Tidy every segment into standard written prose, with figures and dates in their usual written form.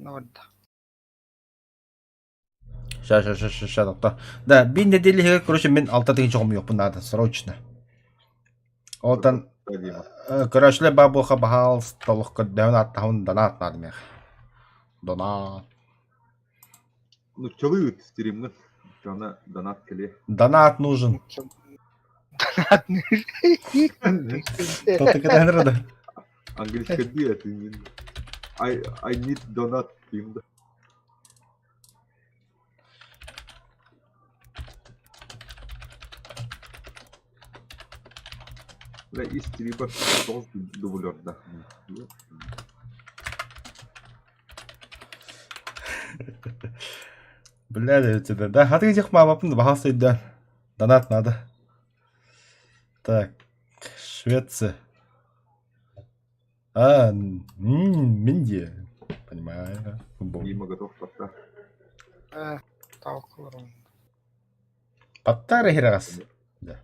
Ханна барда? Ща, ща, ща, ща, ща, тохто. Да, биир нэдиэлэ иһигэр, короче, мин алта тыһыынча хомуйуохпун наада, срочно. Оттон көрөөччүлэр баа буолха баһаалыста олох көрдөһөн ааттаһабын донат наада миэхэ. Донат. Нуччалыы ыыт стримҥын. Дьоно донат кэлиэ. Донат нужен. Донат Тотыкытаһыныр да. Английскайдыы этиҥин. I need donut диим да. Бля, ис тирибэр тоҕус дублердаах. Бля, да, да, хаты этих мамапын баһаас өйдөөн. Донат надо. Так, Швеция. А, Индия. Понимаю. Дима готов пока. Талкыларым. Паттар иһирэҕэс. Да.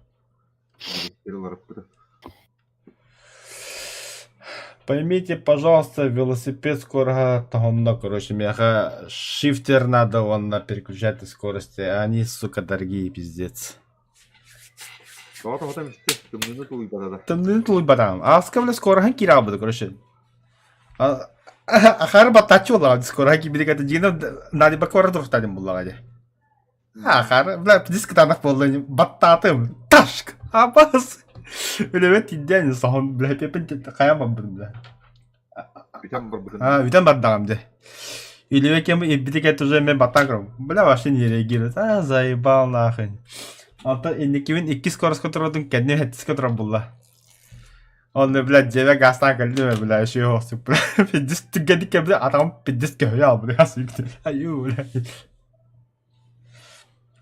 Поймите, пожалуйста, велосипед скороһа тоһунна, короче, миэхэ шифтер надо уонна переключатель скорости, а они, сука, дорогие, пиздец. Тоҕо тоҕото истэ, тымныыны тулуйбата да. Тымныыны тулуйбатаҕым. Ааска бile скороһын киирэ аҕалбыта, короче. Ахары баттааччы буоллаҕа, скороһа киирбитэ кэтэ дьиҥинэн Надибакка барар туруктаах буоллаҕа дии. Ахары, бля, диск кытаанах буолла ини. Баттаатым. Ташк! Абас! Үлэбэ тиийдэ соһон, бля, пепин хайаан барбытым, бля. Бүтэн барбытым. А, бүтэн бардаҕым дьэ. Үлэбэ кем ирбити кэт уже мен баттаан көрөм. Бля, вообще не реагирует. А, заебал нахуй. Онтон инникибин иккис скоростка турбутум, кэнним сэттискэ турар булла. Онно, блядь, дьиэбэ газтаан кэллим, бля, еще охсук, бля. Пиздец, түгэнник кэ, бля, атаҕым пиздец көһүйэ албыт, Аю, бля.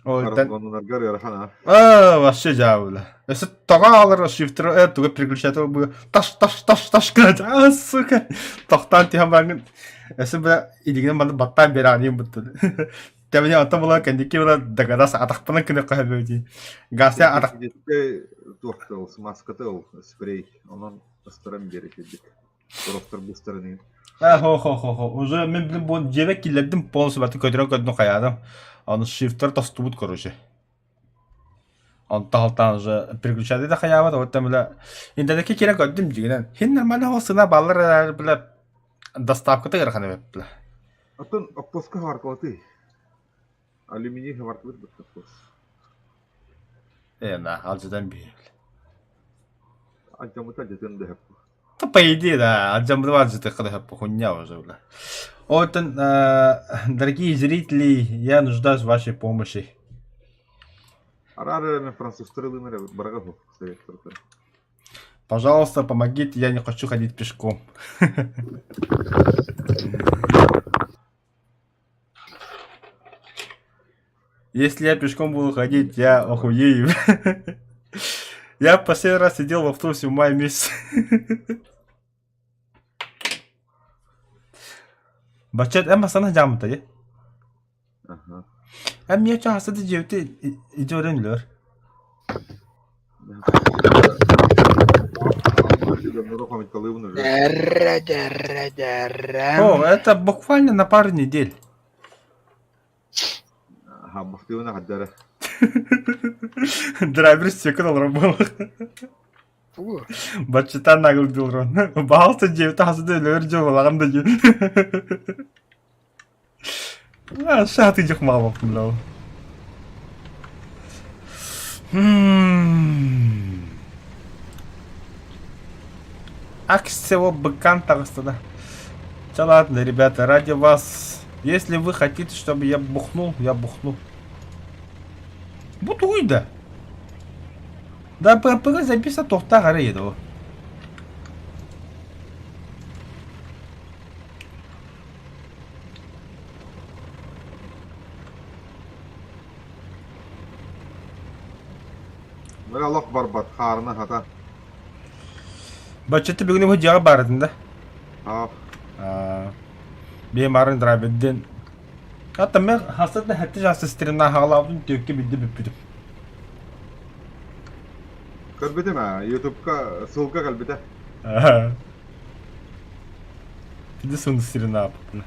Ол Оннунаргар ыарахан аа. А, вообще дьаабыла. Өссө тоҕо аалар шифтер э тугу переключатель бу таш таш таш таш гына а сука тохтоон түһэн бараҥҥын өссө бля илигинэн манна баттаан биэрэҕиниин буттун. Тэбини онтон була кэнники була догадался атахпынан кыныкка хөбү дии. Гася атах туохта ол смазката ол спрей онон астаран биэрэ кэлбит. Сорохтор быстаран А, хо хо хо хо. Уже мен билим бу дьиэбэ киллэрдим полностью баты көтөрөн көрдүм хайаадым. Аны шифтер тостубут короче. Онтон алтан уже переключатель да хайаабат, оттон бля интернетке киирэн көрдүм дьигинэн. Хин нормально ол сына баллар эрээри бля доставката ыарахан эбит бля. Оттон оппуоска хааркалатый. Алюминий хаваркалыт бытта оппуос. Э, на, алдьатан биир. Алдьаммыта алдьатыан да сөп. Да, по идее, да. Алдьаммыта алдьатыахха да сөп, хуйня уже, бля. Вот, дорогие зрители, я нуждаюсь в вашей помощи. Араар французтары ылын барга советтарда. Пожалуйста, помогите, я не хочу ходить пешком. Если я пешком буду ходить, я охуею. Я последний раз сидел в автобусе в мае месяце. Бачат эн бастана жаамыта дии. Аха. Эн миэ чаһасы дьиэбити идиорен үлөр. О, это буквально на пару недель. Хаммахтыыбын аҕардара. Драйвер секунд олорон буолар. Тугу? Баччатан нагылдылрон. Баалта дьиэбит хасыда өлөр дьуолаҕын да дьиэ. Шаты дьох маалаппын лау. Акция быкан таҕыста да. Чэ ладно, ребята, ради вас, если вы хотите, чтобы я бухнул, я бухну. Бу тугуй да? Да ППГ записа тохтаах эрэ еду. Бара олох барбат хаарына хата. Баччаты бүгүн бу дьиэҕэ баарытын да? Аах. Биэм баарын драйверден. Хатта мен хастатна хэтти жасы стримна хаалаабытын түөккэ билди бүппүтүм. Көрбүтүм аа, ютубка ссылка кэлбитэ. Иди сын стримна аппытына.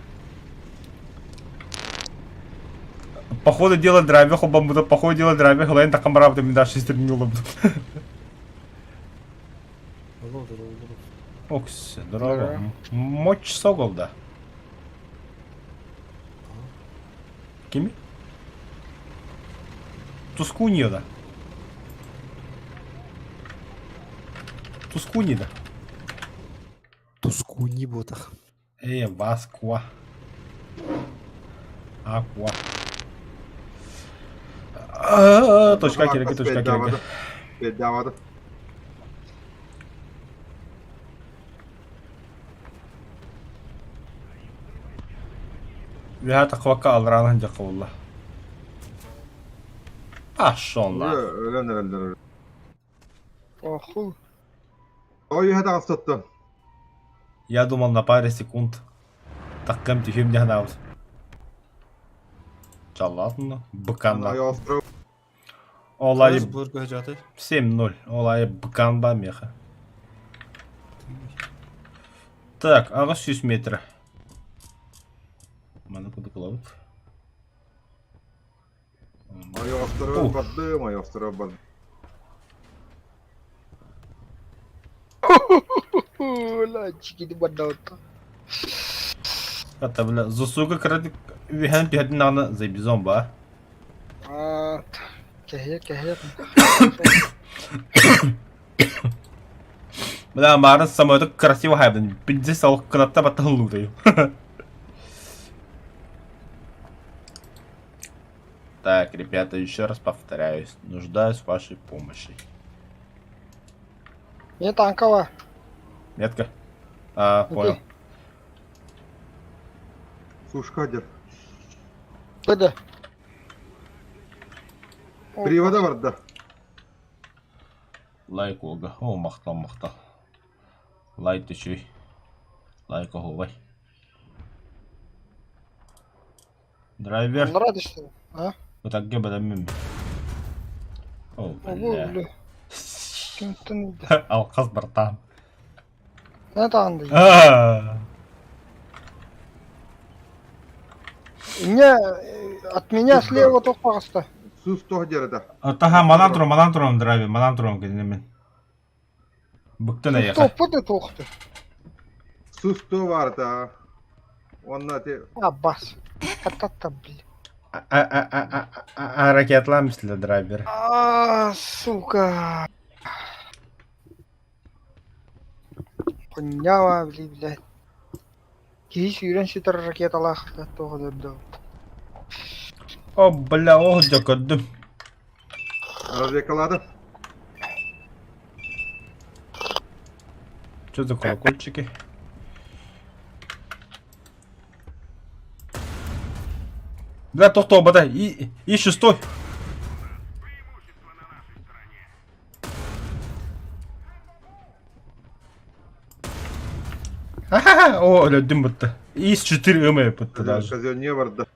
По ходу дела драйвер холбоммута, по ходу дела драйвер хылайын таххан бараабыта мин даже систерин ылабыт. Окс, здорово. Мочь согол да. Кими? Тускуньо да. Тускуни да. Тускуни буотах. Э, Васкуа. Аква. Точка керек, точка керек. Педавады. Үһэ тахвакка алраан дьакка буолла. Пошел Өлөн эрэллэр. Оху. Ой, үһэ таҕыстаттан. Я думал на паре секунд. Таккам түһүм дьаһанаабыт. Чаллаатынна. Быканна. Остров. Олай Былыр көһө 7-0. Олай быкан ба меха. Так, 800 метр. Маны куды кылабыт. Ой, остров бардым, ой, остров бардым. Ла, чигиди бардаутта. Это, бля, засуга кырады үһэн түһэрдин даҕаны заебизон ба. Аа, кэһиэ, кэһиэ. Бля, марын самолету красиво хайбын. Пиздец, ол кынатта баттаһыллуутайым. Так, ребята, еще раз повторяюсь, нуждаюсь в вашей помощи. Мне танкова. Метка? А, понял. Сушкадер. Быда. Привода барда. Лайк ога. О, махтал, махтал. Лайк түчүй. Лайк оһуобай. Драйвер. Оннора түстүм. А? Ытарга бэлэммин. О, Обу, бля. бля. Кимтэн да. Алкас братан. Не таанды. А. Не, от меня слева тохпаҕыста. Сус тоқ дереді. Таха манан туран, манан туран драйвер, манан туран кинини Быктын эйэхэ. Топпут да туохты. Сус то бар да. Онна те Аббас. Катата, бля. А ракетлаан мисле драйвер. А, сука. Хуйнява, бли, блядь. Киһи сүүрэн сүтэр ракеталаах туох дөрдө. О, бля, о, дьэ көрдүм. развекалады. Что за колокольчики? Бля, тохтоо, и, и шестой. Ха-ха-ха! О, өлөдүм бутта. Ис 4 ымы бутта даже. Казённе барды.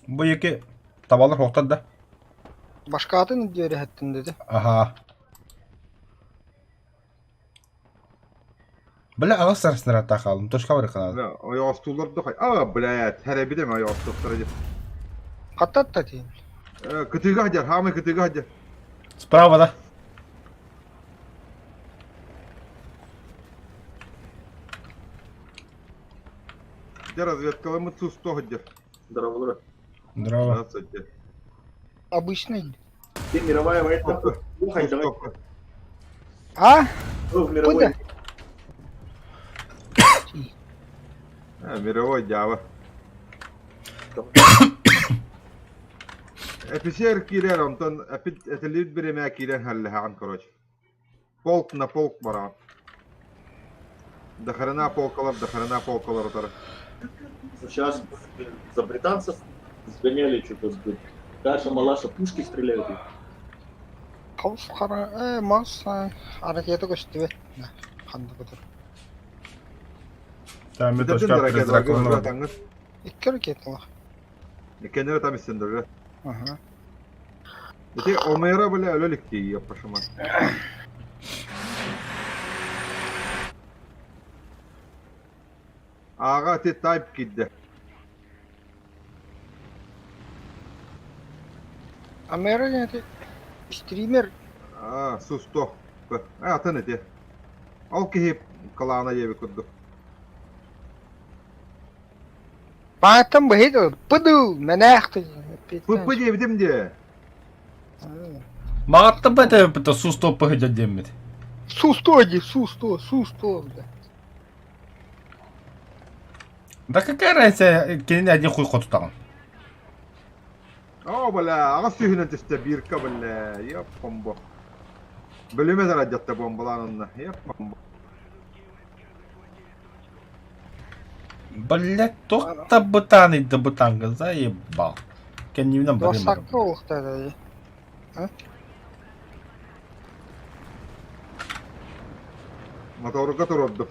Бу екі табалар хоқтар да. Башка атын диэри хэттин dedi. Аха. Бля, аҕыс сарсынара хаалым. Точка бар канал. Бля, ойоостуулар да А, блядь, хәрәбидем ойоостуктар деп. Хаттатта дейм. Кытыга хадер, хамы кытыга хадер. Справа, да? Де разведкаламы сус то хадер. Здорово, здорово. Здорово. Здравствуйте. Обычный. Ты мировая война. Слухай, давай. А? В мировой. Куда? Мировой дьявол. Офицер кирер, онтон этелит биремэ кирен халлахан, короче. Полк на полк бара. Дохрена полкалар, дохрена полкалар утары. Сейчас за британцев сгоняли что-то. Каша, малаша, пушки стреляют. Хаус хара, э, мас, ракета көстүбэт. Ханды бұдыр. Там точка призрак. Икки ракеталар. Кеннер там истендер. Ага. Ити омера бля өлөлүк тиийэ пашыма. Ааҕа ити тайп киирдэ. Амера диэн ити стример Аа, сусто. Атын ити. Ол киһи кылаана диэбит курдук. Бааттан быһыт пыдыл мэнээх Пы диэбитим диэ. Маҕаттан бэтэбиппит сус топпа сылдьар диэммит. Сусто ди, сусто, сусто. Да какая разница, кинини один хуй хотутаҕын. Оо, бля, аҕыс сүүһүнэн түстэ бирка, бля, еппомбо. Бөлүмэ тарадьатта бомбалаан онно, еппомбо. Блять, туох да бытаный да бытанга заебал. Кэннибинэн барыам Дуосакка олохтоох Моторга туруордум.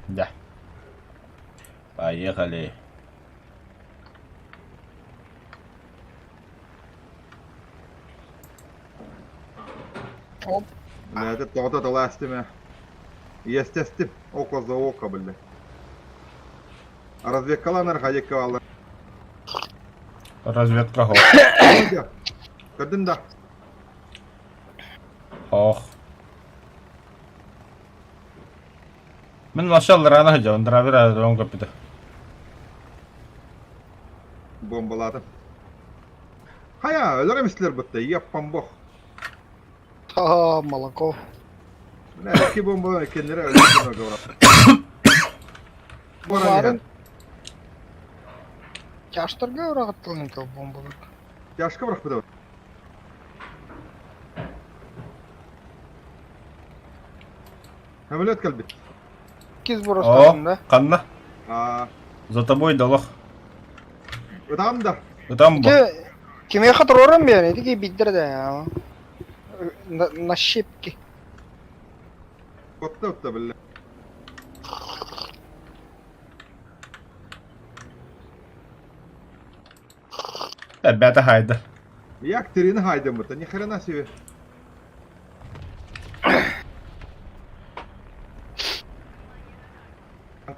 Да. Поехали. Оп. Бля, тоҕото талаастым ээ. Иэстэстим. Око за око, бля. Разведкаланар хадикка бааллар. Разведка хоох. Көрдүн да? Хоох. Мин вообще рано сылдьабын, драйвер аэродром көппүтэ. Бомбалаатым. Хайа, өлөр эмистилэр бытта, еппамбох. Ха, молоко. Бля, икки бомбалар иккиэннэрэ өлөр говорят. Баарын Тяжтарга ураҕаттылын тыл бомбалар. Тяжко бырахпыта. Самолет кэлбит. Иккис О, боростаатым да. ханна? Аа, За тобой долох. ытаам да. Ытам бу. Ити кимиэхэ туруоран биэрэн, ити киирбиттэр да. На, на щепки. Котта ытта биллэ. Ребята хайда. Як терини хайдаммыта, ни хрена себе.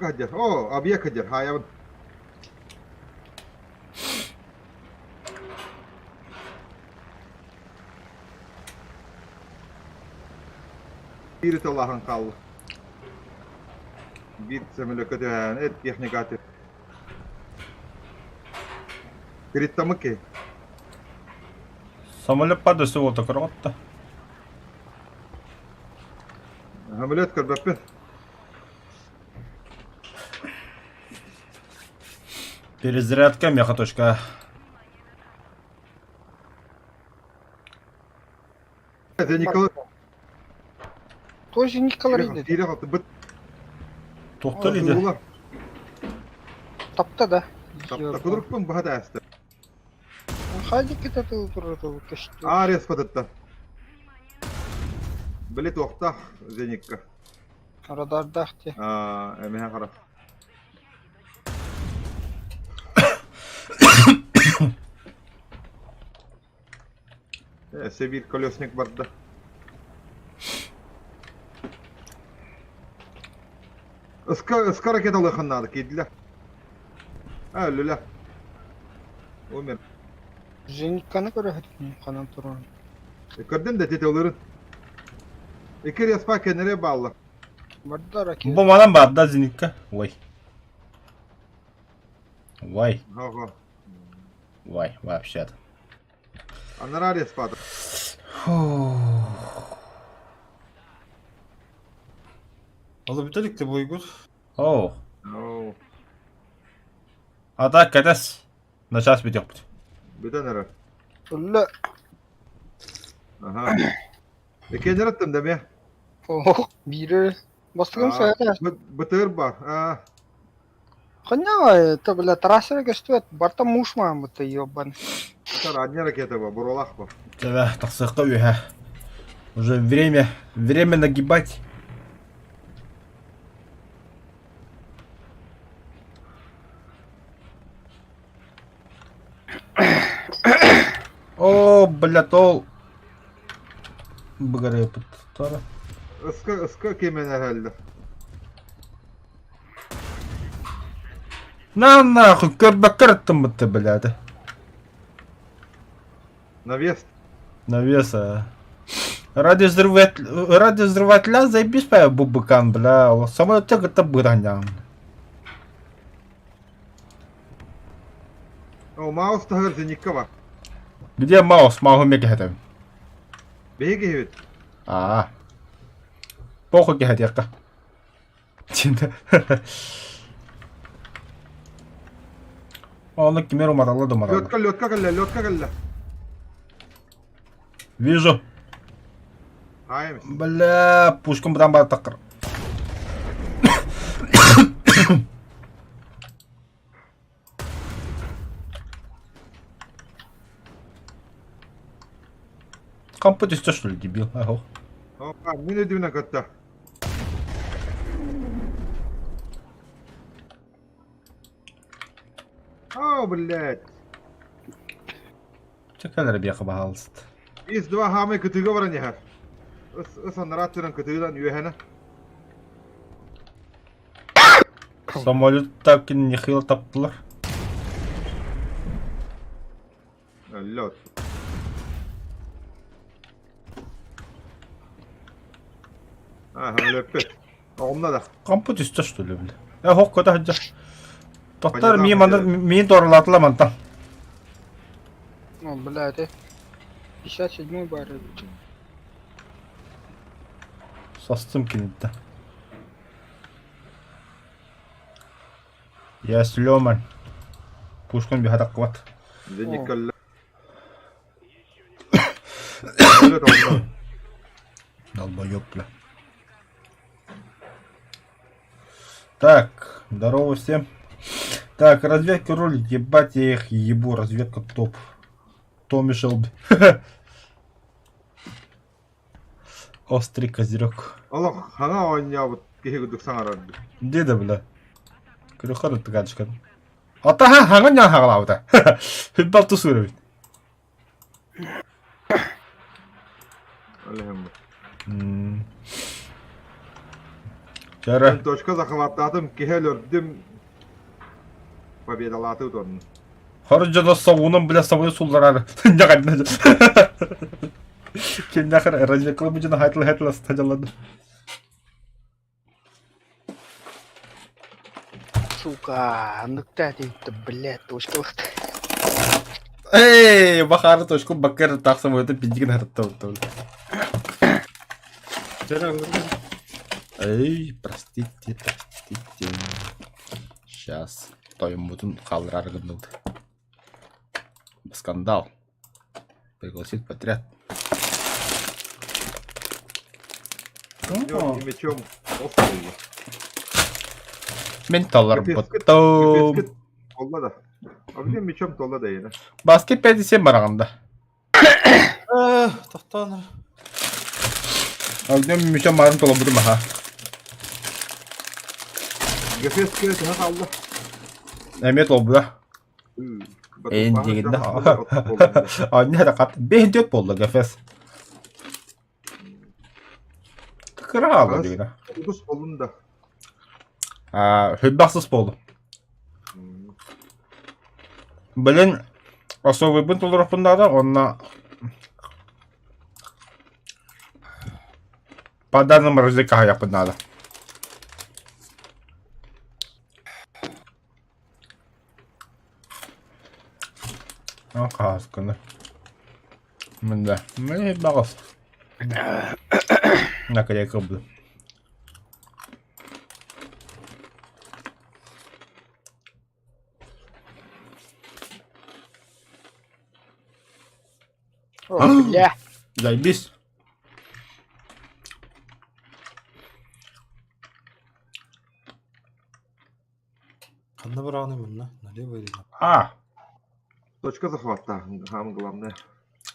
Хадер. О, объект хадер. Хайабын. Биир талаһан хаалла. Биир самолёкка түһээн, эт техникаты. Криттамык киһи. Самолет падасы уота көрөҕүт Самолет көрбөппүн. Перезарядка меха точка. Это Николай. Тоже Николай дейді. Кире қалты быт. Тоқтар еді. Тапта да. Тапта баһа тааста. Хайди китаты туры көстү. Арес патытта. Били туохтаах Зеникка. Радардаах те. Аа, эмиһэ хара. Өссө биир колесник барда. Ыска, ыска ракеталыахын наада киирдилэр. А, өллүлэр. Умер. Зенитканы көрөһүт ханан туран. Көрдүм да тетелерин. Икки респа кенере бааллар. Барда ракета. Бу манан баарда зенитка. Ой. Ой, Ого. ой, вообще-то. Анараа респата. Ол бүтэлик те буйгут. О, Оо. а так кэтэс. На час бүтүөхпүт. Бүтэн эрэр. Үллэ. Аха. Иккиэннэр аттым да эмиэ. Ох, биири. Бастыгым сайата. Бытыр бар. Аа. Ханна это бля трассера көстүбэт. Барта муж маамыта ёбан. Это одни ракета бар, буралах бар. Тебя тахсыахха үһэ. Уже время, время нагибать. О, бля, тол. Быгарыпыттара. Ыска ыска кименэһэллэр. На нахуй, көрбөккө ырыттыммытты, блядь. Навес. Навес, а. Ради взрывателя заебись по бубыкан, бля. Самолет это быранян. О, Маус таһыгар зеникка бар. Где Маус? Мауһу меке хэтем. Биһиги киһибит. Аа. Похуй кэһэтиэххэ. Оны кимер умаралла да умаралла. Лётка, лётка кэллэ, лётка кэллэ. Вижу. Ааймс. Бля, пушкам бытан бар такыр. Компот түстэ что ли, дебил? Ага. А, мин өйдүүнэ кытта. О, блядь. Чекалер биэхэ баһаалыст. Ис два хаамай кытыыга баран иһэр. Ыс, ыс анараа өттүнэн кытыынан үөһэнэ. Самолет так нехило таптылар. Лед. Ага, өлөппүт. Оҕумна да. Компот түстэ что ли, бля? Э, хох көтө сылдьар. Тоттор Понятно, миин манна миин туоралаатыла мантан. О, бля, это 57-й бар. Састым киниттэ. Я сломан. Пушкан биһатаккыбат. Дьэ, Өлө тоҕо. Долбоёб, бля. Так, здорово всем. Так, разведка рулит, ебать я их ебу, разведка топ. Томми Шелби. Острый козырек. Олох хаҥа оонньообут киһи курдук саҥарар. Где бля? Күрөхөр тыгачкан. Атаха хаҥа ньаа хаҕалаабыта. Хүббал тусур эбит. Олехем. Чара. Точка захваттаатым, киһи өлөрдүм. Победалааты утуордум. Хор дьоно собуунан бля собуну сулларар. Ньаҕанна. Кимнэхэр разведкалы бу дьоно хайтыл хайтыл астадьаллады. Сука, ныкта дейді, блядь, точка лықты. Эй, бахары точку баккер тахсам өтө пидигин хартта Эй, простите, простите. Сейчас тоймутун хаалларар гынныбыт. Скандал. Пригласить подряд. Легким мечом остолла. Мен таларбыттым. Толла да. А где мечом толла да yine. Баскет 57 бараҕанда. Тохтоон. Огнем мечом барын толорбутум аха. Гефес төһө хаалла. Эмиэ толбута. Эн дигинде. Анне да кат. 5-4 болду Гефес. Кыра алды дигине. Удус болун да. А, хүббахсыс болду. Блин, особый толорохпун даада, онно по данным развлекаһайахпын наада. Хаһаскыны. Мында. Мені бағыс. Наклейка буду. О, бля. Заебись. Ханна бараҕыный манна? Налево или А, Точка захвата, самое главное.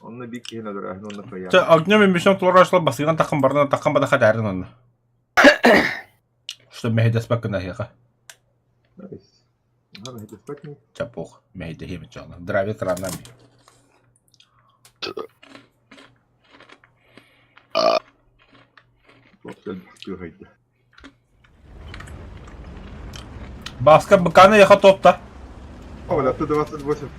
Он на бик киһини өлөрөөһүн онно кыайар. Чэ, огнем и мечом толорашла басыган таххан барна таххан бадаха даарин онно. Что мэһэйдэспэккин аһыаха. Найс. Ага, мэһэйдэспэккин. Чапох, мэһэйдэһиэм чаана. Драйвер краннан. Кыһайда. Баска быканы яха топта. О, бля, Т-28.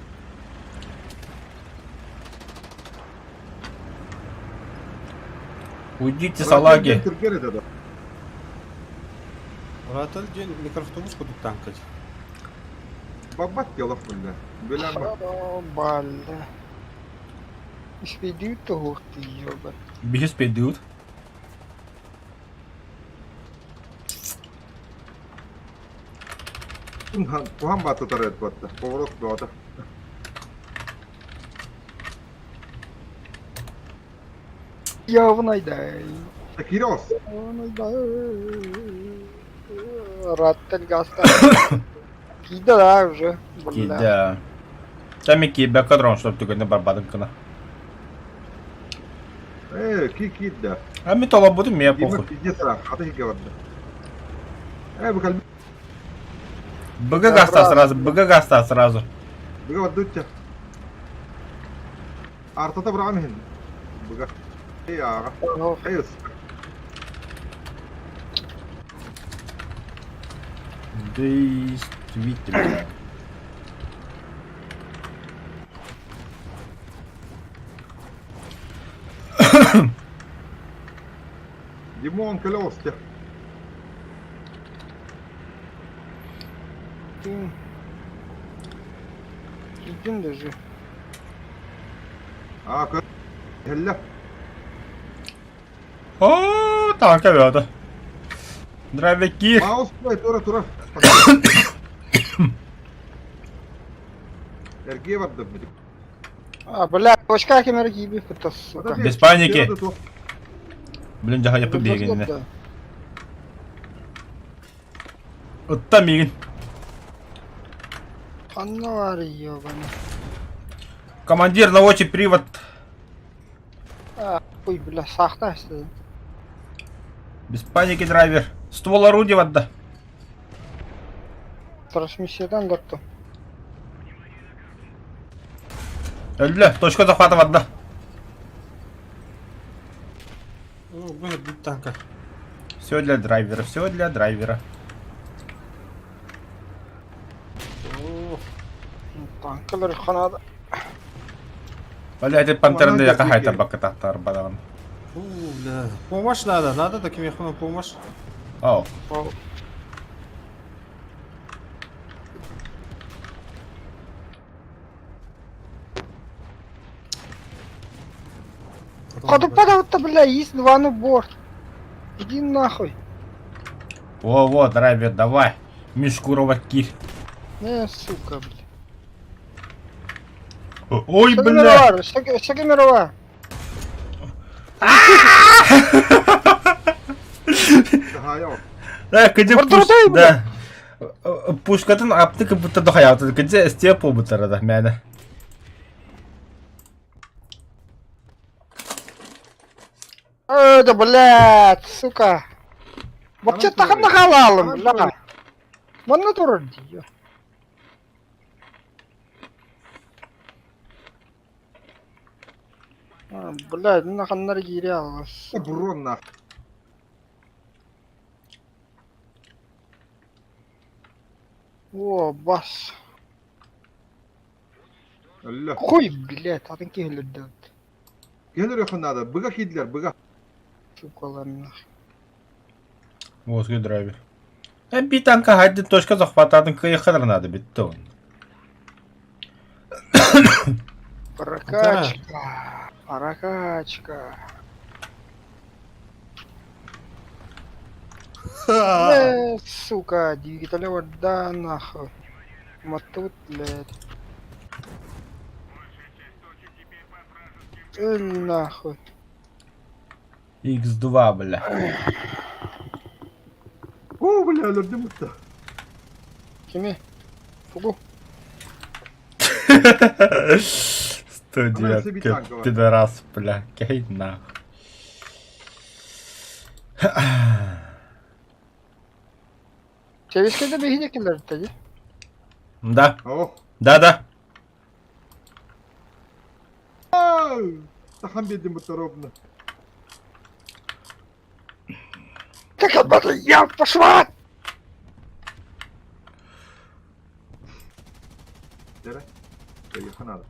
Уйдите, салаги. Түргер это да. Рател день микроавтобус кудук танкать. Бабат келов, бля. Беляма. Балла. Испедют ты, ёба. Бихис пейдут. Кухан баты тарает батта. Поворот бата. Явнайдай. Кирос. Явнайдай. Раттель гаста. Кида да уже. Кида. Там и кибе кадрон, чтоб түгөнө барбадым кына. Э, ки кидда. А ми тола буду, мне похуй. Пиздец, хата хиге Э, бу калби. БГ гаста сразу, БГ гаста сразу. БГ ваддутча. Артата брамин. БГ. Эй, ага. Эй, Действительно. Димон, колёсте. Кидин даже. А, Хелле. О, так, ребята. Дровики. Маус, тура, тура. Эрге бардым. А, бля, точка кемер гиби, это сука. Без паники. Блин, жаха япы бегенне. Ытта мигин. Анна ёбаный. Командир, наводчик привод. А, ой, бля, сахта. Без паники, драйвер. Ствол орудия вода. Трансмиссиядан готов. Өллө, точка захвата вода. О, бля, танка. Все для драйвера, все для драйвера. О, Танкалар ханада. Бля, этот пантерны яка хайта бакатахтар бадаган. фу, бля. Помощь надо, надо таким яхуна помощь. Оу. Ходу падал-то, бля, есть два на борт. Иди нахуй. Во-во, драйвер, давай. Мишку кир. Не, сука, бля. Ой, бля. Что мировая? Да, где пуш... Да. Пушкатын апты как будто дохаялты. Где степу будто рада, мяна. Ой, да, блядь, сука. Вообще так нахалалым, бля. Манна турар дии. Блядь, наханнар киире алыс. Брон нах. О, бас. Өллө. Хуй, блядь, атын киһилерден. Келер якын надо. Быга кидлер, быга. Сукалар нах. Вот драйвер. Би танка хадди точка захвата кыйхадыр надо битте он. Прокачка. Прокачка. Э, сука, двигатель да нахуй. Матут, блядь. Эль нахуй. X2, бля. О, бля, өлөрдүм бутта. Кими? Фугу. 109 пидорас, бля. Кей нахуй. Чевискеде бихине киллер тади. Да. О. Да, да. Тахан бедим бутта ровно. Как это я пошла! Дere. Yakın abi.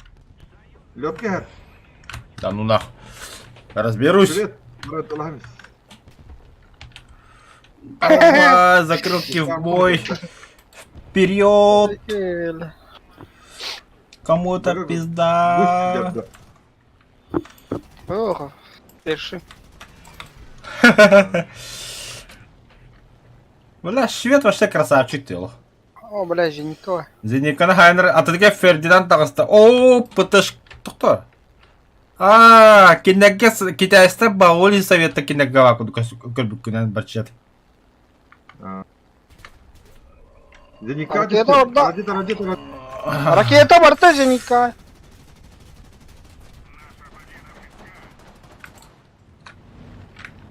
Лётка. Да ну нах. Разберусь. Привет. Брат Аламис. Давай, закрылки в бой. Вперед! Кому-то пизда. Ох, пиши. Бля, швед вообще красавчик ты. О, бля, Зеникова. Зениканы хайнер, а ты такая Фердинанд таҕыста. О, ПТш тохтор. А, кинеге китайста баоли совета кинеге курдук көрбүккүнэн барчат. Зеника Ракета орда. Радита, радита, радита. Ракета барта Зеника.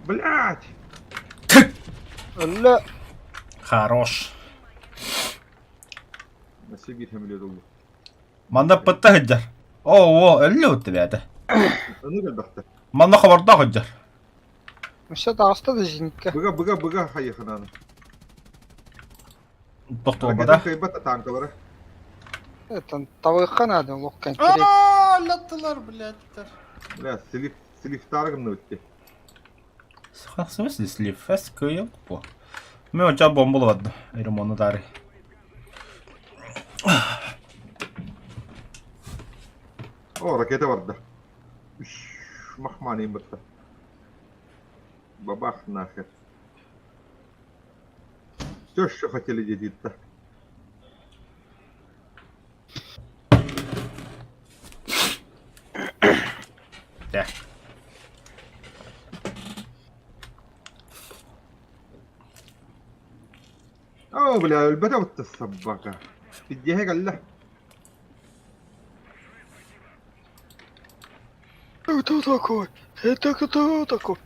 Блять! Өллө. Хорош. Nasıl bir hamile oldu? Манна пытта сылдьар. Оо, өллө үттэ бэйэтэ. Onu geldi. Манна хабардаах сылдьар. Все таҕыста да Зеника. Быга быга быга хайыхынан. Тохтуобата. Ракета кайбата танкалары. Это табыхха надо лох конкретно. Ааа, латтылар, блядь. Бля, слив слив таргын өтті. В смысле слив? Эс кыйыл по. Мен оча бомбалабады. Ремонт дары. О, ракета барда. Махмани бітті. Бабах нахер. Все, что хотели дедить-то. Да. О, бля, өлбөтө бутта собака. Пиддеһэ кэллэ. Кто такой? Это кто такой?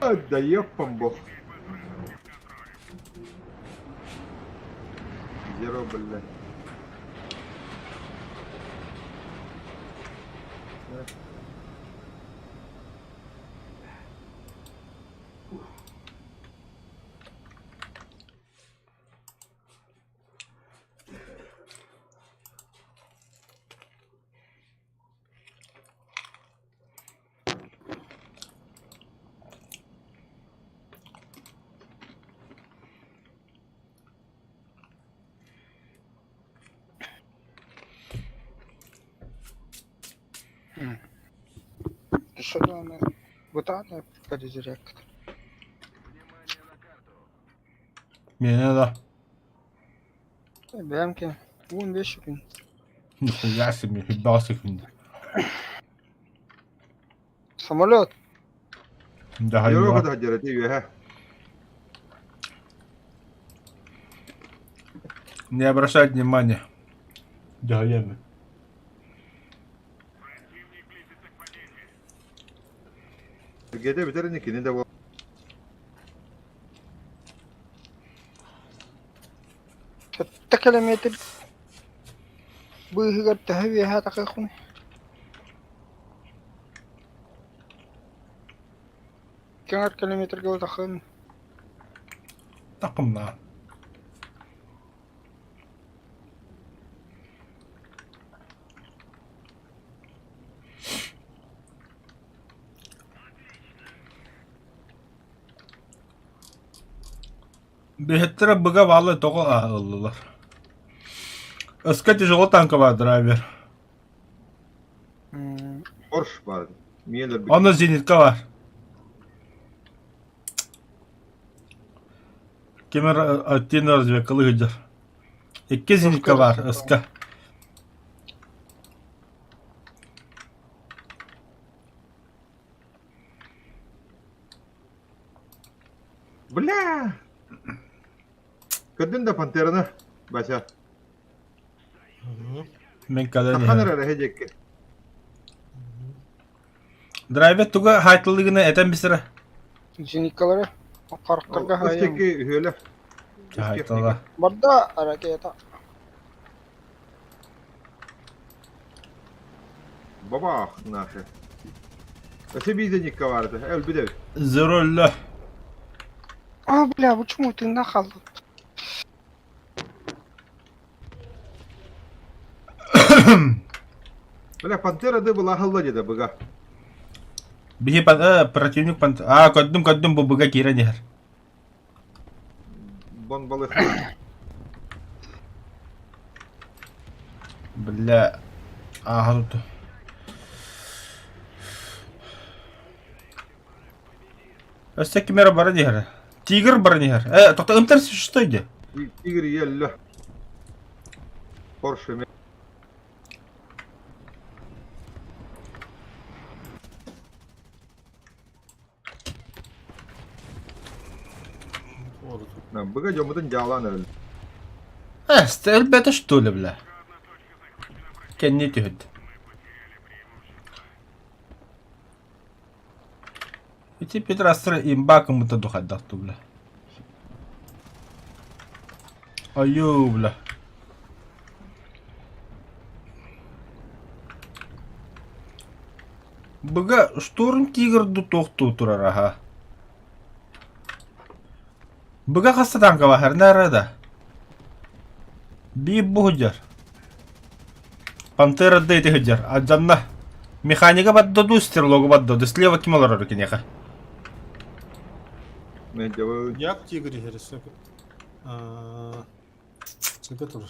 А, Да ёпам бог. Зеро, бля. Что Бутаны перезарядка. Миэнэ да. Бэмки. Вон вещи. Нихуя себе, ебался хуйня. Самолет. Да, Зеро ебал. да дерете юэ. Не обращать внимания. Да, я. Геде битерин кини де бо. Сэттэ километр. Быыһыгар төһө үөһэ тахыахпын. Кэҥэр километрга тахын. Такымна. Биһиттэрэ быга баалы тоҕо ыллылар. Өскө тяжело танка бар драйвер. Орш бар. Миелер Онно зенитка бар. Кемер аттин разведкалы сылдьар. Икки зенитка бар өскө. Бля! Көрдүн да пантераны, Бася. Мен кэлэн Тахан иһэбин. эрэ эһэ Драйвер туга хайтылыгына этэн бисэрэ. Зениткалары харахтарга хайан. Өстеки үһүөлэ. Хайтыла. Барда ракета. Бабах нахер. Өссө биир да баарда. Өлбүт эбит. Зерөллө. А, бля, почему ты нахал? Бля, Пантера ды была халла деді быга. Биһи пан противник пан а көрдүм көрдүм бу быга киирэн иһэр. Бон балых. Бля ааһа туту. Өссө ким эрэ баран иһэр. Тигр баран иһэр. Э, тоқта ымтар что иди? Тигр еллө. Порше Быга дьоммутун дьаалаан эрэл. Э, өлбөтө что ли, бля? Кэнни түһүт. Ити Петрастыр имба кымыта духайдахту, бля. Айуу, бля. Быга штурм тигр ду тохтуу турар аха. Быга хаста танка бахар нарада. Биир бу сылдьар. Пантера да ити сылдьар. Адьанна. Механика бадда дуу, стрелога бадда дуу. Слева ким олорор киниэхэ? Як тигр иһэр Сыга турар.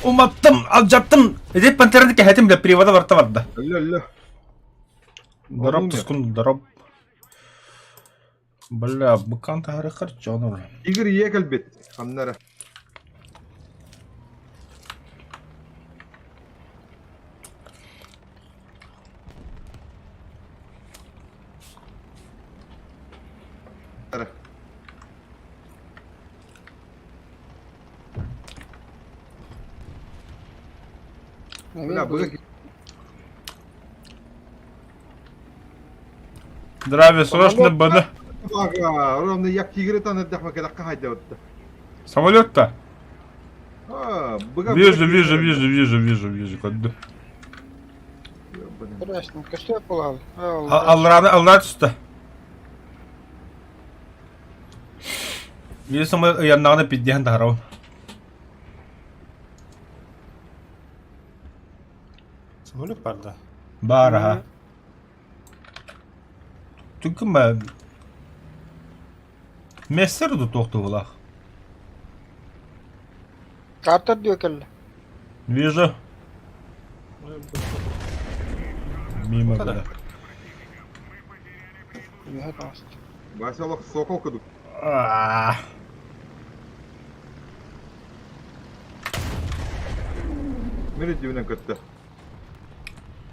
Уматтым, алдьаттым. Ити пантераны кэһэтим бля, привода барта барда. Өллө, өллө. Дороп тускун, дороп. Бля, быкан таһары харчон бля. Игорь ийэ кэлбит. Ханна эрэ. Бля, быга Здравия, срочно бана. Ага, ровно як тигры тан эрдэхмэ кэтэххэ хайдабытта. Самолет-то? А, быга Вижу, вижу, вижу, вижу, вижу, вижу. Куда? Интересно, көстө буолал. Аллараны аллар түстэ. Биир самолет ыйаннаҕына пиддиһэн таһарабын. Самолет бар да? Баар аха. Түгүмэ Мессер ду туохтугулаах. Картер диө кэллэ. Вижу. Мимо бля. Вася олох сокол кудук. Аа. Мин дивинен көттө.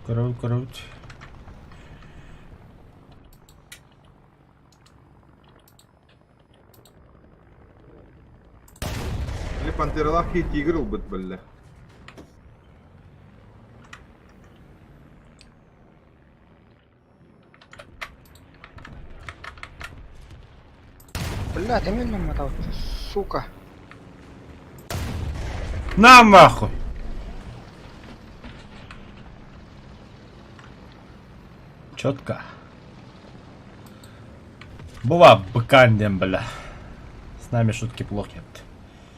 Көрөбүт, көрөбүт. Или пантералаах кии тигр ылбыт бэллэ. Бля, ты меня мотал, сука. На нахуй! Четко. Була быкандем, бля. С нами шутки плохи.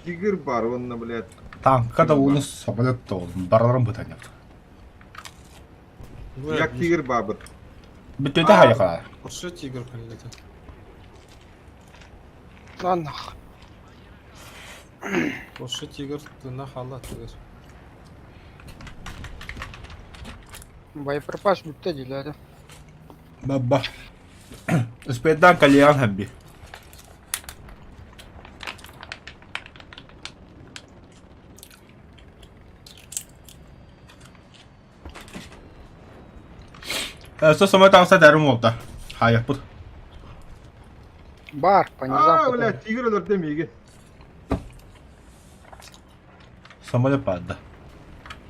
Тигр бар онно, блядь. Танка да уну самолет то барарым бытанят. Як тигр бабыт. Бүтөтө хайха. Порше тигр кэллэтэ. На нах. Порше тигр тына хала тигр. Боеприпас бүттэ диилэр. Бабба. Успедан кальян хабби. Со самолет алса дәрім болды. Хайаппыт. Бар, по низам. А, блядь, тигр өлөрдө миигин. Самолет падда.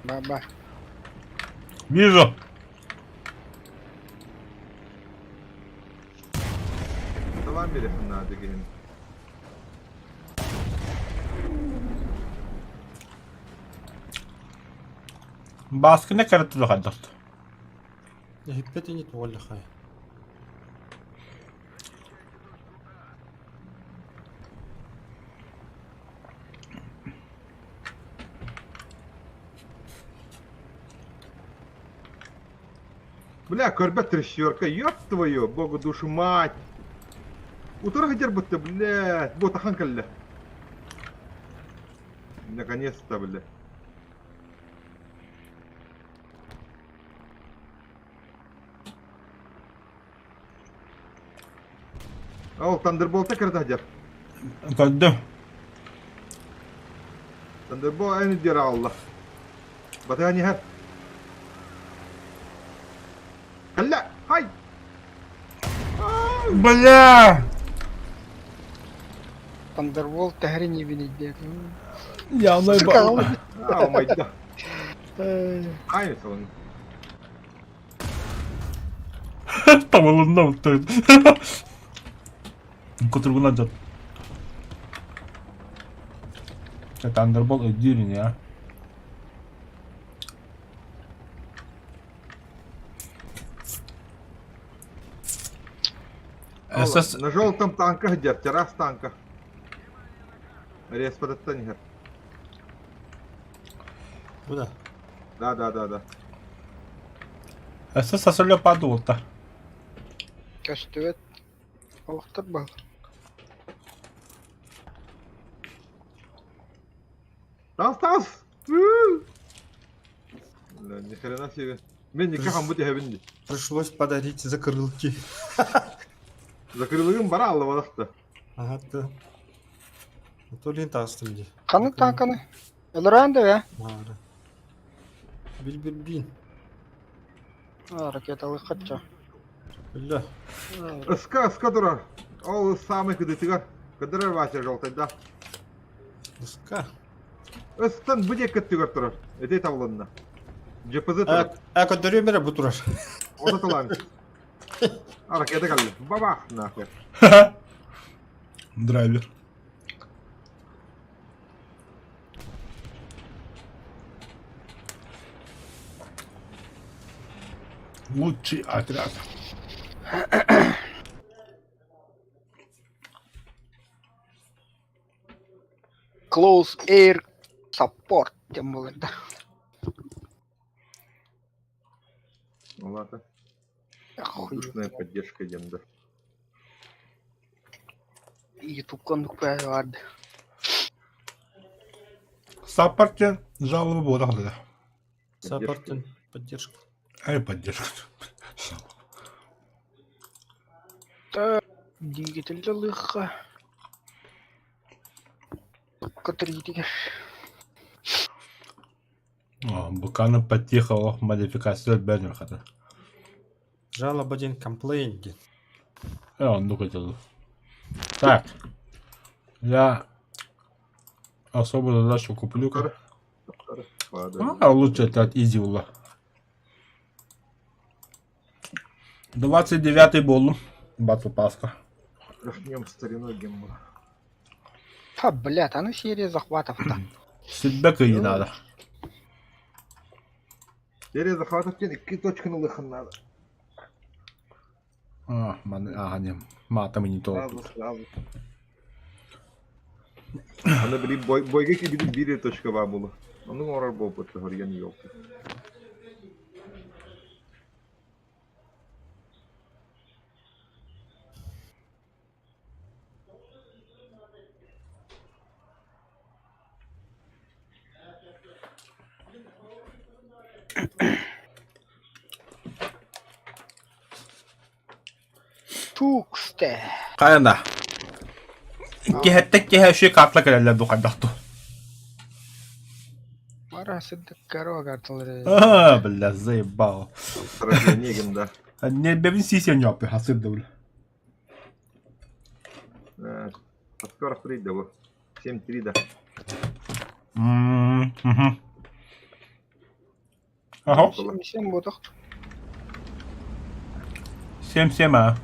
Ба-ба. Вижу. Талан берехин надо деген. Бааскына кэрэ хайдах. Иһиппэт ини туоллахай. Бля, көрбөт трещерка, ёб твою, богу душу мать! Утары сылдьарбыт блядь, бу тахан кэллэ. Наконец-то, бля. Ол Тандерболта кэрэ сылдьар. Көрдүм. Тандербол эн диэри аҕалла. Батыһан иһэр. Кэллэ! Хай! Бля! Тандерболт тэһэрин ибин Я Сука, А, умайда. Хай сон. Табылынна бұтты. Кутургунан жат. Тандербол өйдүүрүн я. СС На желтом танках дер, террас танка. Респадаттан иһэр. Куда? Да, да, да, да. СС сосөлө падуолта. Көстүбэт. Олохтор бал. Тас, тас! Бля, ни хрена себе. Мен никак амбут иһэбин дии. Пришлось подарить закрылки. Закрылыгым бара аллабадахта. Ага, да. Анатолий таастым дии. Ханнык танканы? Өлөрөөн да бе? Маара. Билбирбин. Ракеталы хатча. Бля. Ыска, ыска турар. Ол самый кыдытыгар. Кыдырар Вася желтый, да. Ыска. Ыстан бу диэки кыттыгар турар. Этэй табылынна. ДПЗ турар. А, көрдөрүөм эрэ бу турар. Ото талаан. А, ракета кэллэ. Бабах, нахуй. Драйвер. Лучший отряд. Close Air Support диэн буолар да. Ладно. Хуй. Воздушная поддержка диэн да. Ютубка оннук баар. Саппорте жалобы буолар. Саппортин. Поддержка. Ай, поддержка. Двигатель лыха. Катритигер. Буканы потихо модификация бэрнер хата. Жалоба диэн complaint диэн. Оннук этил. Так. Я особую задачу куплю. А, лучше это от Изи була. 29-й буоллум. Батл Пасха. Тряхнем стариной гемму. Та, блядь, а ну серия захватов-то. Себя не надо. Серия захватов диэн икки точканы ылыаххын надо. А, маны, ага, не. Матом и не то. Сразу, сразу. Аны били бой, бойга кибили биир точка баар буолуо. Ону оҥорор буолбут хорьян елки. Туксте. Хайана. Киһэттэн киһэ үчүгэй картла кэлэллэр дуу хайдах дуу. Бара сырдык каро карталары. А, бля, заебал. Сражение да. Нербэбин сиисиэн ньоппу хасыр да бля. Скоро прийде, вот. 7-3, да. Мгм. Ага. 7-7 буолуох. 7-7 а.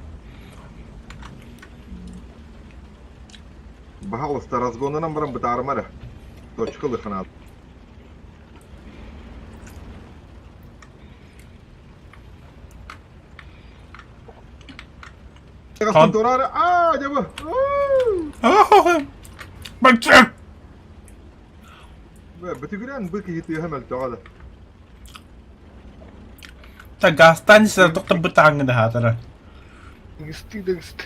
Пожалуйста, разгонынан баран бытаарыма эрэ. Точка ылыахха наада. Хан. Аа, дьэ бу. Бачча! Бөтүгүрэн бу киһи тыаһа мөлтөҕө да. Та газтан сэр тоқтор бытааҥҥы да хаатара. Гысты да гысты.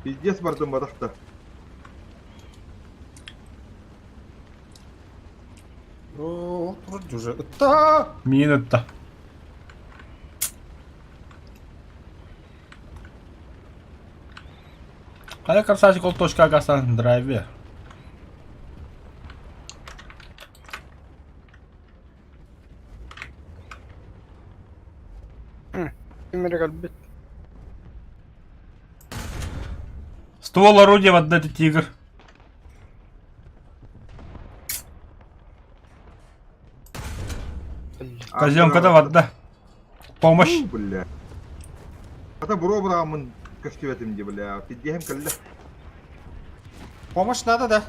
Пиздец бардым бадахта. О, вроде уже. Та! Миин ытта. Хайа красавчик ол точка газтан драйве. Ким эрэ кэлбит. Ствол орудия в одна тигр. Казенка-то вода. Помощь. Бля. Ата буро быраамын көстүбэтим дии, бля. Пиддиэһим кэллэ. Помощь надо, да?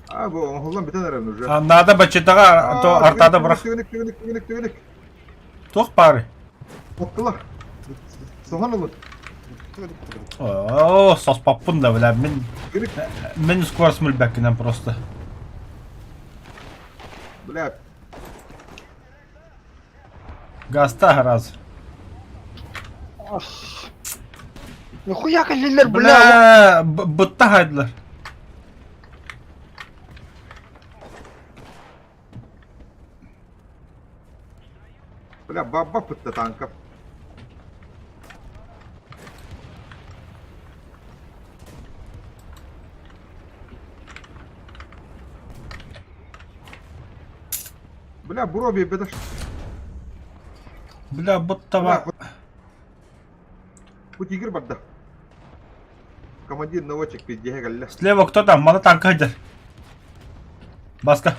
А, бу оҥоһуллан бүтэн эрэн уже. А, надо баччатаҕа, а то артада бырах. Түгүнүк, түгүнүк, түгүнүк, түгүнүк. Туох баары? Оттулар. Соһон ылын. О, соспаппын да, бля, мин Түгүнүк. мин скорость мүлбэккинэн просто. Бля, Газта раз. Нихуя кэллилэр, бля. Бля, бытта хайдылар. Бля, бабба пытта танка. Бля, буро биэрбэтэх. Бля, быттаба. Бу тигр барда. Командир наводчик пиздеһэ кэллэ. Слева кто там? Мана танка сылдьар. Баска.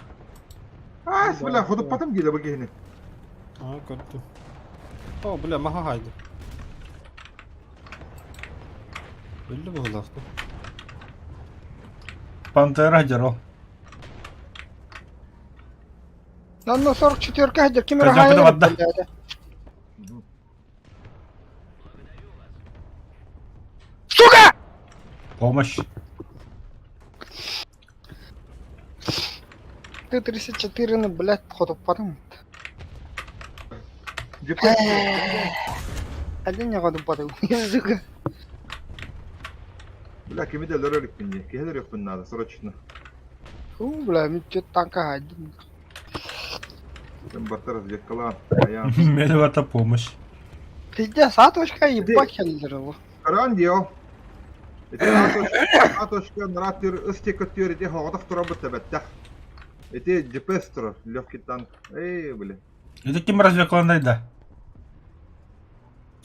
Аа, бля, ходуппатым диилэ бу киһини. Аа, көрдүм. О, бля, маха хайды. Өллө быһыылаах дуу. Пантера сылдьар ол. Нанна 44 сылдьар ким эрэ Казенкада хаайар барда. бля. Сука! Помощь. Т-34-ны, блядь, хотуппатым. GPS. Один не хотуппатым, сука. Бля, кими да өлөрөр иликпин дии. Киһи өлөрүөхпүн наада, срочно. Фу, бля, мен чё танка один. Ким барта разведкалаан, айаан. Мені барта помощь. Пиздец, а точка ебать хеллер. Көрөн дио. Ити А точка наратыр ыстек көттүөр ити хоҕотох турабыт тэбэттэх. Ити GPS турар, легкий танк. Эй, бля. Это ким разведкаландай да?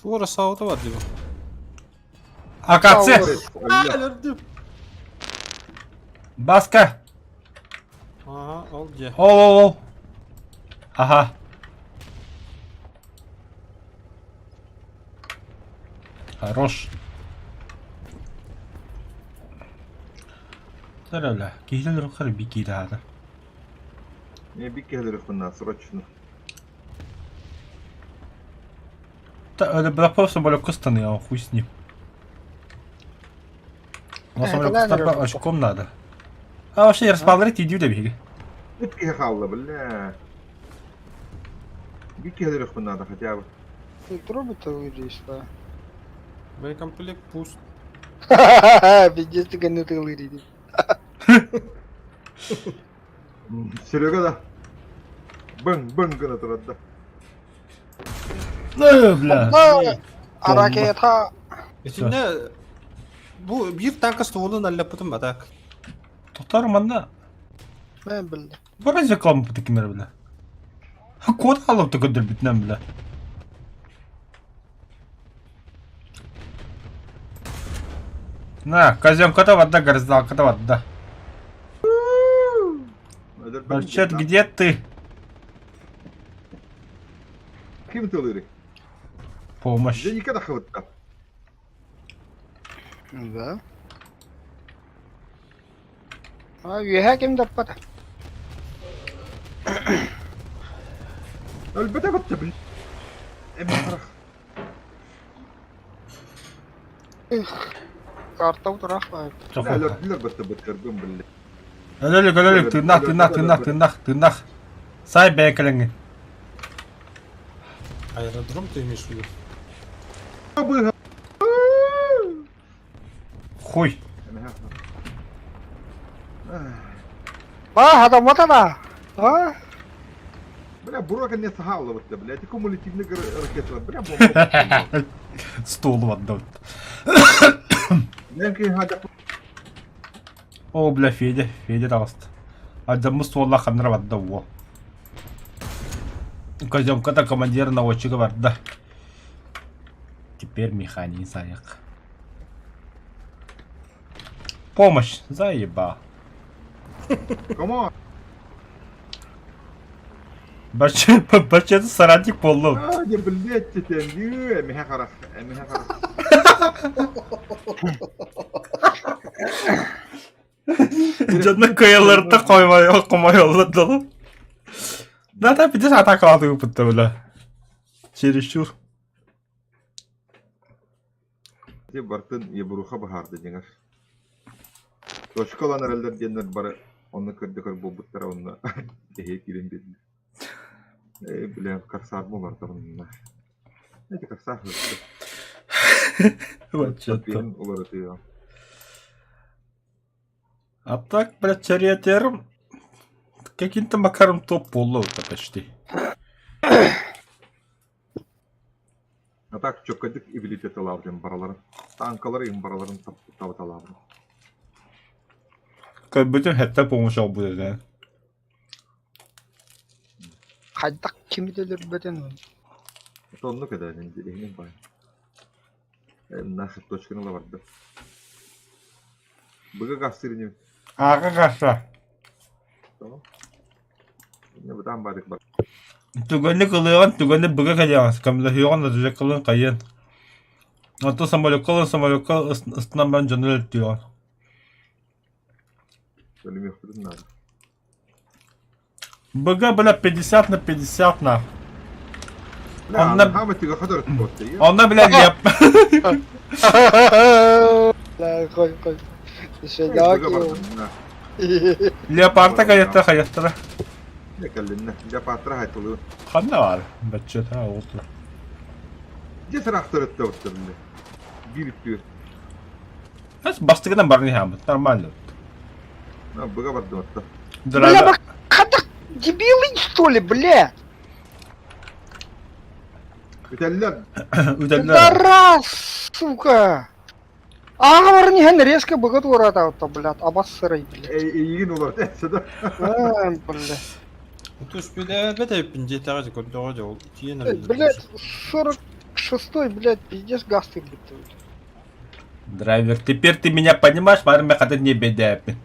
Туора саута бар дии. АКЦ! Өлөрдүм. Баска! Ага, ол дьэ. Ол, ол, ол. Ага. Хорош. Бля, киһилэр хары бикидаада. Не биккелер срочно. Да, бля, просто самолет костаны, а хуй с ним. Но самолет костан очком надо. А вообще расположить иди да беги. Бикке хаалла, бля. Биккелер надо хотя бы. Ты трубы-то вылезешь, да? Боекомплект пуст. Пиздец, ты гоню ты лыри. Серега да. Бың, бың гына турар да. Бля. А ракета. Итиннэ бу биир танка стволун аллаппытым ба так. Тоқтар манна. Мен білді. Бу разведкалам бу кимер бля. Код алып та көдөр бүтнәм бля. На, казенка-то вода, гороздалка-то вода. Бальчет, где ты? Ким тылыры? Помощь. Дьэ никогда хватта. Да. А, үөһэ ким даппата? Өлбөтө бытта бил. Эм харах. Карта утарах баар. Бля, өлөрдүлэр бытты быттыргым биллэ. Өлөлүк, өлөлүк, тыыннах, тыыннах, тыыннах, тыыннах, тыыннах. Сай бэйэ кэлэҥҥин. Аэродром ты имеешь в виду? Быһа. Хуй. А, хатаммата да. А? Бля, буруок не сахалла бытта, бля. Эти кумулятивный ракеталар, бля, бомба. Стол барда. Мен кин хада О, бля, Федя, Федя таҕыста. Алдьаммыт суолла ханнара барда уол. Коземката командир наводчига барда. Теперь механик саяк. Помощь, заеба. Кому? Бачча соратник буоллум. А, не, блядь, тетен, эмиһэ харах, эмиһэ харах. Дьонно кыайалларыттан хомойоллор дылы. Да, да, пиздец атакалааты ыыппыттар бля. Чересчур. Ити бартын ебуруха баһаарды дьиҥэр. Точка ылан эрэллэр диэннэр бары онно көрдө-көр буолбуттара онно эһиэ киирэн биэрдилэр. Ээ, бля, корсарбы уларытабын. Эти корсар Вообще-то. уларытыа. А так, блядь, чариатером каким-то макаром топ буолла почти. А так чөккөдүк ибилитеталаабытын бараларын, танкалары им бараларын табыталаабытын. Көрбүтүм хэттэ помощь олбут этэ. Хайдах кими да өлөрбөтүн. Оннук этэ иһинин бай. Нахер точканы ыла барда. Быга гастыр ини. Ааҕа гаса. Бытаан бардык бар. Түгэнник ылыаҕын, түгэнник быга кэлиэҕин, көмөлөһүөҕүн, рюкзаккалыын хайыан. Оттон самолекка ылан самолекка ыстынан баран дьону өлөртүөҕүн. Өлүмүөхпүтүн наада. Быга, бля, 50 на 50 на. Онно Онно, бля, леп. Бля, хой, хой. Леопарда хайаттара хайаттара. Кэллиннэ. Леопардтара хайтылыы. Ханна баар? Баччата ол тур. Дьэ сыраахтар өттө били. Биир үттүөр. Бастыгынан баран иһааммыт. Нормально. Быга бардым отто. Бля, хата дебилы что ли, бля? Үтэллэр. Үтэллэр. Да раз, сука! Ааҕа баран иһэн резко быга туораатаабыта, блядь, абассырай, блядь. Эйигин уларыт этсэ да. А, бля. Тус билээбэт эбиппин диэтэҕэ көрдөҕө дьэ ол тиийэн Блядь, 46-й, блядь, пиздец газ ты, блядь. Драйвер, теперь ты меня понимаешь, барым хата не бедяпин.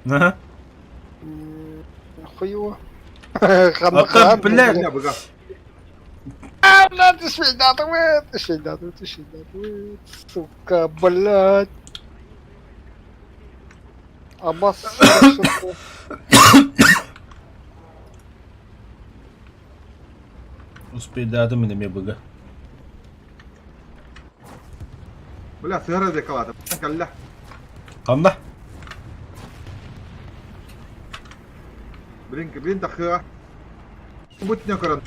Ага. Хуево. А блядь. А, блядь, ты свинатый, ты свинатый, ты свинатый, сука, блядь. Абас, сука. Успейдаатым мин эмиэ быга. Бля, сыһара декалата. Кэллэ. Ханна? Блин, блин, тахыа. Бут не көрөн.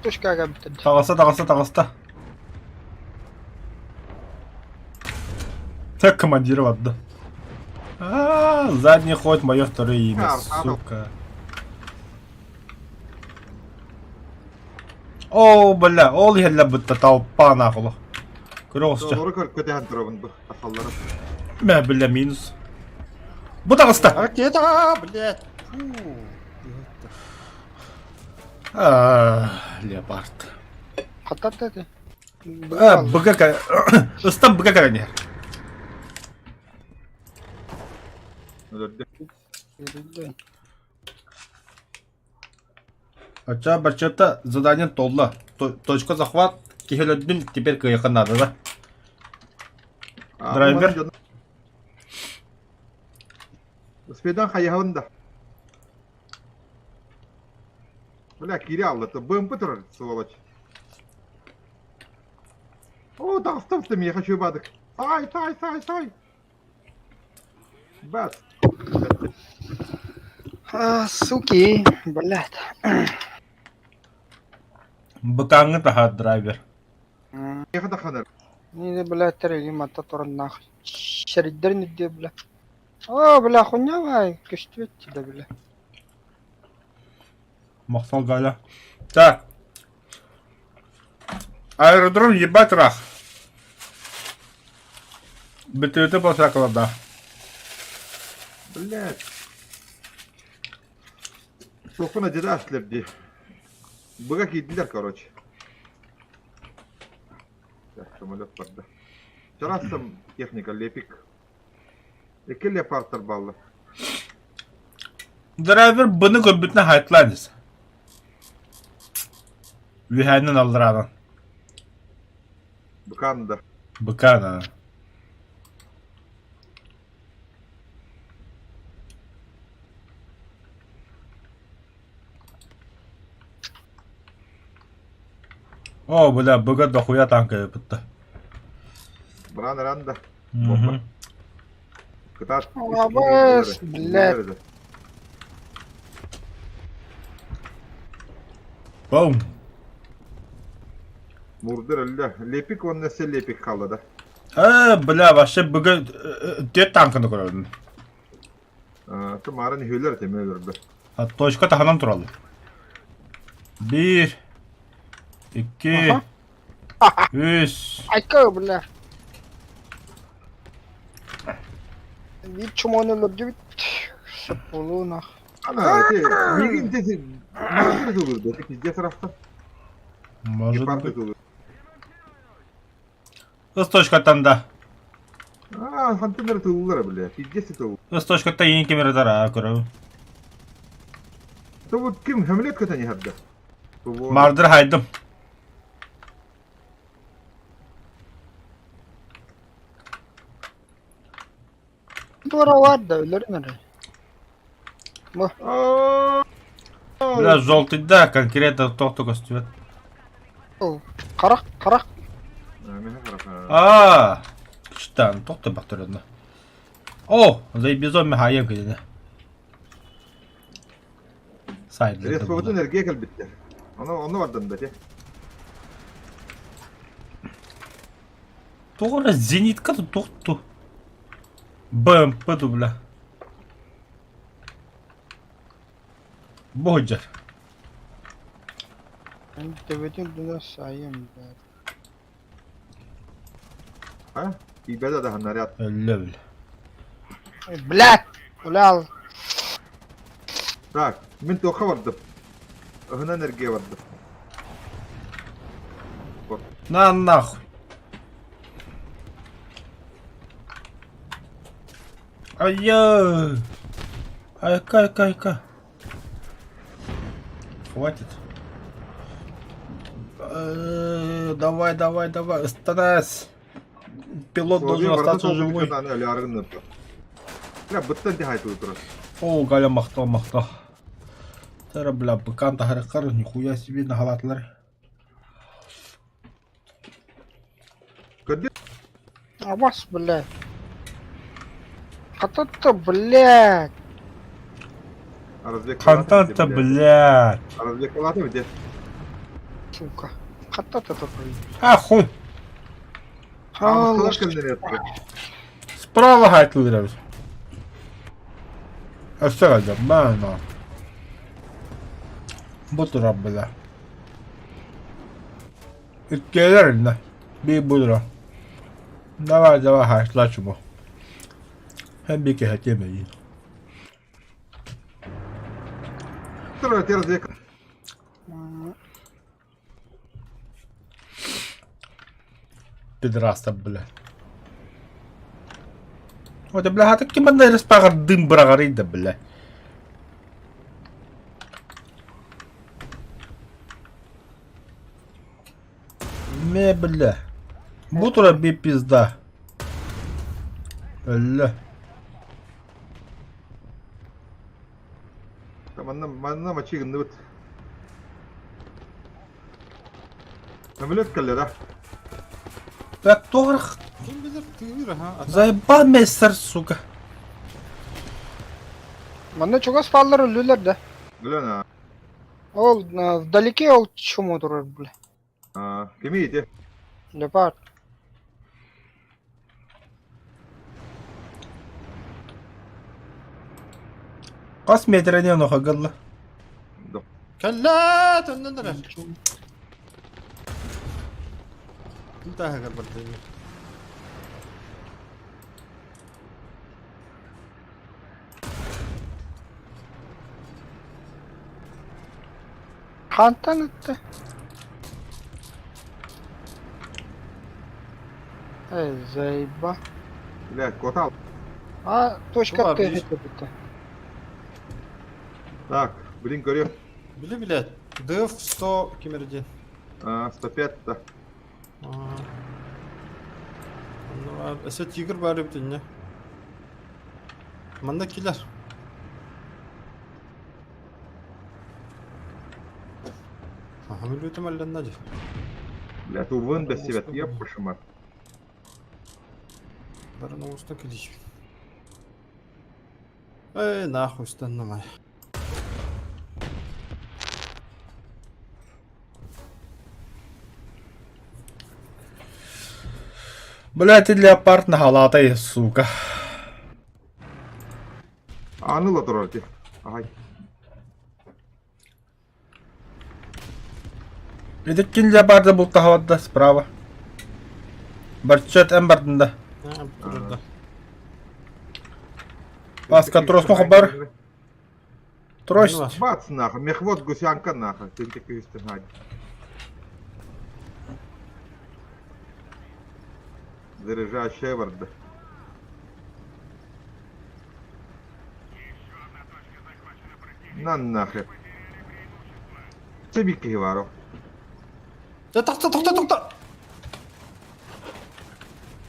Точка кәбіттен. Таҕыста, таҕыста, таҕыста. Так командир барда. А, задний ход мое второе имя, сука. Оо, бля, ол иһэллэр бытта толпа нахуй. Көрө оҕусча. Олору көр көтөһөн турабын бу тахаллары. Мэ, бля, минус. Бу таҕыста. Ракета, блядь. Фу. А, леопард. Хаттат это. А, быга ыстан быга кэлэн иһэр. Өлөрдө. Оччо баччата задание толла. Точка захват киһи өлөрдүн теперь кыайыахха наада да. Драйвер. Успедан хайаһын да. Бля, кире алла, БМП турар, сволочь. О, таҕыстым миэхэ чуубаадык. Сай, сай, сай, сай. Бат. А, суки, блядь. Быкааҥҥы таһаар драйвер. Миэхэ таханар. Не, блядь, терегим атта туран нахуй. Шериддер нидде, бля. О, бля, хуйня вай, көстүбэт да, бля. Махтал Галя. Так. Аэродром ебать рах. Бүтүөтэ босакаларда. Блядь. Сокуна дедаш дии. Быга киирдилэр, короче. Так, самолет барда. Чарассам техника лепик. Икки леопардтар бааллар. Драйвер быны көрбүтүнэ хайтлаан Үһээнин аллараанан. Быкаан да. Быкаан а. О, бля, быга дохуя танка ыпытта. Бран ранда. Бомба. Кытаат. Абас, блядь. Бум. Мурдыр өллө. Лепик уонна се лепик хаалла да. Э, бля, вообще быга түөрт танканы көрөбүн. Тумарын үһүлэр этим өлөрбө. Точка таһынан тураллар. Биир, икки, үс. Айка, бля. Биир чумону өлөрдүбүт. Сөп буолуо нах. Ана, ти мигин ти мардыр тулурду. Ти пиздец рафта. Может быть. Ыс точкаттан да. Аа, хантан эрэ тыллара бля, пиздец это. Ыс точкаттан иин ким эрэ тараа көрөбүн. То вот ким хамлет көтөн иһэрдэ. Мардыр хайдым. Туора да өлөрүн эрэ. Бля, желтый да, конкретно тохто көстүбэт. Харах, харах. Аа, Штан, тохто бахтырына. О, заебизон мехайым кедene. Сайдлы. Респобутун эргиэ кэлбиттэр. Ону онно бардан да те. Тоҕо зенитка тохту. БМП дубля. Бу сылдьар. Төбөтүн дуна сайым баар. А? Тиийбэтэ да наряд. Өллө бile. Блядь! Улял. Так, мин туохха бардым? Ыһынан эргиэ бардым. На нахуй. Ай-яй. Айка, айка, айка. Хватит. Давай, давай, давай. Станас. Пилот должен остаться живой. О, Галя махтал, махтал. Тара, бля, быкан тахарыкар, нихуя себе нагалатлар. Абас, блядь. Хата-то, блядь. Хантан-то, блядь. Сука. Хата-то такой. А, хуй. Справа хайтылырабыз. Өссө кэлдэ, маана. Бу турар бля. Иккиэлэр иннэ. Биир бу турар. Давай, давай, хаайтлаа чумо. Хэн би кэһэтиэм эйиин. Пидорастар, бля. Вот, бля, хата ким манна респаҕар дым быраҕарый да, бля. Ме, бля. Бу турар би пизда. Өллө. Манна манна мачи гынныбыт. Самолет кэллэ да? Бля, торх. Ким билэр тыыр аха. Заебал мессер, сука. Манна чугас бааллар өллүлэр да. Блин, а. Ол вдалеке ол чума турар, бля. А, кими ити? Леопард. Хас метрени онуха гылла. Кэллэ төннөн эрэр. Ким тааһыгар бардыҥ? Хантан ытта? Эй, заеба. Бля, кота. А, точка Бар, Т видишь? это. Так, блин, көрүө. Били билет. ДФ 100 кимерди. А, 105 та. Онно өссө тигр баар эбит инньэ. Манна килэр. Аха мүлүтүм алланна дии. Бля, тувын да себет, еппашыма. Барын оҕуста килиибин. Эй, нахуй станнамай. Бля, ты леопард на халатай, сука. Аны ла турар ти. Ай. Эдиккин леопарда бултаһабатта справа. Барчет эн бардында. Турда. Паска тросну хабар. Трость. Бац нахуй, мехвод гусянка нахуй. Ты күйістің хай. Заряжающая барда. На нахер. Цебик киһи Дэ тохто тохто тохто.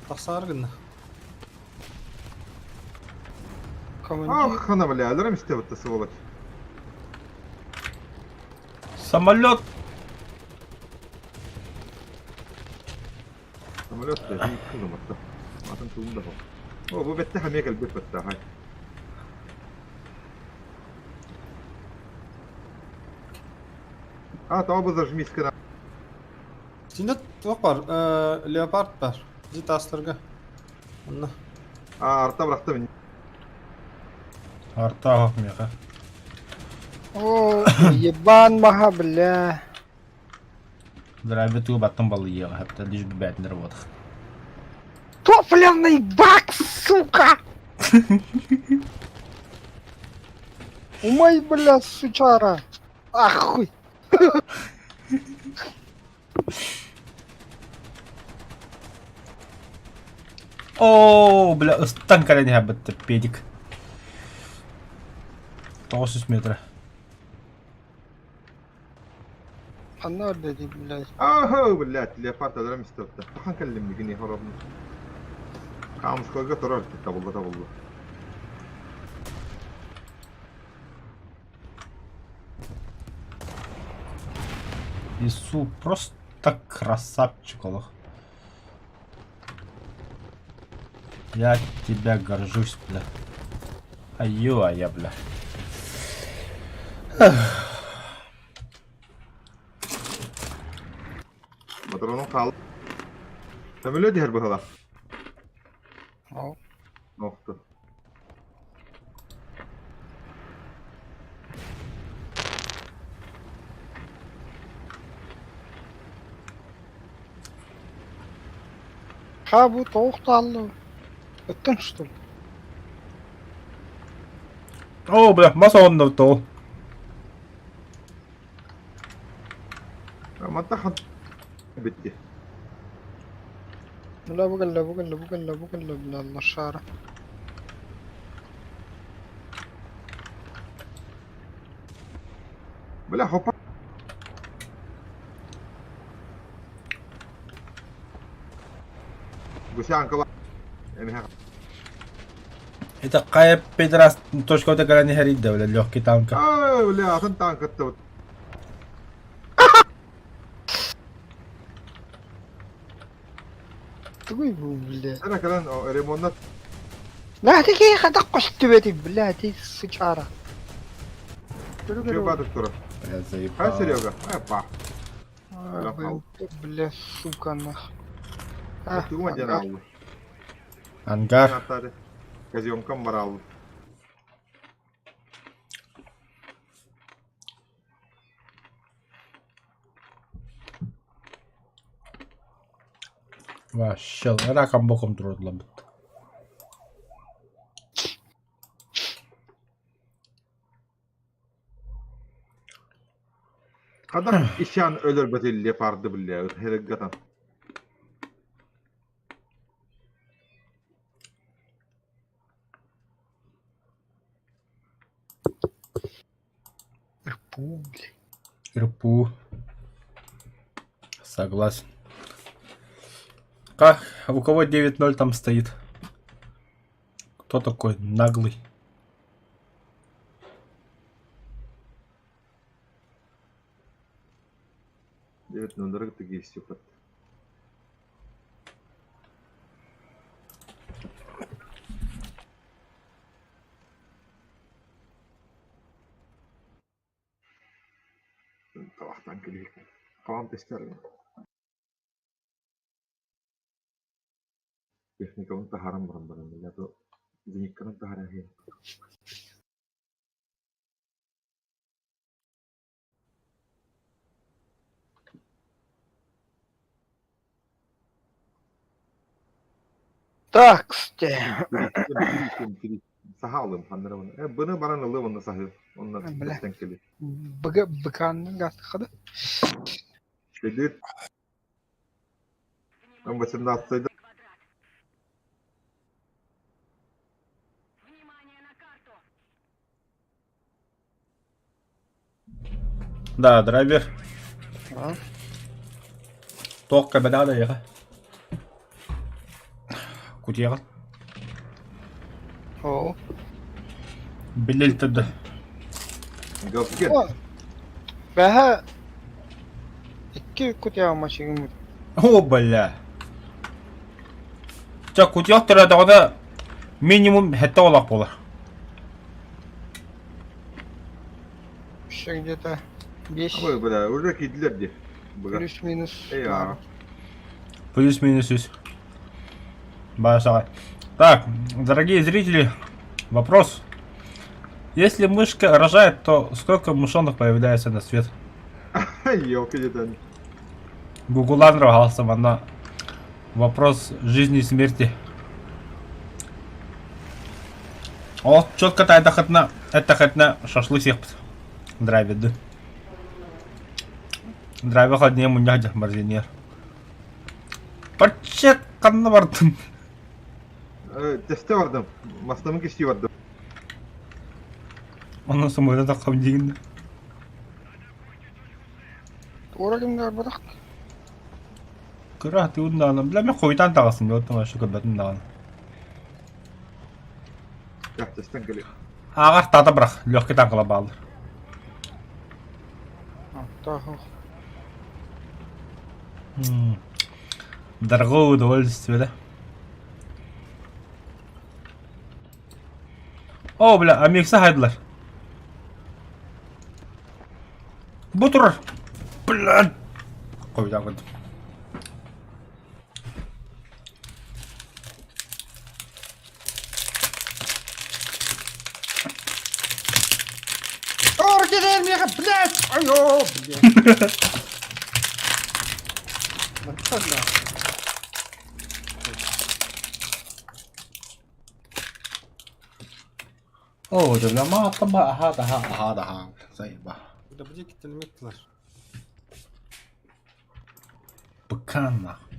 Тахсаар гынна. Командир. Ах, хана бля, өлөрөм истебитте сволочь. Самолет. Самолет да кылыматта. Атын тылын да О, бу бетте хамия кэлбит бетте хай. А, то бу зажмись кына. Синде туох бар? Леопард бар. Дьи таастарга. Онно. А, арта бырахта мин. Арта меха. О, ебан маха, бля. Здравия ту баттан балыйыга, хатта лишь бы бәтнер работах. Топливный бак, сука! Умай, бля, сучара. Ахуй. О, бля, ыстан кэлэн иһэбит педик. 900 метра. Ханна өллөдүй, блядь. Аху, блядь, леопард өлөрөм истебитте. Хахан кэллим дигини хоробун. Камскойга турар табылла табылла. Ису просто красавчик, олох. Я тебя горжусь, бля. Айо, а я, бля. Патронум хаал. Самолет иһэр быһыла. О. Охту. Ха, бу тоох таалла. Ыттың, что ли? О, бля, мас онно то. Манта хан битти. Бля, бу кэллэ, бу кэллэ, бу кэллэ, бу кэллэ, бля, лошара. Бля, хопа. Гусянка Эмиһэ. Это кая педрас точка өтө кэлэн иһэр бля, легкий танка. Ай, бля, атын танкатты. Хуй бу, бля. Сара кэлэн ремоннат На такие хата көстүбэти, бля, ты сычара. Чё бадыр турар. Бля, А, заебал. Серега? Опа. Бля, сука, нах. А, Тугума диэн ааллы. Ангар. Аттады. Казёнкам барааллы. Вообще, раком боком турдулар бит. Хадах ишан өлөр бөтүл лепарды билле. Хереггатан. Рпу, бля. РПУ. Согласен. Как? У кого 9-0 там стоит? Кто такой наглый? Девять ноль такие все под. Табахтан кэлиик. Хавам тестер. Техникабын таһааран баран баран бля, то зенитканы таһааран иһин. Так, кстати. Саха алым ханнарабын. Э, быны баран ылым онно саһы. Онно Бля. тестен кели. Быга быканның гастыхады. Келит. Ам 18 Да, драйвер. А? Тоққа бәдә яға. Кутияға. О. Билел түрді. Галскен. Бәһә икки кутия машигым. О, бля. Ча кутияқ түрі минимум хәтті олақ болар. Еще где-то 5 Ой, бля, уже кидлер де. Бля. плюс-минус. Эй, а. Плюс-минус үс. Башаға. Так, дорогие зрители, вопрос. Если мышка рожает, то сколько мышонок появляется на свет? Ёлки где-то. Гугулан ругался на вопрос жизни и смерти. О, четко та это хотна, это хотна шашлык всех драйвит, да. Драйвер ходне муньяджа марзинер. Парчет канна бардым. Тесте бардым. Мастамын кешти бардым. Онан самойда да кам дигин. Тура кимдер бадак. Кыра ты ундан, бля мен койтан тагасым, yoттум ашы көбөтүн даган. Я, тестен кели. Агар тата брак, легкий танкала балдыр. Так. Дорогое удовольствие, да? О, бля, амикса хайдылар. Бу турар. Бля. Койдан көрдүм. Тур киирэн миэхэ, блядь! Айо, блядь. Мантан О, бля, ма таба аха да аха да заеба. Да бдик телмитлар. Быкан нахуй.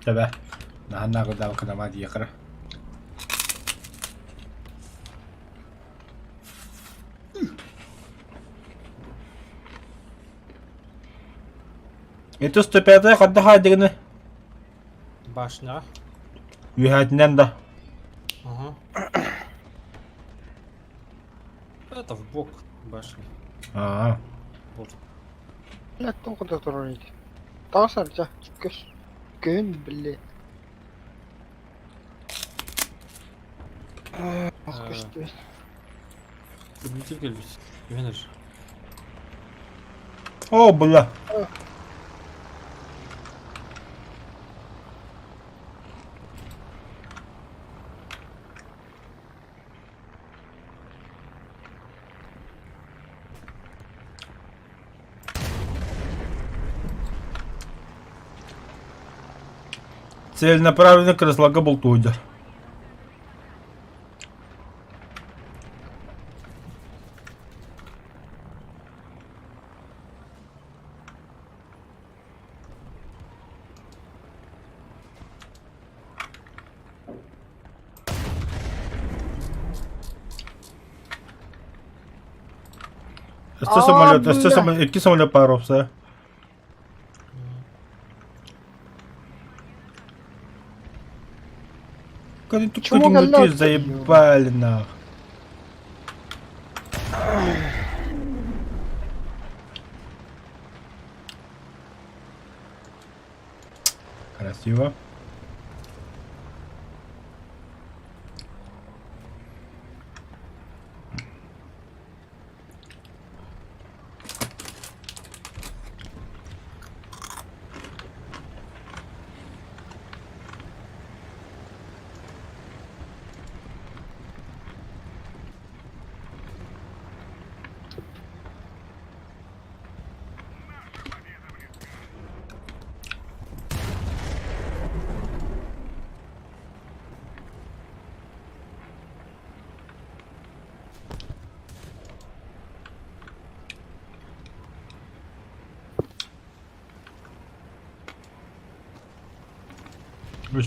Тебе. Наһаа кынама диэхэр. Это 105 хадда хаадыгыны? Башня. Үһәтинен да. Ага. Это в бок башни. Аа. Борт. Бля, тоҕо турар ити. Таҕыс арча, көс. Күн, бля. Ах, көстүбэт. Победитель кэлбит. Түһэн эрэр. О, бля. Целенаправленно креслага бултуйдар. Өстө Аа, самолет, өстө бля. самолет, икки самолет паровса. Чему галлят? Заебали нах. Красиво.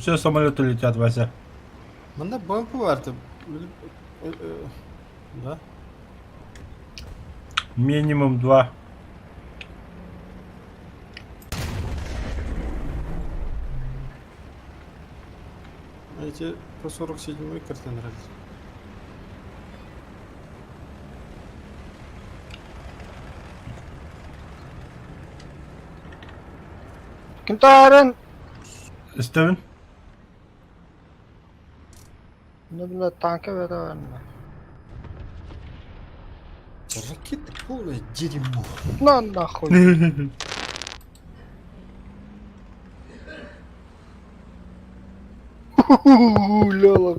Все самолеты летят, Вася. Манна БМП баар да. Да? Минимум два. Эти по 47-й карте нравятся. Кентарен! Стивен? Ну, бля, танка верно. Ракеты полное дерьмо. На нахуй. Лёла.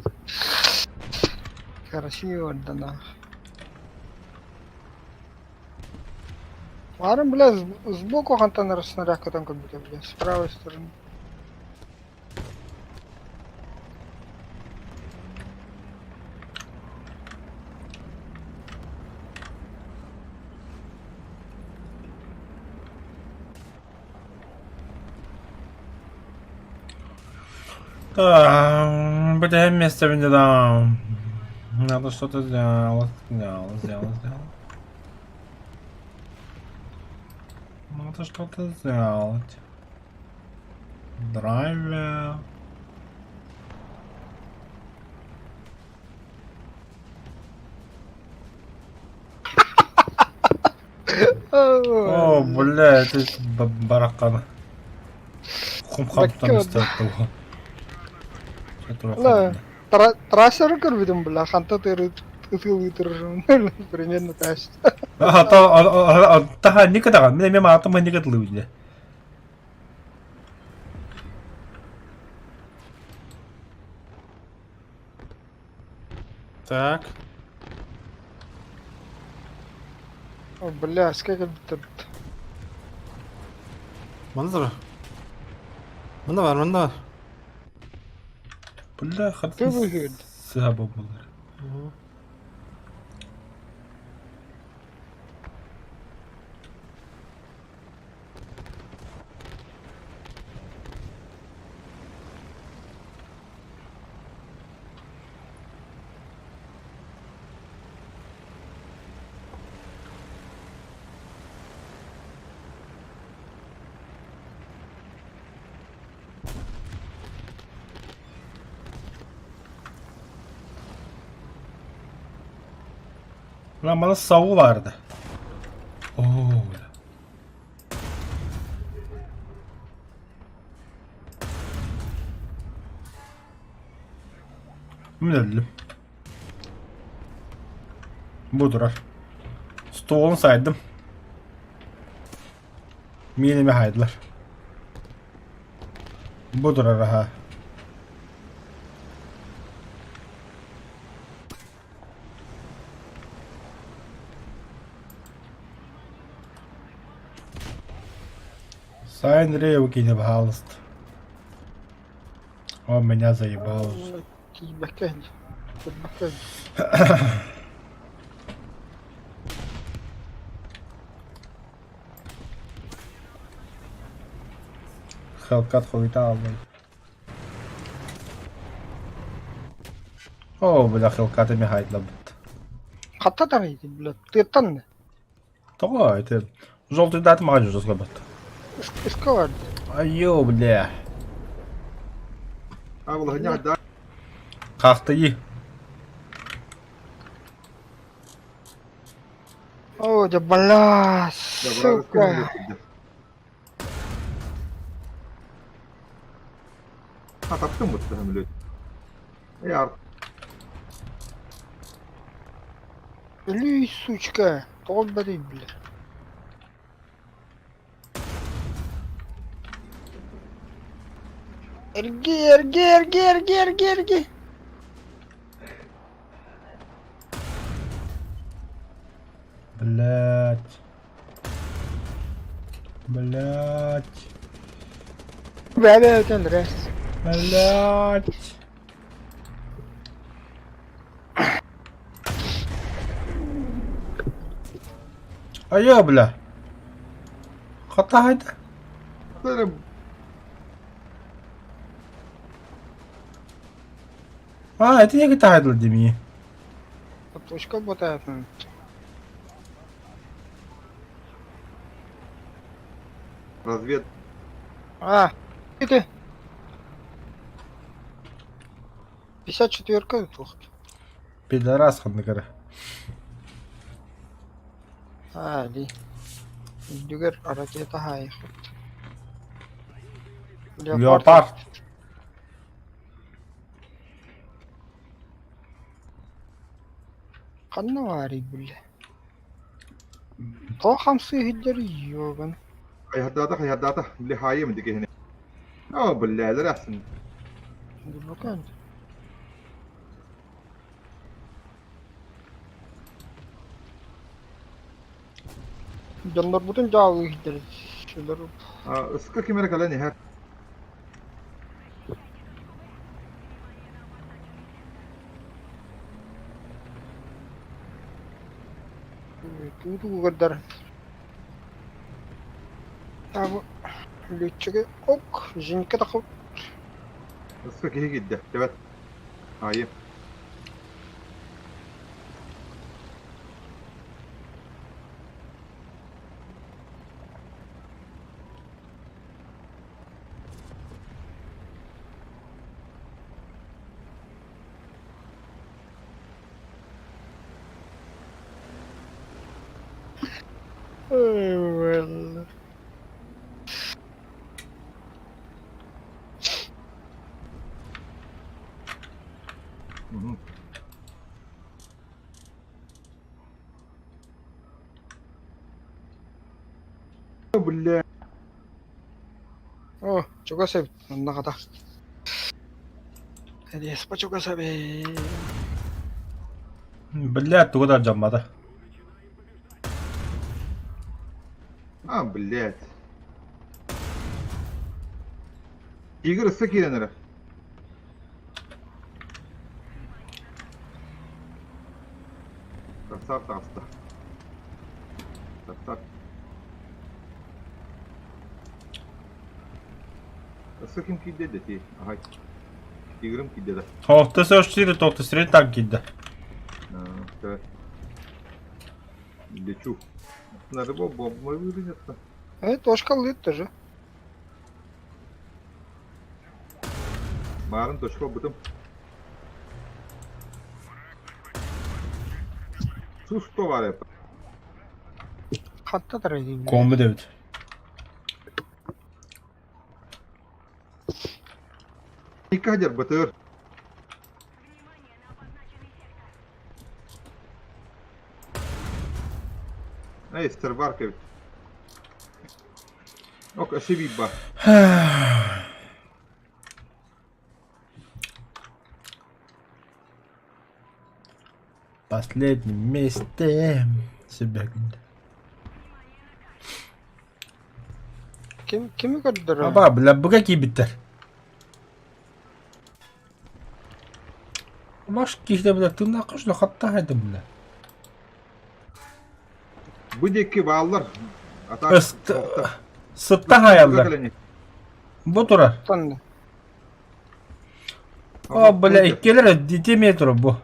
Красиво, да нах. Арын, бля, сбоку хантан снаряд там как будто, бля, с правой стороны. Да, бля, место мне да. Надо что-то сделать, сделать, сделать, сделать. Надо что-то сделать. Драйвер. О, бля, это баракан. Хум-хам там стоит. Да. Трассер көрбүтүм, бля, ханта тыры ытылы примерно трасс. А, то, таха никогда, мен мен атым никогда луйде. Так. О, бля, сколько тут. Манна да. Манна бар, манна бар. Бля, Ты хат. выиграл. Саба булар. Lan bana savu vardı. Oo. Мин өллүм. Бу турар. Столун сайдым. Миэнэми хаайдылар. Бу турар аһа. Сайн Ревкини, пожалуйста. Он меня заебал уже. Тиийбэккэ Тиийбэккэ Хелкат хуйта албын. Оо, бля, Хелкат эмиэ хайдлабыт. Хатта тарыйдын, бля, тыаттан да. Тоҕо это желтый даты маған жазылабыт. Ыска барды. Айо, бля. А, балаһынньа да. Хахтыйы. О, да бля, сука. А, таптым бутта самолет. Я Өлүй, сучка. Тоҕо бэрий, бля. Эрги, эрги, эрги, эрги, эрги, эрги. Блять. Блять. Бэбэ өтөн эрэ. Блять. Айа, бля. Хата хайда. А, это не хайдла деми. Точка ботаятын. Развед. А, это. 54-ка туох. Пидорас ханныгара. А, ли. Үрдүгэр ракета хаайхыт. Леопард. Ханна баарый бля. Тоҕо хамсыы иһиллэр ёбан. Хайһардаата, хайһардаата. Били хаайым ити киһини. Оо, биллээлэр ахсын. Дурбакан. Дьоннорбутун дьаалыы иһиллэр. Шулар Ыска ким эрэ кэлэн иһэр. Туутугар Табы лүтчүгү ок жинке тахып Ыска киһи киирдэ. Тэбэт. Хаайым. Well. Бля. О, чугас эбит, онно хата. Респа чугас эбит. Блядь, тугу да дьаммата. А, блядь. Игорь ысса киирэн эрэ. Красав таҕыста. Красав. Ысса ким киирдэ дэтий? Аһай. Игорым киирдэ да. Тоқта 44, тоқта сирен танк киирдэ. А, Лечу. Надо было бомбу выгонятся. Точка лыт тоже. Марын точка бутым. Сусто бар Хатта тарайдым. Комбо дебит. Икки бытыр. Эй, Старбарк эбит. Ок, өссө бар. Последнем месте себя. Ким кими көрдөрөр? Аба, бля, буга киибиттэр. Маш киһитэ бля, тыыннаах көчлө хатта хайдым бля. Бу диэки бааллар. Атак. Сытта хайаллар. Бу турар. Тонна. О, бля, иккилэр дити метр бу.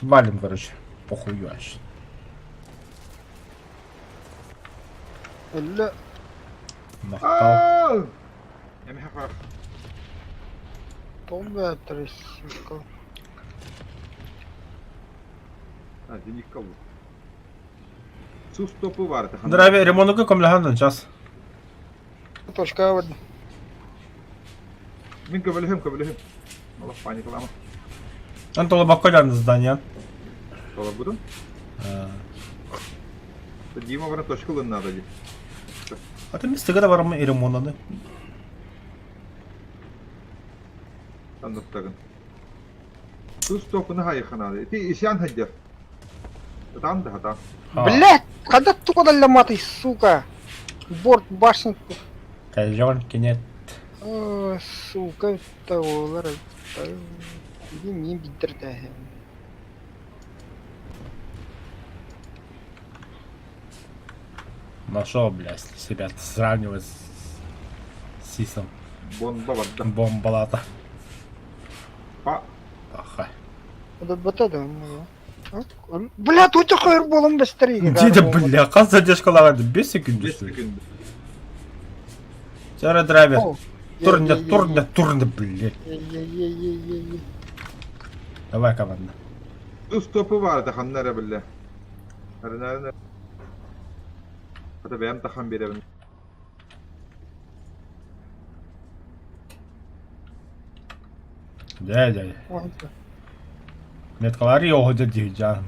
Валим, короче. Похую аж. Өллө. Махтал. Тоҕо сука. А, зенитка был. Сустопы бар. Здравия, ремонтука комляхан сейчас. Точка вот. Мин көмөлөһүм, көмөлөһүм. Олох паникалама. Антола бакколян здание. Толорбутум. Дима баран точка ылын надо ди. А ты мистеге да барамын ремонтаны. Танныттагын. Сустопыны хайханады. Ти исян хаджар. Там да там. Блять, когда только дали сука. Борт башни. Кайжон кенет. О, сука, того, Иди не биддерде. Нашел, блядь, себя сравнивать с Сисом. Бомба барда. Бомбалата. Па. Аха. Вот это, Бля, тут такой болом быстрее. Где бля, қаз задержкалағады 5 секунд 5 секунд. Сара драйвер. Турня, турня, турня, блядь. Давай команда. Стопы бар да ханнара билле. Арнарна. Ата бэм тахан беребин. Дя, дя. Меткалары yok dedi can.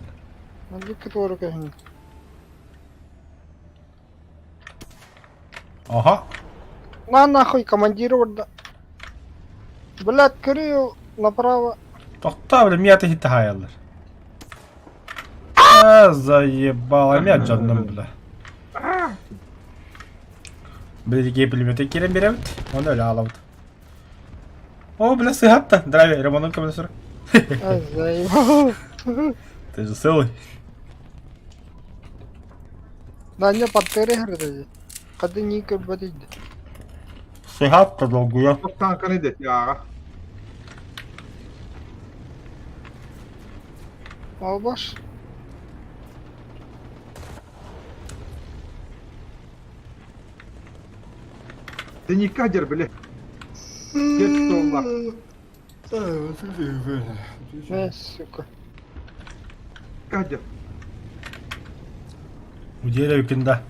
Aha. На нахуй, командир да. Блядь, Кирилл, направо. Тоқта, бля, мята хитті хаялар. А, заебало, мя жаным, бля. Бля, пулеметы керем беремит. Он öyle алабыт. О, бля, сыгатта. Драйвер, ремонт командир. А, заебал. Ты же целый. Да, не подтыры грыды. Кады не көрбөдүйді. Сыгатта долгуя. Танканы дет яға. Албаш. Зенитка дер бile. Кет столла. Э, сука. Кадер. Уделя да.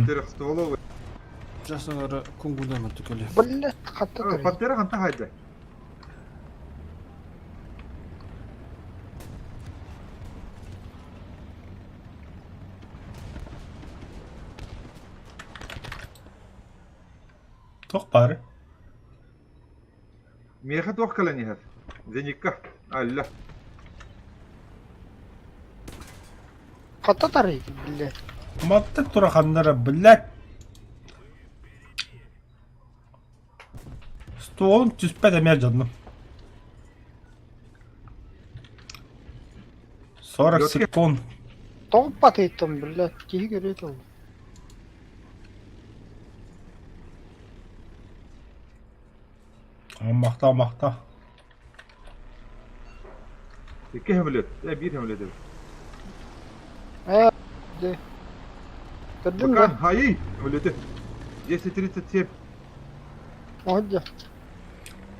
Трехстволовый. Жасанара кунгудама түкеле. Блядь, хатта Пантера ханта хайда. Тоқ бары. Меха тоқ калани хат. Зенитка. Алла. Хатта тарый, блядь. Матты тураханнара, блядь. Столын түспәді әмер жаным. 40 секунд. Тоғып батыйтым, блядь, киһи көрөт ол. Мақта, мақта. Икки хөмөлөт. Э, бир хөмөлөт. Э, де. Көрдүң Бакан, да? хайы, хөмөлөтү. 10.37. Оһдьа.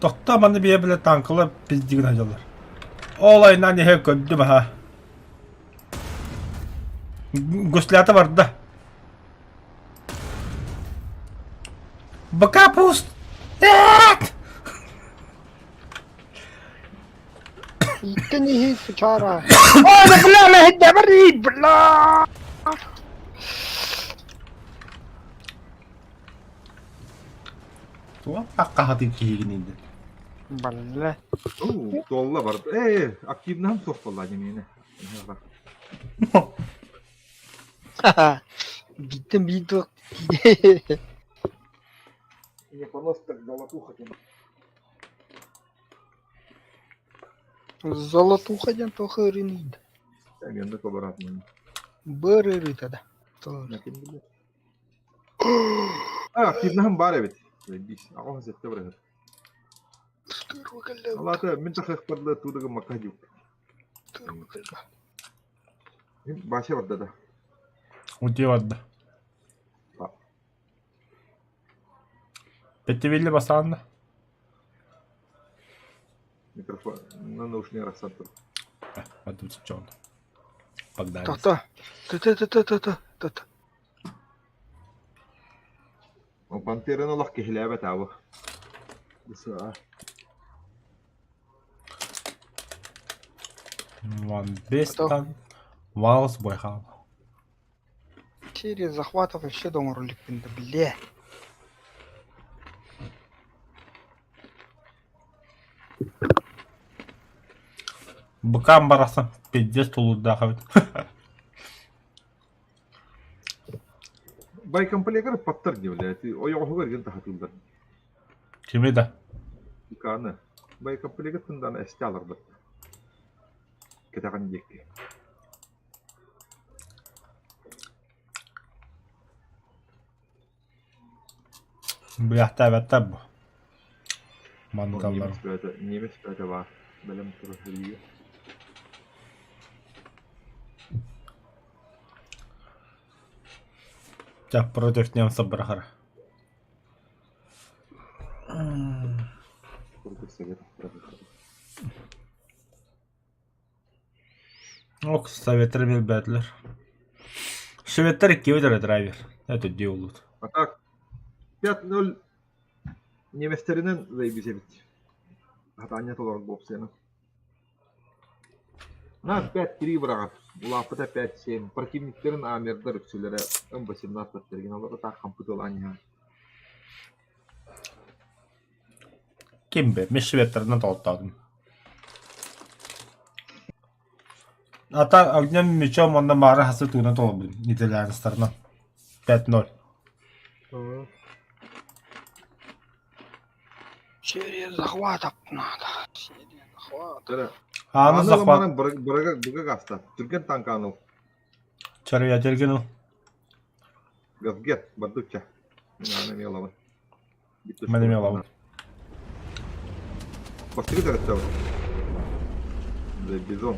Тохтоо манна бэйэ бile танкалар пиздигин сылдьаллар. Ол айынан иһэ көрдүм аха. Гуслята барда. Быка пуст! Эт! Ииттэн иһи сучара. Ой, да бля, мэһэйдэ барый, бля! Туох хаххаһатыы киһигин инде? Балла. Уу, туолла барда. Ээ, активнаһым суох буолла дьимиэнэ. Бииртэн биир туох Не понос так золотуха диэн. Золотуха диэн туох ыарыыный да? Эмиэ кобаратмын. Быар ыарыыта да. А, активнаһым баар эбит. Биис, аҕам сэттэ барыһыт. Алаата мин тахыахпар туудага макка дьук. Баша барда да. Утие барда. Петтибилли бастаан да. Микрофон на наушник арахсан тур. Подумать, что он. Погнали. Тохто. Т-т-т-т-т-т. Пантераны олох киһилээбэт аабы. Ван Бестан, Валс Бойхал. Серия захватов вообще доҥоруликпин да бля. Быкам барахсан пиздец тулуурдаах эбит. Байкомплегар паттар диэбилэ. Ойоҕоһугар гын таһатыыллар. Кими да? Иканы. Байкомплегар тындана эстэ аларбыт. Кэтэҕин диэки. Быйахтаабаттар бу. Манталлар. Немец бөтө, немец бөтө баар. Бэлэм турар сэриигэ. Ча против немцев бырахара. Против Советов Ок, советтар билбэтилэр. Шведтэр иккибит эрэ драйвер. Это делают. А так, 5-0 немецтеринэн заебись эбит. Хатаанньа толорор буопсуйаны. На 5-3 быраҕар. Улааппыта 5-7. Противниктерин Амердар үксүлэрэ М18 тэргин олору таах хампытыалаан иһэн. Ким бе? Мен шведтеринэн толоттоотум. Ата огнем мечом онно маара хасы туунан толорбутум итальянецтарынан. 5-0. Серия захватов надо. Серия захватов. Ааны захват. Бырага быга гаста. Түргэн танканыл. Чарыйа тергенил. Газгет бардучча. Мен эмиэ ылабын. Мен эмиэ ылабын. Бастакы төрөттөбүт. Бизон.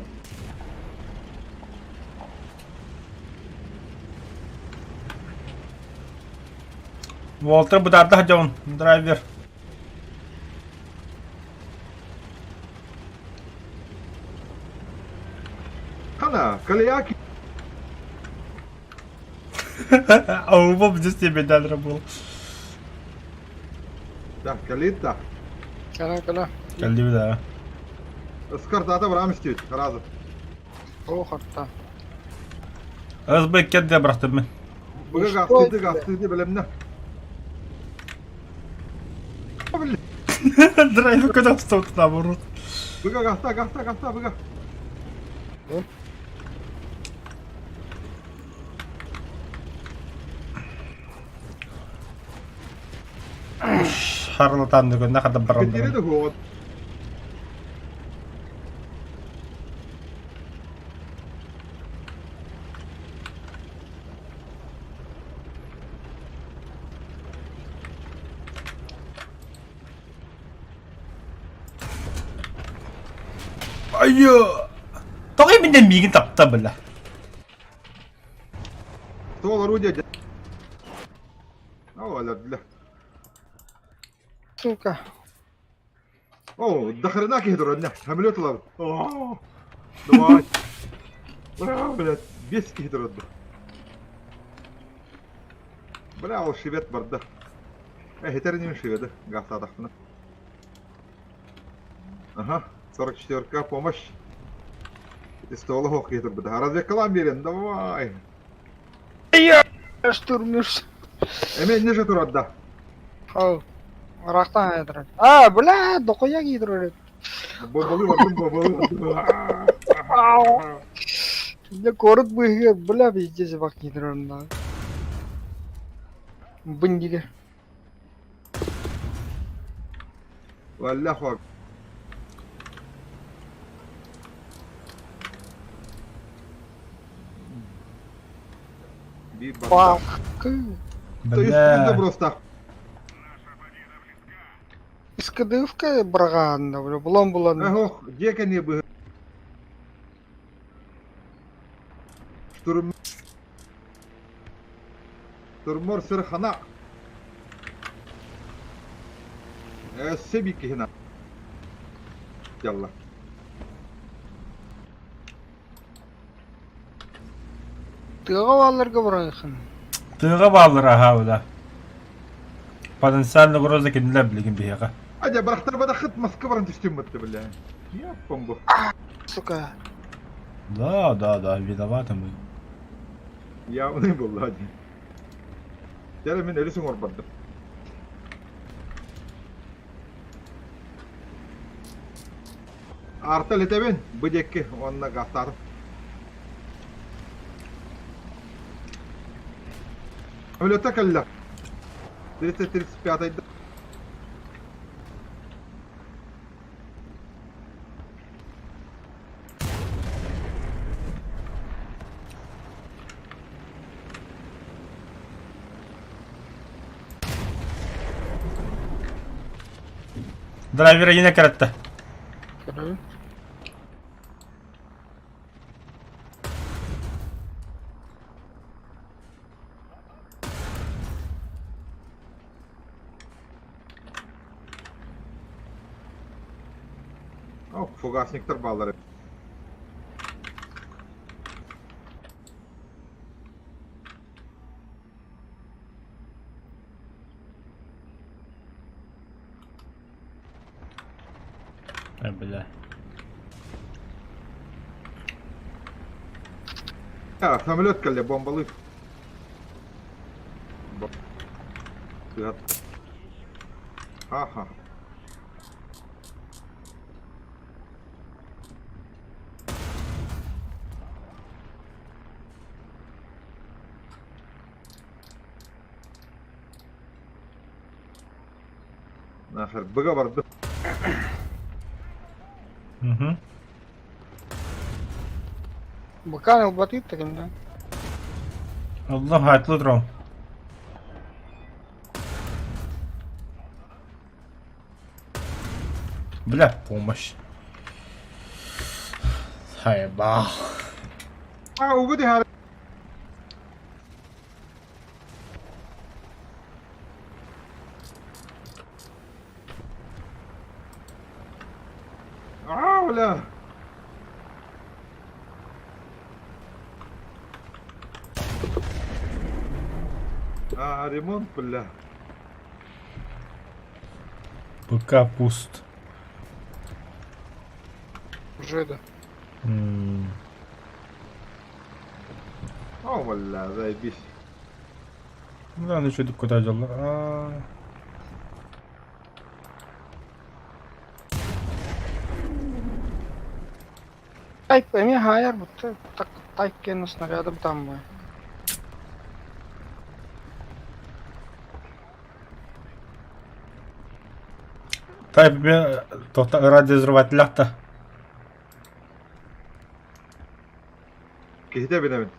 Уолтер бытаарда сылдьабын, драйвер. Хана, Калияки. А у здесь тебе дальше был. Да, Калита. Кала, кала. Калита, да. Скартата брамстит, разы. О, харта. СБ кедде бырахтым мен. Быга гастыды, гастыды билемне. Драйвер куда встал наоборот. Быга гаста, гаста, гаста, быга. Шарлатан дүгөннө хата Кетире бараллар. да хуот. Айы! Тоҕо миннен миигин тапта бля. Ствол орудия. О, ля. Сука. О, до хрена киһи турар, не, самолет ылабыт. О, давай. А, блядь, бес киһи турар. Бля, ол швед барда. Э, хитер ним шведы, гаастаатахпына. Ага, 44-ка помощь. Ствола хоох киһи турбута. Разведкалаан биэрэн, давай. Штурмишь. Эмиэ инне турар да. Ау. Ыраахтан айдырар. А, бля, дохуя киирэр. Боболу бардым, боболу бардым. Я город быһыгар, бля, везде бак киирэр на. Бындиге. Валлах Биир барда. Палка. Бля. Просто. СКДФка браганна, бля, булан булан. Ох, где не бы. Штурм. Штурмор сырхана. Себики хина. Ялла. Тыаҕа баалларга барайхын. Тыаҕа бааллар аһаа да. Потенциально угроза кинилэр билигин биһиэхэ. Адя бырахтар хыт Москва баран түстүм бытты бля. Я бомбу. Сука. Да, да, да, виноваты мы. Явный был один. Дәрі мен өлісің орбардым. Арта летебин, быдекки, онна гастарым. Самолетта кэллэ. 335 Драйвера yine кыратта. Көрөбүн. О, фугасниктар баллары. Ай, бля. А, самолет кэллэ, бомбалыы. Ха-ха. Нахер, быга барды. Угу. Бакан ылбатыт таким, да? Аллах хатлы дрон. Бля, помощь. Хайба. А, угуди хар. А, бля. А, ремонт, бля. ПК пуст. Уже да. М. О, бля, заебись. Ну да, ну что куда дела? А. Тайп, эми хайар, будто так тайп кену снарядом там мы. Тайп мен тоқта радиовзрыватель Кихите бинебин.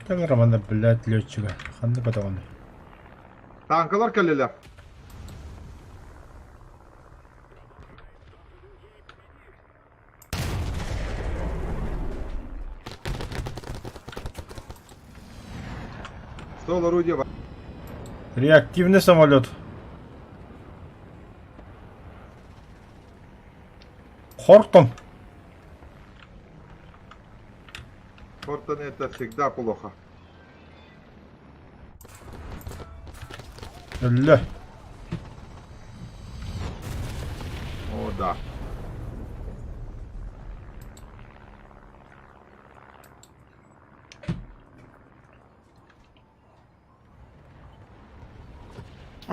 Кэлэр манна, блядь, летчига. Ханна потом. Танкалар кэллилэр. Ствол орудия Реактивный самолет. Хортон. Хортон это всегда плохо. Өллө. О, да.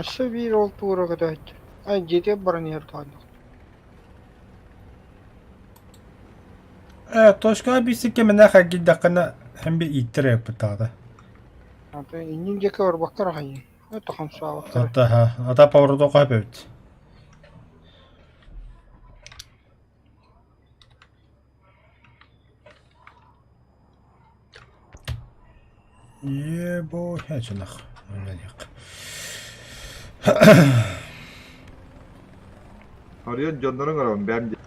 Өссө биир ол туура көтөөччү. Ай дьиэтигэр баран иһэр тоҕойдох. Э, точкаҕа биирсиккэ мэнээх эргийдэххинэ, һэн би ииттэр эппит-таҕата. Аты иннин диэки барбакка эрэ хайыын. Это хамсаабакка эрэ. Ата, ата повороту хоп эбит. Ебо, хачанах. Арыйан дьоннорун арабын бэм диэн.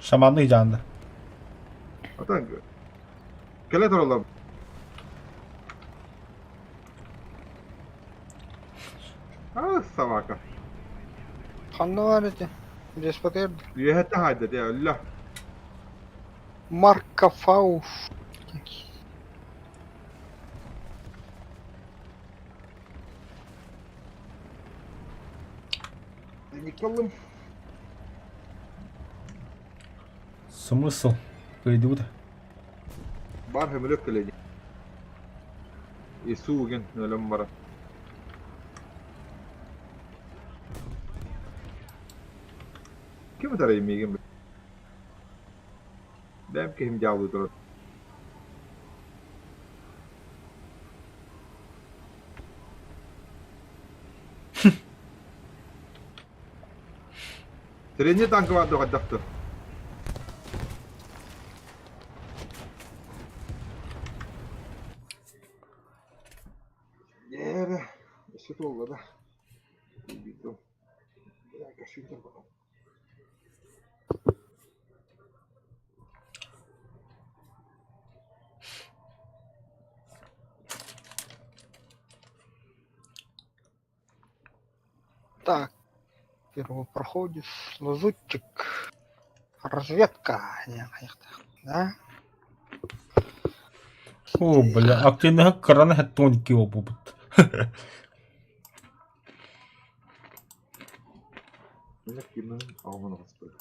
Шаманный дьаанды. Атан кэлэ тураллар. А, собака. Ханна баар ити? Деспотер Үөһэттэ хаайда дии, өллө. Марка Фауф. Николым. Смысл? Кыйдыбыт. Бар хөмөлөк кэлэ Ису ген өлөм бара. Ким ытарай миигин? Бэм киһим дьаалыы турар. Средний танка баар дуо Дьээрэ, өссө туолла да. Тиийбитим. Бля, кашинтан потом. Так. Первопроходец, лазутчик. Разведка. Да? О, бля, активныһа кыраны хэттон икки буолбут. Мен активныһын аҕабын аҕыспыт.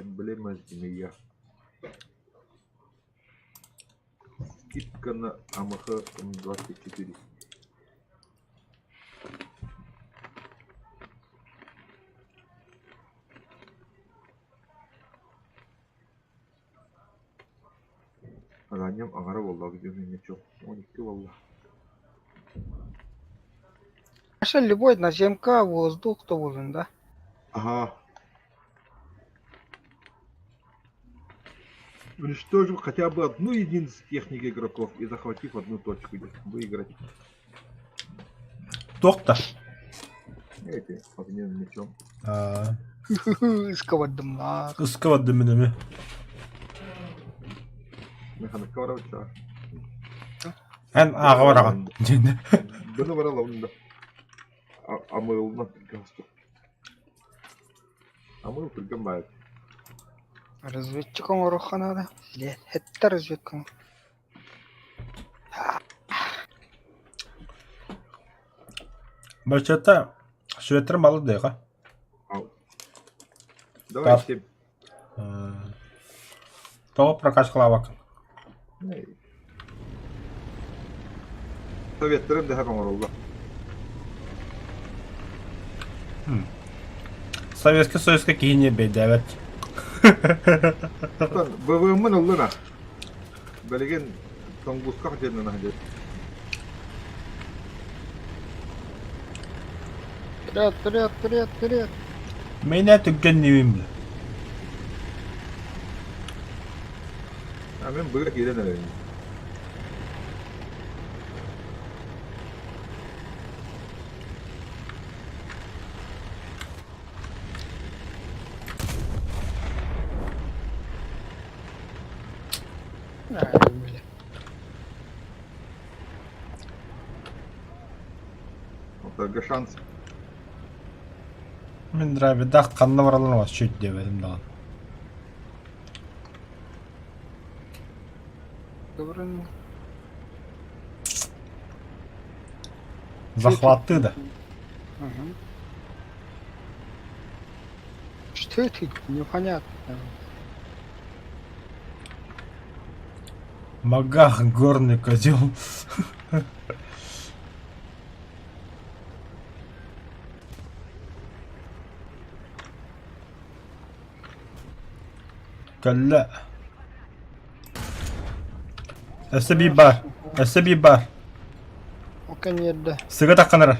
Эмблема змея. Скидка на АМХ М24. Агаанньам аҥара буолла, мечом. 12 буолла. Маша любой наземка, воздух то буолун да? Ага. Уничтожив хотя бы одну единицу техники игроков и захватив одну точку, выиграть. Доктор. Эти огненным мечом. Ыскабардымнар. Ыскабардым Механикароча. Эн ааҕа бараҕын. Bunu баралım да. Амылна галстук. Амыл түргэн баар. Разведчик оҥоруохха наада. Хэттэ разведка. Бачата шведтер малы дыга. Давай семь. Тоҕо прокачкалаабаккын? Советтерим дэһэ оҥороллор. Советский Союзка киһини бэйдээбэт. БВМ-мын ыллына. Билигин Тунгуска хотеннана сылдьар. Вперед, вперед, вперед, вперед. Мэйнэ түргэн нибин А мин быга киирэн эрэбин. Ай, бля. Алтарга шанс. Мин драйвердаах ханна баралларын вообще өйдөөбөтүм даҕаны. Добрый. Захваттыы да. Угу. Что это? Непонятно. Магах горный козел. Кэллэ. Өссө биир баар. Өссө биир баар. Оканьерда. Сыга тахханара.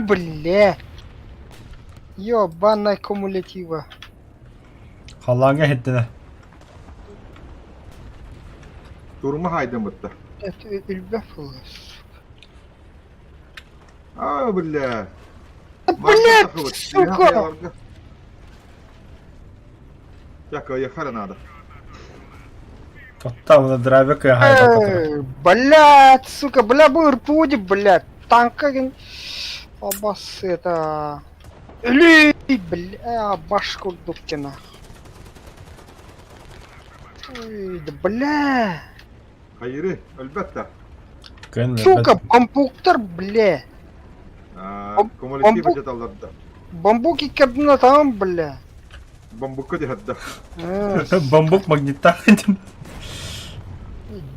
Бля. Ёбаная кумулятива. Халлааҥҥа иһиттинэ. Турма хайдын бытта. Это үлбэх буолла. А, бля. Блядь, сука! Яка, хара надо. Тоттаабына драйвер кыаһаайбакка Блядь, сука, бля, бу РПУ блядь, танка Абас это... Өлүй, бля, баш курдук нах. Ой, да бля. Хайыры, өлбөт Кыайан Сука, бамбуктар, бля. Кумулятив дьаталларда. Бамбук иккердина там, бля. Бамбукка дьаһадда. Бамбук магниттаах этим.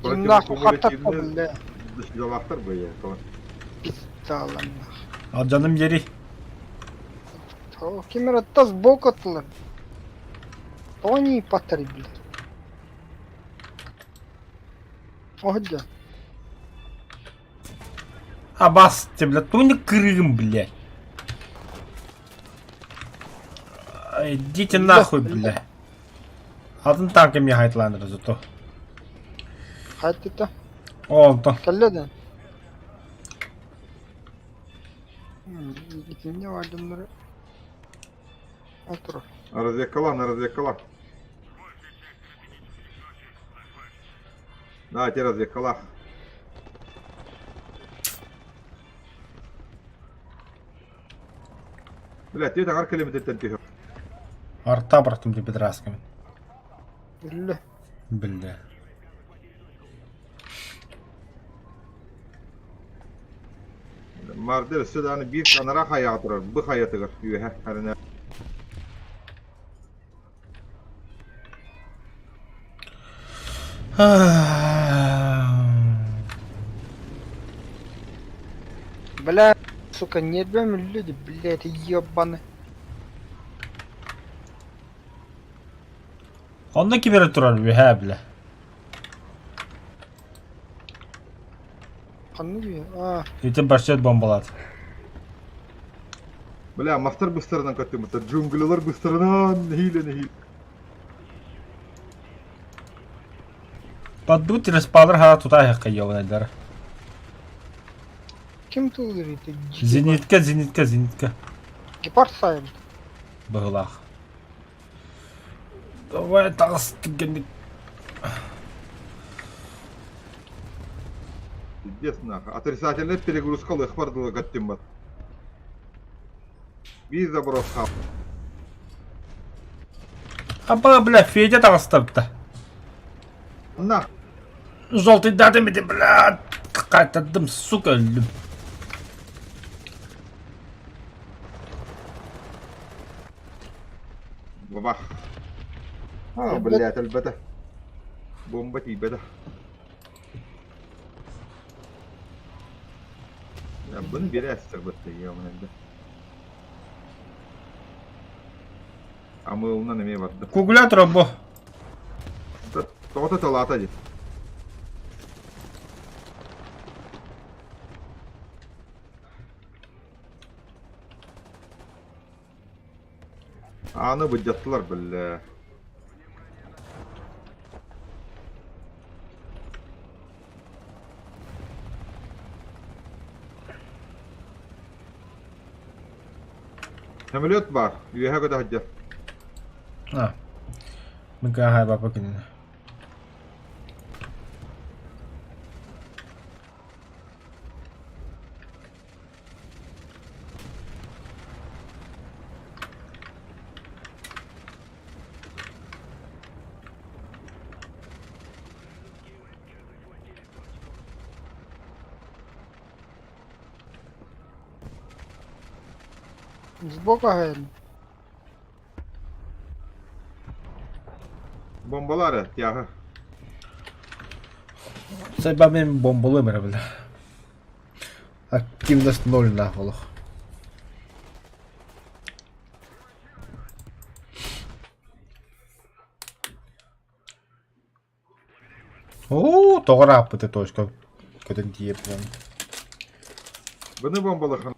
Нахуй хатата, бля. Дьалаахтар быйа. Пизда, нах. Алдьаным ери. Ким эрэ сбоку оттулар. Тони паттары, бля. Оһдьа. Абас, ты, бля, туни Крым, блядь. Идите нахуй, бля. Атын танк эмиэ хайтлааныр зато. Хайттыта. О, онтон. Кэллэ да. Итиннэ баардыннары. Отур. Развекала, на развекала. Да, те развекала. Бля, те тагар километртен түһөр. Арта бартым деп пидорасками. Биллэ. Бля. Мардер өссө даҕаны биир анараа хайаҕа турар, бу хайатыгар үөһэ арына. Бля, сука, нервами люди, бля, это ебаны. Онно ким эрэ турар үөһээ бля. Ханнык үһү? Аа, Ити барсет бомбалаат. Бля, мастар быстарынан көттүм, джунглилар быстарынан нэһиилэ нэһиилэ. Поддут респалыр хара тутаахха ёбанайдара. ким тыллыр ити? Зенитка, зенитка, зенитка. Гепард сайын. Быһылаах. Давай таҕыс түргэнник. Пиздец нахуй. Отрицательная перегрузка лыхвар дылы көттүм бат. Биир заброс хап. Аба, бля, Федя таҕыстабыта. На, Желтый датым ити, бля. Қайтардым, сука, өлдүм. бабах. А, блядь, өлбөтө. Бомба тиийбэтэ. Я бұны бересіздер бітті, ебаный. Амылынан эме барды. Кугулятор бу. Тоҕото талаата дии. Ааны быдьаттылар биллэ. Самолет бар. Үөһэ көтө сылдьар. А. Мин кыаһаайбаппа кинини. Сбоку аһайын. Бомбалар тяга. Сайба мен бомбалыым эрэ бile. Активность ноль нахуй олох. Оо, тоҕо ырааппыта точка көтөн тиийэрбин. Быны бомбалахан.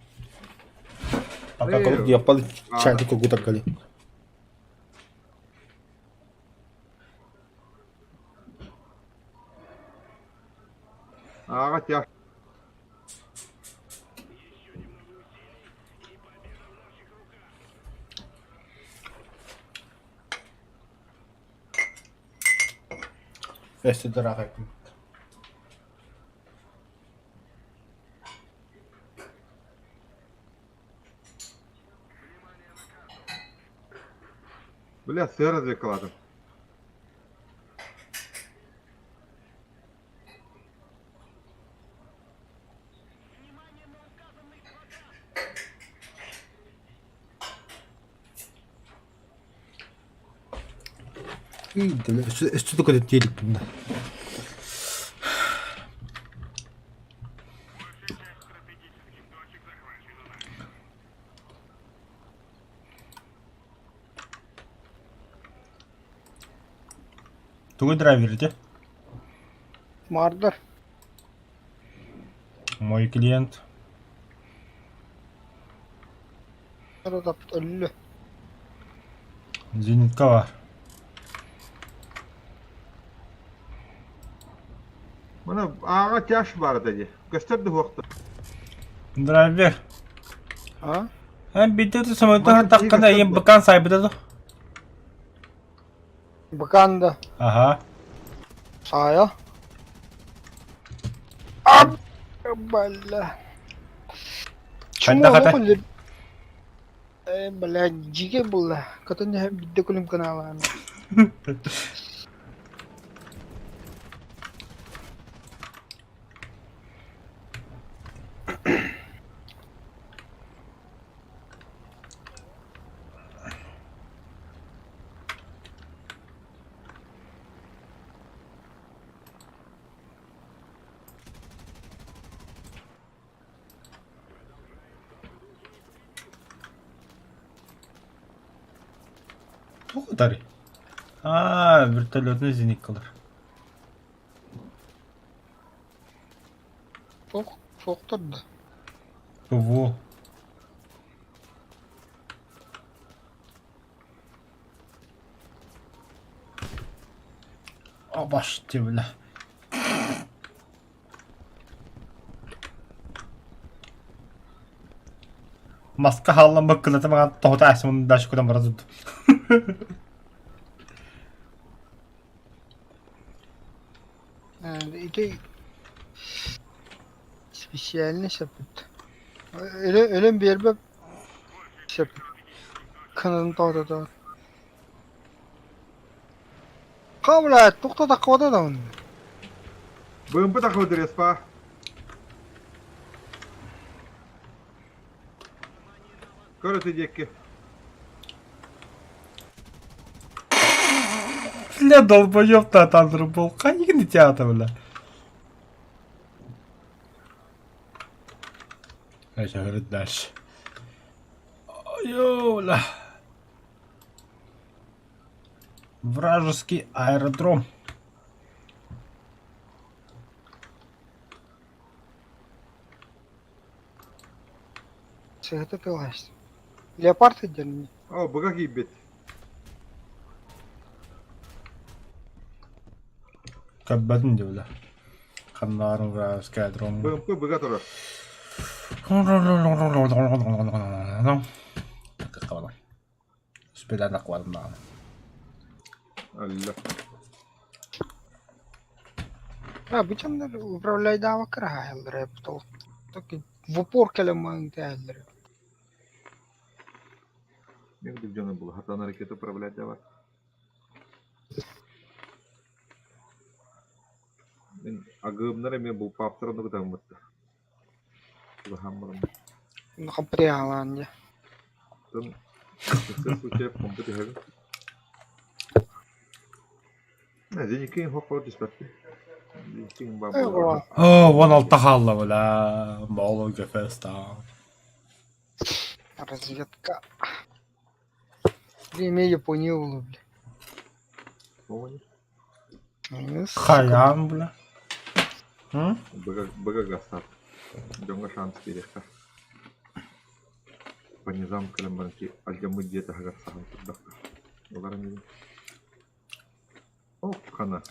Пока кол диэппал чайды кургутар кали. Ааҕа тях. Өссө да ыраах Бля, сыа разведкалаатым. Өссө да көтө тиэликпин да. Тугу драйверите? Мардер. Мой клиент. Өллө. Зенитка бар. Мына ааҕа тяж баар этэ дии. Көстөр да суохта. Драйвер. А? Эн биирдэ да самолеттан таххана ийэм быкаан сайбыта дуо? Быкаан да. Аха. Саайа. Ап! Бля. Хайдах этэ? Э, бля, дьигэ булла. Катын биирдэ күлүм каналаан. Туох ытарый? Аа, вертолетный зениткалар. Суох, суохтар да. ПВО. Обаште, бля. Маска хааллан баккылата маҕан тоһута аасымын дальше кутан бара турдум. Ити специальный сөпүт. Өлөн биэрбэп сөп. Кынын тоһутата. Хабла, тухта таккыбата да оны. БМП тахыбыт респа. Көр өтө диэки. Бля, долбоёб та Thunderbolt. Хайыгын театр, бля. Я говорит дальше. Ой, бля. Вражеский аэродром. Сыһыта тылаас. Леопард сылдьар О, быга киирбит. Көрбөтүм дии бля. Ханнаарым вражеский аэродром. БМП быга турар. Спедан акварым даҕаны. Алла. А, бу дьоннор управляйдаабакка раһаайаллара эбит ол. Так в упор кэлэн маҥтаайаллар эбит. Мин дьону була хатан ракета управлять давай. Мин агыымнар эмиэ булпаптар оннук ытаммыттар. Улахан Ну, хаппытыйаалаан дьэ. Тын случай помпа түһэбин. Зеникин хоппор түспэппин. Зеникин баар буолар. О, 16 хаалла бля. Моҕол ГФС-та. Разведка. Время Япония было, бля. Оҕону. Ну, сука. Хайаан, бля. М? Быга гастар. Дьоҥҥо шанс биэриэххэ. По низам кэлэн баран ки алдьаммыт дьиэ таһыгар саһан турдахха. Ылар инибин. О, хана.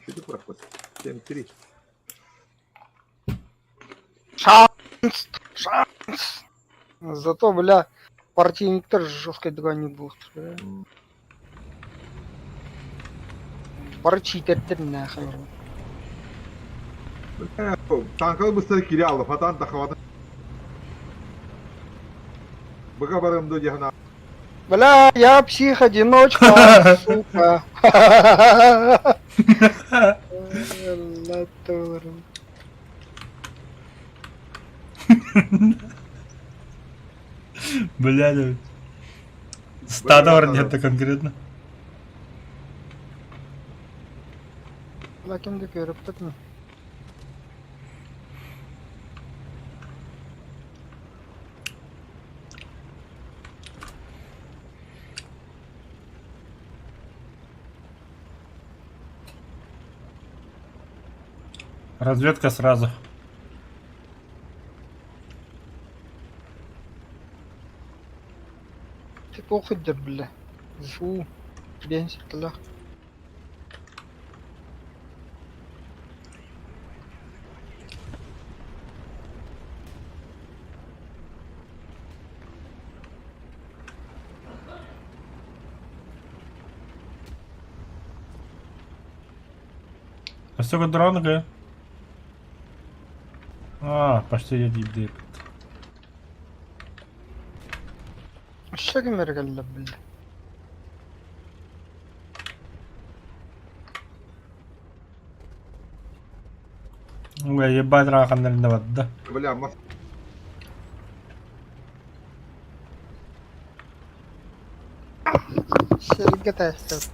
Чуть проход. 7-3. Шанс! Шанс! Зато, бля, партийниктар жесткой не будут. Бля. Бары читердер нахуй. Бля, танкалы быстар кире алды. Фатан тахаватын. Быга барым до дьаһана. Бля, я псих-одиночка, сука. Латуру. Бля, да. Стадо нет конкретно. Бля, ким деп көрүп Разведка сразу. Ты похуй да, бля. Фу. Бенситлах. А сколько дронга? А, почти едет. Өссө ким эрэ кэллэ, бля. Бля, ебать раханнарында бадда. Бля, мас Сиргэ таһыспыт.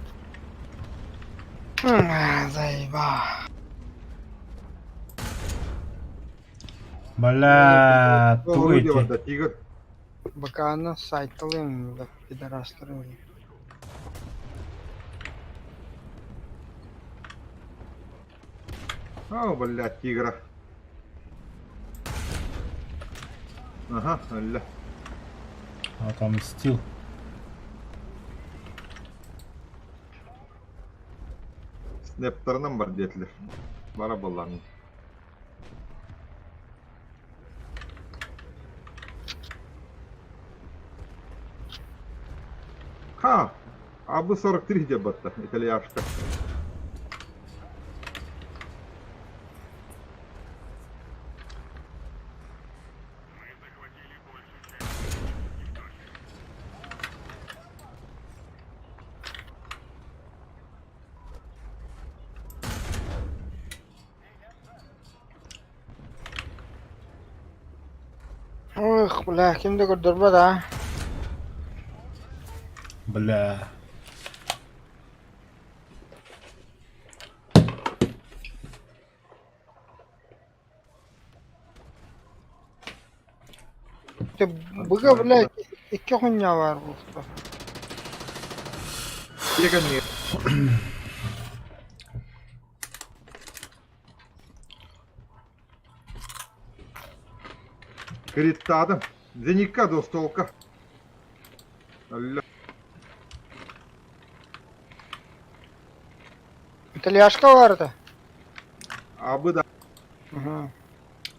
Заеба. Бля, Орудие туйте. барда, тигр. БК-ны сайталыым, бля, пидорастары, бля. О, бля, тигра. Ага, бля. Отомстил. Снэптарынан бар диэтилэр. Бара буоллаҕым. Ха! АБ-43 диэн батта, итальяшка. Ох, бля, ким да көрдөрбөт а. Бля. Ты быга, бля, икки хуйня бар буолта. Бегани. Криттадым. Зенитка двустволка. Бля. Итальяшка бар да. Абы да. Угу.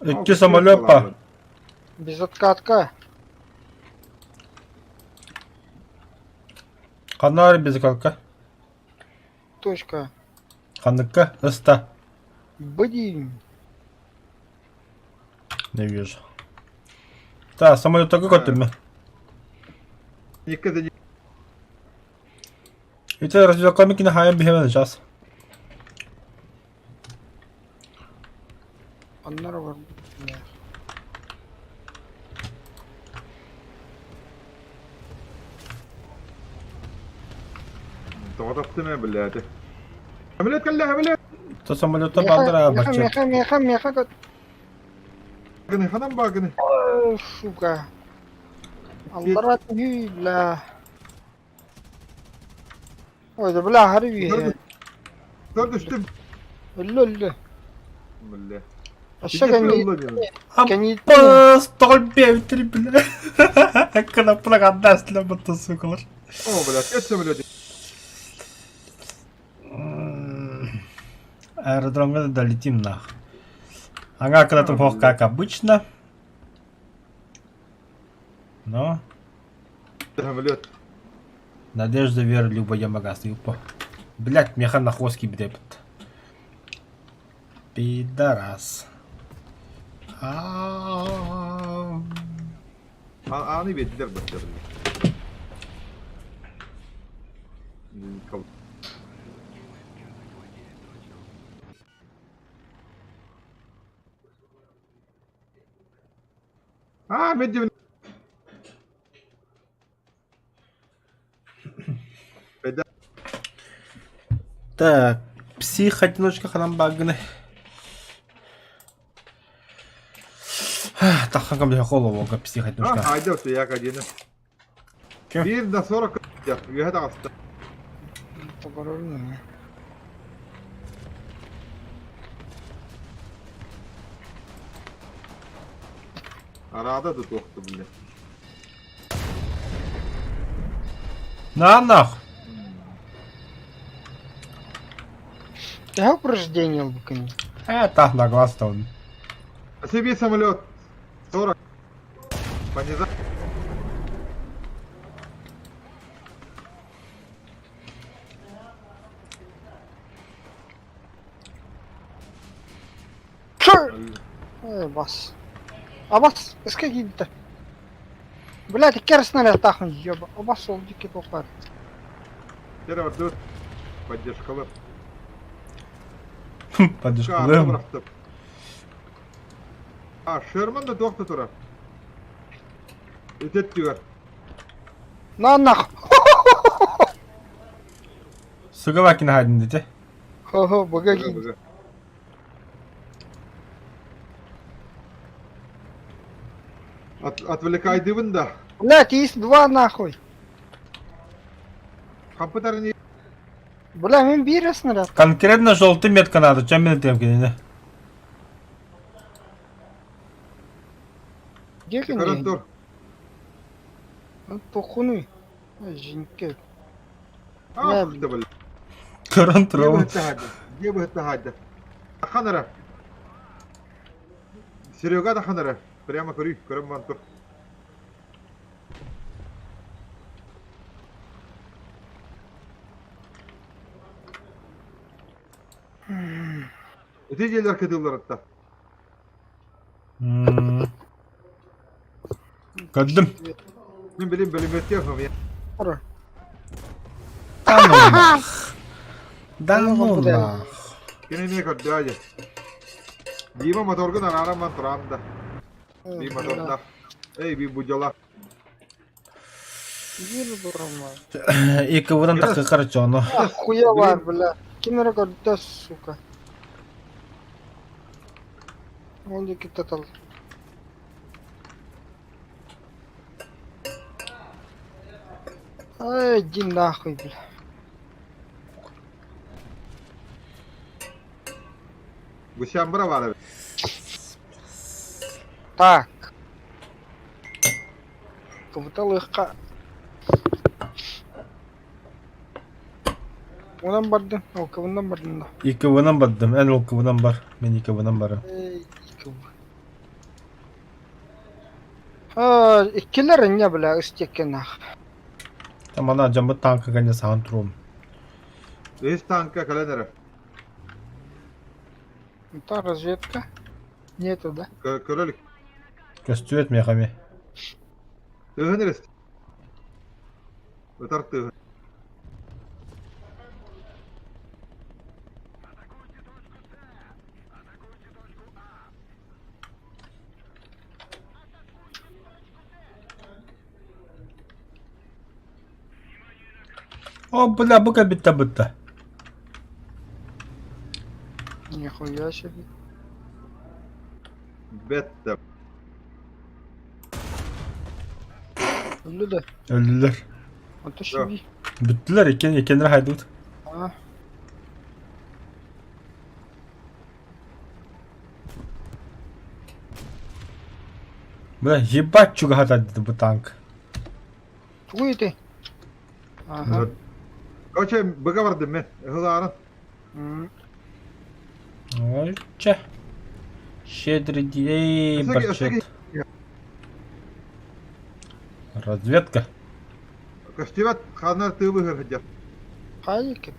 Икки самолет па. Безоткатка. Канар без калка. Точка. Ханныкка ыста. Блин. Не вижу. Так, самолеттарга көрдүм. Никогда не... Ити разведками кинохайан биһэбэн сейчас. Оннор бар. Тоҕо тахтым блядь. Самолет кэллэ, самолет! То самолетта бааллар Меха, бачча. меха, меха, меха, Гыны, ханан баа гыны. Сука. Аллара түһүй, бля. Ой, да бля, харви. Көр түстүм. Өллө, өллө. Бля. Өссө кэнни кэнни Аппас, толбе, бля. Кнопка отдаст для мотоцикла. О, бля, опять самолет. Аэродромга долетим нах. Ага, когда там как обычно. Но Самолет. Надежда, вера, Люба, Ямагас, юпа. Блять, меха на хвостке бдепт. Пидорас. А-а-а. Ааны биэрдилэр бачча. А, меди Так, псих-одиночка ханамбагны. Таххан бля голову псих-одиночка. А, айда я один. Кем? Бир на 40 үөһэ таҕыста. Тогорорун. Арада да туохту бля. На нах. Төһө упреждение ылбыкын. Так на глаз там. Себе самолет. 40. Пониза. Чё? Э, бас. А бас, эске киирдэ. Блядь, икки снаряд ёба. Абас ол дикий тохар. Теперь Поддержкалар. Поддержкалар. А, Шерман да туохта тура. Үтет түгэр. На нах. Сугавакин хайдын дете. Хо-хо, бага киирдэ. Отвлекайдыбын да. Блядь, есть два нахуй. Компьютер не... Бля, мен бир снаряд. Конкретно желтый метка надо, чем мен тем Где Көрөн тур. Похуй. Жинке. Ах, да бля. Көрөн Где турабын. Где бы это хадда? Ханара. Серега да ханара. Прямо көрүй, көрөн ман тур. Эти делер кыдылар атта. Көрдүм. Мен билим билим өттө я. Ара. Да ну нах. Да ну нах. Кене не көрдө ажы. Дима моторгун арара ман туранда. Би моторда. Эй, би будьала. Бир бурма. Икыбыдан такы короче ону. Хуя бар, бля. Кимер көрдө, сука. Он дики татал. Ай, иди нахуй, бля. Гусямбра бар. Так. Кыбыталыхха. Онан бардым. Ол кыбынан бардым да. Икыбынан бардым. Эн ол кыбынан бар. Мен икыбынан барым. Эй, икки. А, иккилер не бля, истекен нах. Там ана жамбы танка гане сахан турум. Үһүс танка кэлэн эрэр. Это разведка. Нету, да? Көрө илик. Көстүбэт миэхэ эмиэ. Тыаһын эрэ Ытар тыаһын. О, бля, бу кэлбиттэ бытта. Нихуя себе. Бетте. Өллө да. Өллүлэр. Онто шиби. Бүттүлэр иккиэн иккиэннэрэ хайдыбыт. А. Бля, ебать чугаһатар бу танк. Тугуй ити? Ага. Короче, быга бардым мен. Ыһылаарын. Ой, чэ. Щедрый день, барчет. Разведка. Көстүбэт ханна тыы быһыр сылдьар. Хайыкет.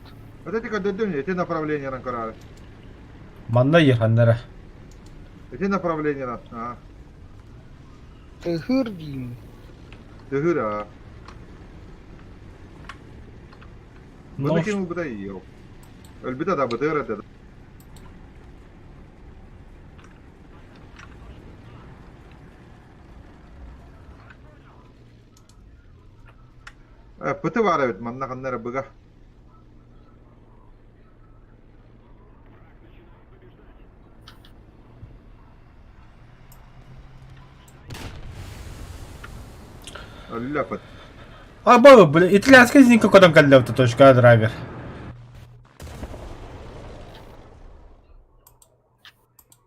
Вот эти көрдөрдүм эти направлениянан көрөөрү. Манна иһаннара. Эти направлениянан. Аа. Тыһыр диим. Тыһыр аа. Бұны ким ылбыта ел. Өлбүтэ да бытыыр этэ. Пыты баар эбит манна ханна эрэ быга. Өллө пыт. А, бу, бля, итальянская зенитка кодон кэллэ точка драйвер.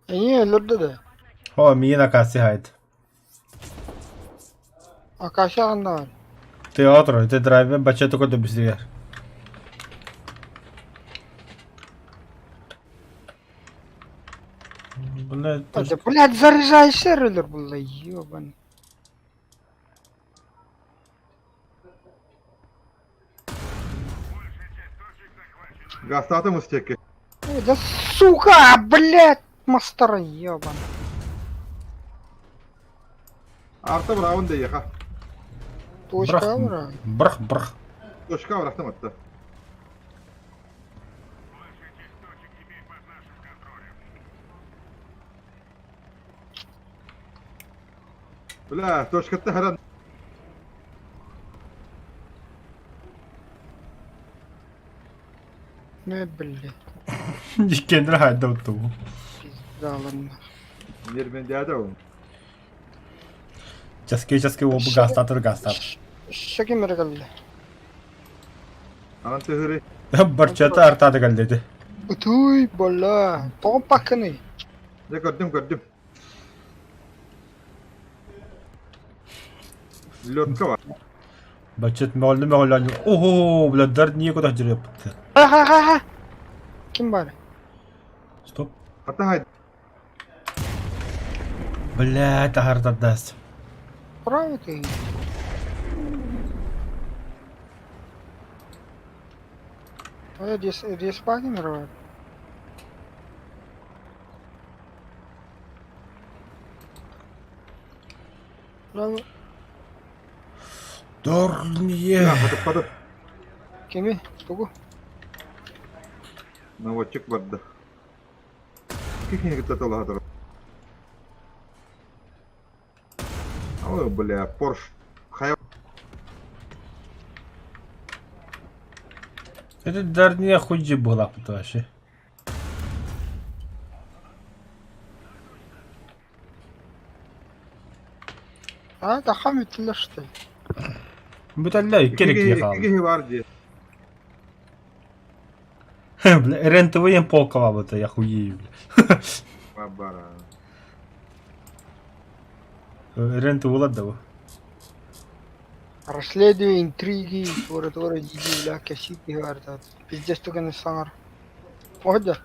Эйиэ өлөрдө да. О, миин акация хайт. Акация ханна бар? Театр, это драйвер бача только до бисигер. Бля, Да, блядь, заряжайся, өлөр булла, ебаный. Гастаатым устекки. Ой, да сука, блядь, мастера ебаный. Арта быраабын да Точка быра. Брах, брах. Точка бырахтым атта. Бля, точкатта харан. Не, блядь, Иккиэннэрэ хайда оттубу. пизда, ладно. Нервендяда ол. Часки часки уолбу гаастаатар гаастаатар. Шаким эрэ кэллэ. Анан тыһыры. Барчата артаата кэллэ Ытый, бля, тоҕо паккыный? Дьэ көрдүм көрдүм. Лётка бар. Баччат мөҕүллэ мөҕүллэ Ого, бля, дар не куда дьырыппыт. Ха ха ха ха. Ким бар? Стоп. Ата Бля, таһар тардаас. Право ты. Ой, рес, респаген рвать. Дорнье. Падат. Кими? Тугу? Наводчик барда. Кихини кытта талаһатар. Ой, бля, Порш. Хайа. Это Дорнье хуйди была вообще. А, тахам үттүлэр что ли? Бүтэллэ икки эрэ киһи хаалла. Киһи бар дии. Бля, РНТВ ең полкалабыта, я хуею, бля. Бара. РНТВ да бу. Расследую интриги, тура-тура, диди, бля, кэсити барда. Пиздец түгэн саҥар. Ода.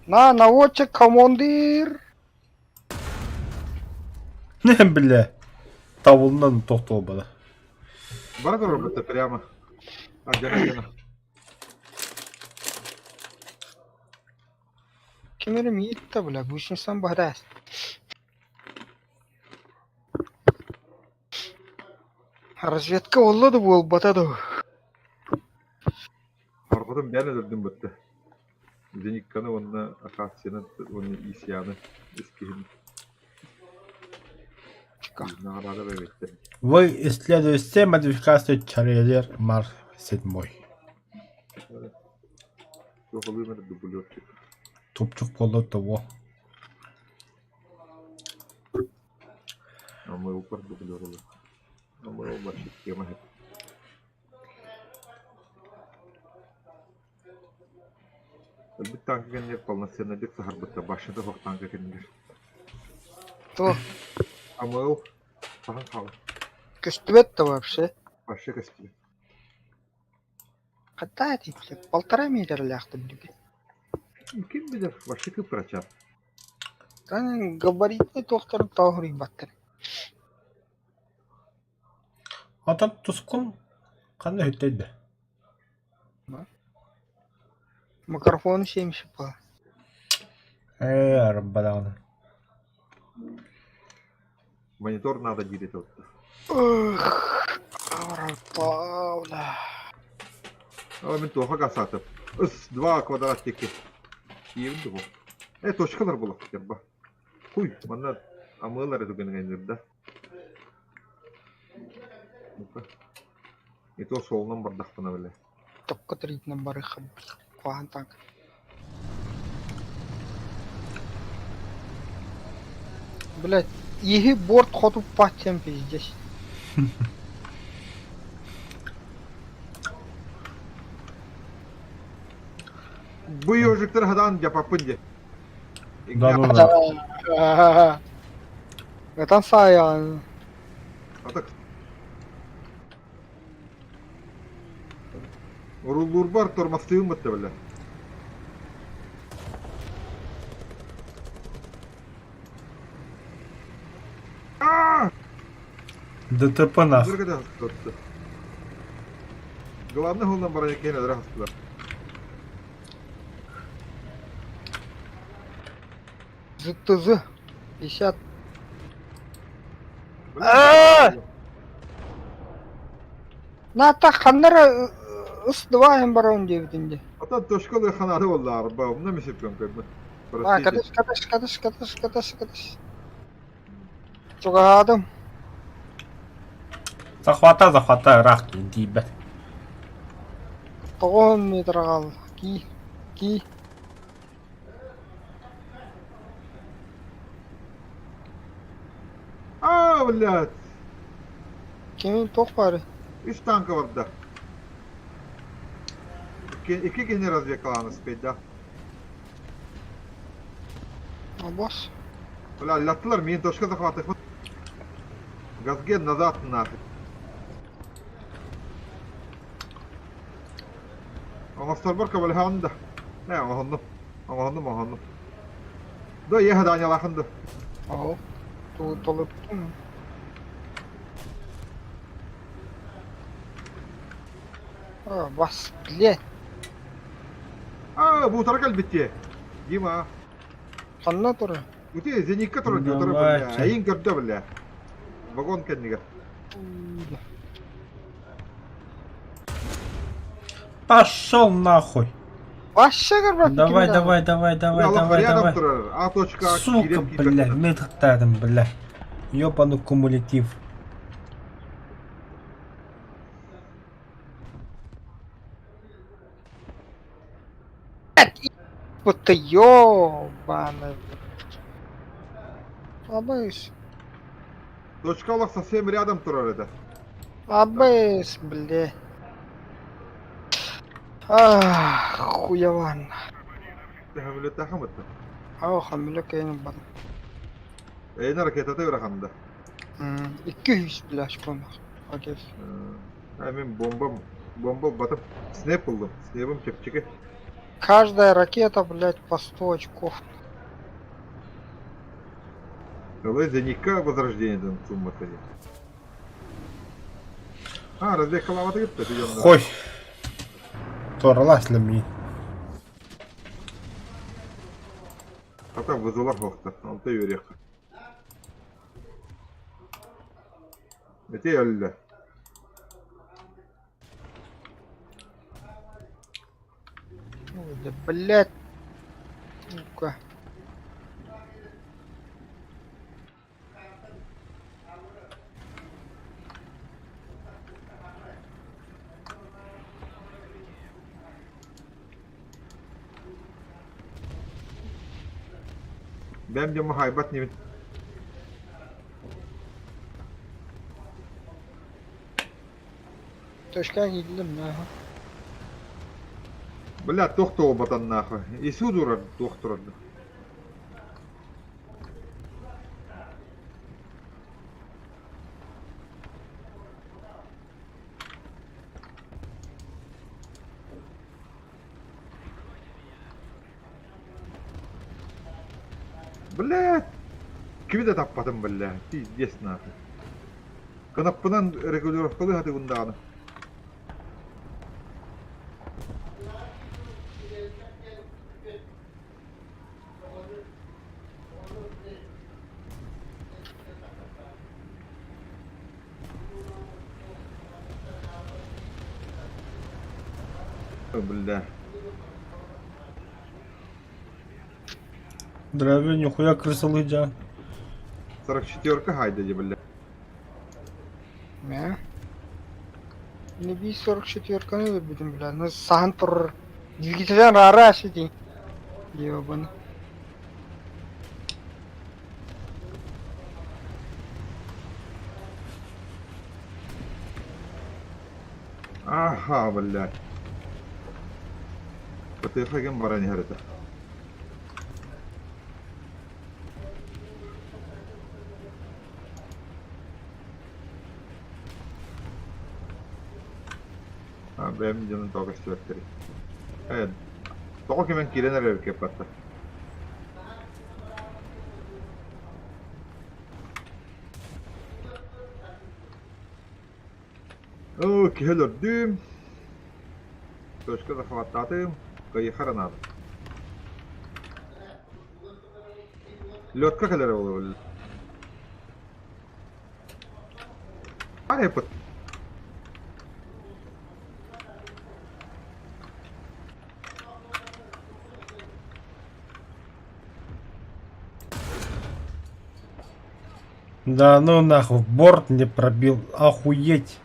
На, наводчик, командир! Бля. Табылынан тохтолбада. Бара турар прямо. Ардьана ардьана. Ким эрэ миит да бля, гусеницам баһыдаас. Разведка буолла да буолбата да. Орҕотун бэйэн өлөрдүм бытта. Зеникканы уонна Акацияны уонна Исияны үс киһини. Наҕараада бэбиттэр. Вы исследуете модификацию Чарльер Марс 7. Туох ылыым эрэ дублерчик. Тупчук буолла того. А мы упор дублер ылы. А мы оба тема. Өлбүт танка кэннигэр полноценнайдык саһарбыттар, башняда суох танка кэннигэр. Туох? АМЛ хаһан хаалар? Көстүбэт да вообще. Вообще көстүбэт. Хата этипле полтора метрлээхтин билигин. Ким билэр, вообще кыпкырачаан. Тан габаритный туохтарын тооһуруйбаттар. Оттон тускун ханна үһүттэйдэ? Микрофон 70 па. Ээ, арба даҕаны. Монитор надо диир этэ отто. Павла. Aa, мин туоха гасаатым. Ыс, два квадрат диэки. Тиийэбин дуо? Э, точкалар буолуохтар ба. Хуй, манна амыалар эрэ түгэнигэр да. Ну-ка. И то суолунан бардахпына бile. Токко тритинэн барыахха куһаҕан танк. Блять, иһи борт хотуппат чем пиздец. Бу ежиктер хадан дьапаппын дьэ. Да ну да. Ытан саайаҕын. Атак. Уруллуурбар тормозтыым бытта бile. ДТП нах. Дыргада хастатты. Главное холлан баран киһин өлөрө хастылар. ЗТЗ 50. Ната ханнара ыс два эм барон диэбитин дии. Ата точкалы ханаары болла арба, умна мисиппен көрбүн. А, катыш, катыш, катыш, катыш, катыш, катыш. Чугаһаатым. Захвата, захвата, ыраах тиийбэт. Тоҕуһун метр хаалла. Кии, кии. А, блядь! Кимин туох баарый? Үс танка барда. Икки, икки киһини разведкалаан успейда. Босс. Бля, аллаттылар, миин точка захватыхпыт. Газген назад нафиг. Оҥосторбор көмөлөһөҕүн да. Ээ, оҥоһуннум. Оҥоһуннум, оҥоһуннум. Да, еха Данялаахын да. Оо, толуттум. А, бас, блядь. А, буутара кэлбит дии. Дима. Ханна турар? Ути зенитка турар дии, утары Давай, бля. чэ. Эйин көрдө бля. Вагон кэннигэр. Пошел нахуй. Вообще көрбөт Давай, давай, давай, давай, Аллах давай, рядом давай. турар. А точка Сука, киирэн бля, киирбэт. метр бля. Ёбаный кумулятив. Вот ты ёбаный. Абыс. Точка олох совсем рядом турар этэ. Абыс, бля. Ах, хуяван. Төһөмүлүттээхим ытта. Ау, хамиле кэйин бар. Эйна ракетата ыараханда. 200 бля, шконах. Окей. А мен бомбам, бомба батып снэп ыллым. Снэбым чэпчэки. Каждая ракета, блядь, по 100 очков. Ылы зенитка возрождение суммата. А, разведкалаабата кытта дьоннор. Хой. Туоралаас лэмии. Хата вызылар хоохтар, онто үөрүөххэ. Ити өллө. Ой, да блядь. Сука. Бэм дьомо хайбат нибит. Точка киирдим нахуй. Бля, туох туолбатан нахуй. Ису турар, туох турар. Блядь! Кими да таппатым, бля. Пиздец нахуй. Кынаппынан регулировкалыы сатыыбын даҕаны. Бля. Здравия, нихуя крысалы дьа. 44-ка хайда дии, бля. Мэ. Не би 44-каны өлөрбүтүм бля. Ну саһан турар. Двигателен рара сити. Ебан. Аха, блядь. Батыха кем баран иһэр этэ. А, бэйэм дьонун тоҕо көстүбэттэрий. Ээ, тоҕо кимэн киирэн эрэр кэппаттар. Оо, киһи өлөрдүм. Точка захваттаатым. Кыайыахха эрэ наада. Лётка кэлэрэ буолуо. Арай Да ну нахуй, борт не пробил, охуеть.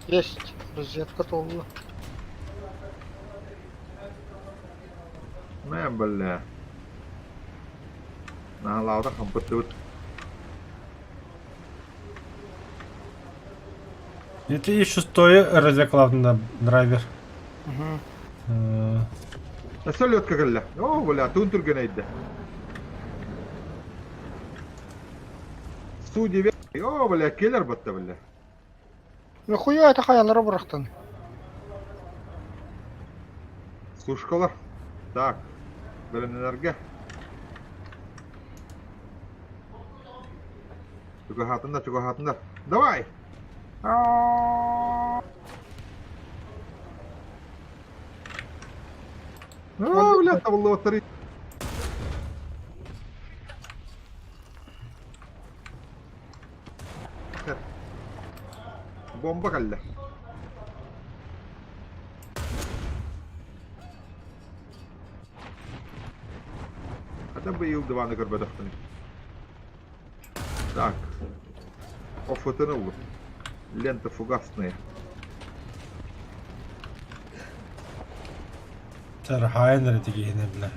Есть. Разведка толла. Мэ, бля. Наһалаабыта хампыттыбыт. Это и шестой развеклав на драйвер. Угу. Өссө лётка кэллэ. Оо, бля, туун түргэн эйдэ. Су-9. Оо, бля, келер батта, бля. Нахуя это хаялара бырахтан? Сушкалар. Так, бэлэмнэнэргэ. Чугаһаатыннар, чугаһаатыннар. Давай! Аа, бля, табыллыбаттары. Бомба кэллэ. Хата быйыл диваны көрбөтөхпүн. Так. Офотын ыллым. Лента фугасная. Сархайын эрэ тигиһинэ бля.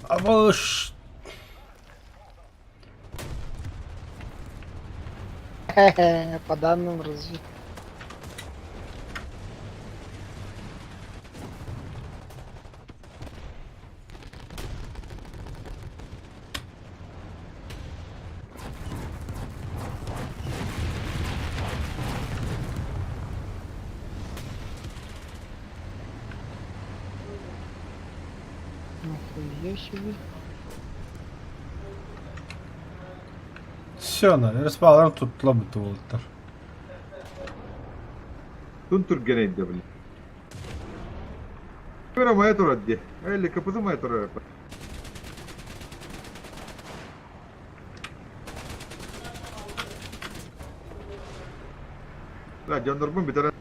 Абыш! По данным разведки. Нихуя себе. Все, на, респалар туттула буту буолуттар. Тун түргэн өйдөбүл. Бера мая турар дии. Элли КПЗ мая турар. Да, дьоннорбун бүтэрэн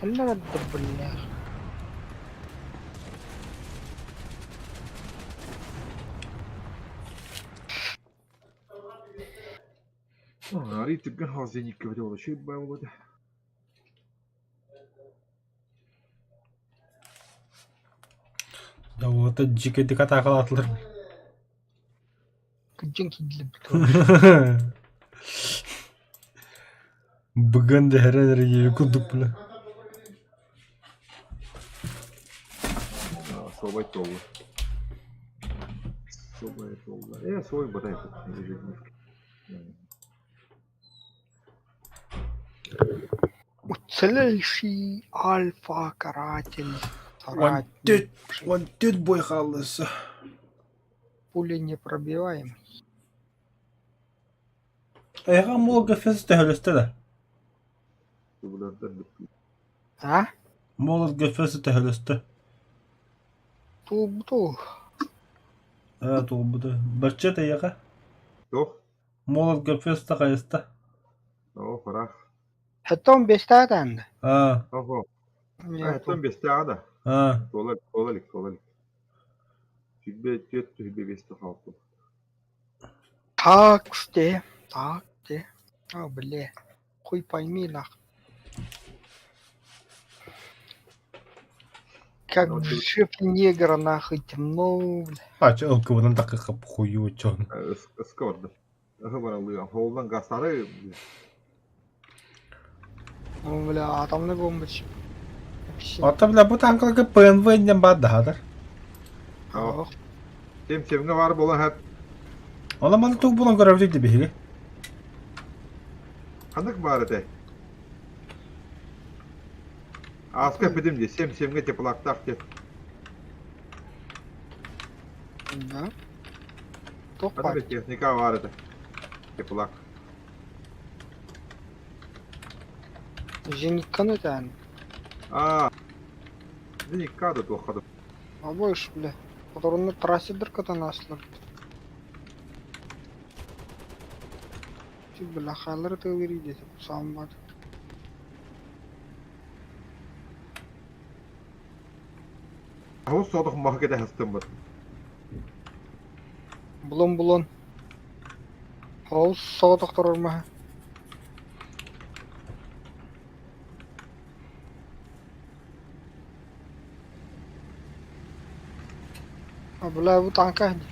Ханна барда бля? Арый түргэн хаҕыс зеникке бите буола үчүгэй баа буолуо этэ. Да вот дьикэйдик атаакалаатылар. Кырдьан киирдилэр Быган дэһэрэн эрэ курдук бля. Суобай туолла. Суобай туолла. Э, суой батай ежедневки. Уцелевший альфа-каратель. Вон Вон тут бой хаалла. Пули непробиваемый. Эйиэхэ Молга фест төһөлөстө да? А? Молга фест төһөлөстө? Туолбут Ээ туолбута. Бачча эйиэхэ? Туох? Молга феста хайыста? Оо, ыраах. Хаттон бестаатаан да? Аа. Ого. Хаттон бестааҕа да? Аа. Туола туола илик, туола илик. Сүүрбэ түөрт түһүлгэ биэстэ хаалбыт. Так, где? Так, где? А, бля. Хуй пойми, нах. Как в шеф негра, нахуй, темно, бля. А, чё, ылкыбынан такы хую чон. Ыска барда. Ыһы баралыы. Холлан гасары. Ну, бля, атомный бомба. Ата, бля, бу танкаларга ПНВ иннен баар даһадар. Тем семҥэ баар буолан хэп. Ола маны туг булан көрөбүт дии биһиги. Ханнык баар этэй? Ааска эппитим дии, сем семҥэ теплактаах диэн. Да. Туох Ханнык баар? техника баар этэ. Теплак. Зенитканы этэн. Аа. Зеникка да туохха да. Обоиш, бля. Патронны трассер катанаслар. Бля, халары тылыр диэтэ сааммат. Аһыс содох маһы кэтэ хастыммыт. Булун булун. Ол соҕотохторор маһа. А бля, бу танка дии.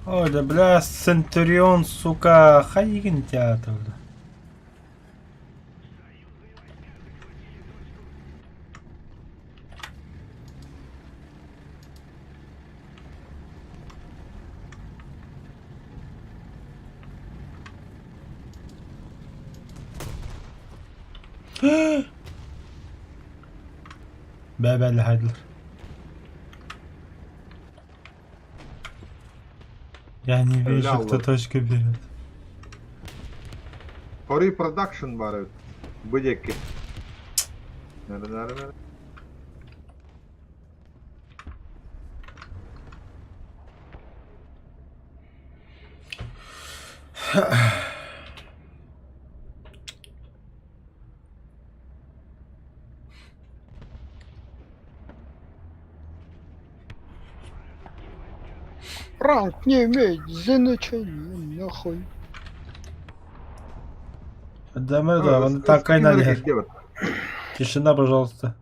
Ой, да бля, Центурион, сука, хайгин театр. Бә-бәлі хайдылар. Я не вижу, кто точка берет. Хори продакшн баар эбит. Бу диэки. Нары нары нары. Ранг не имеет значения, нахуй. Да, мы, да, он так и надо. Тишина, пожалуйста.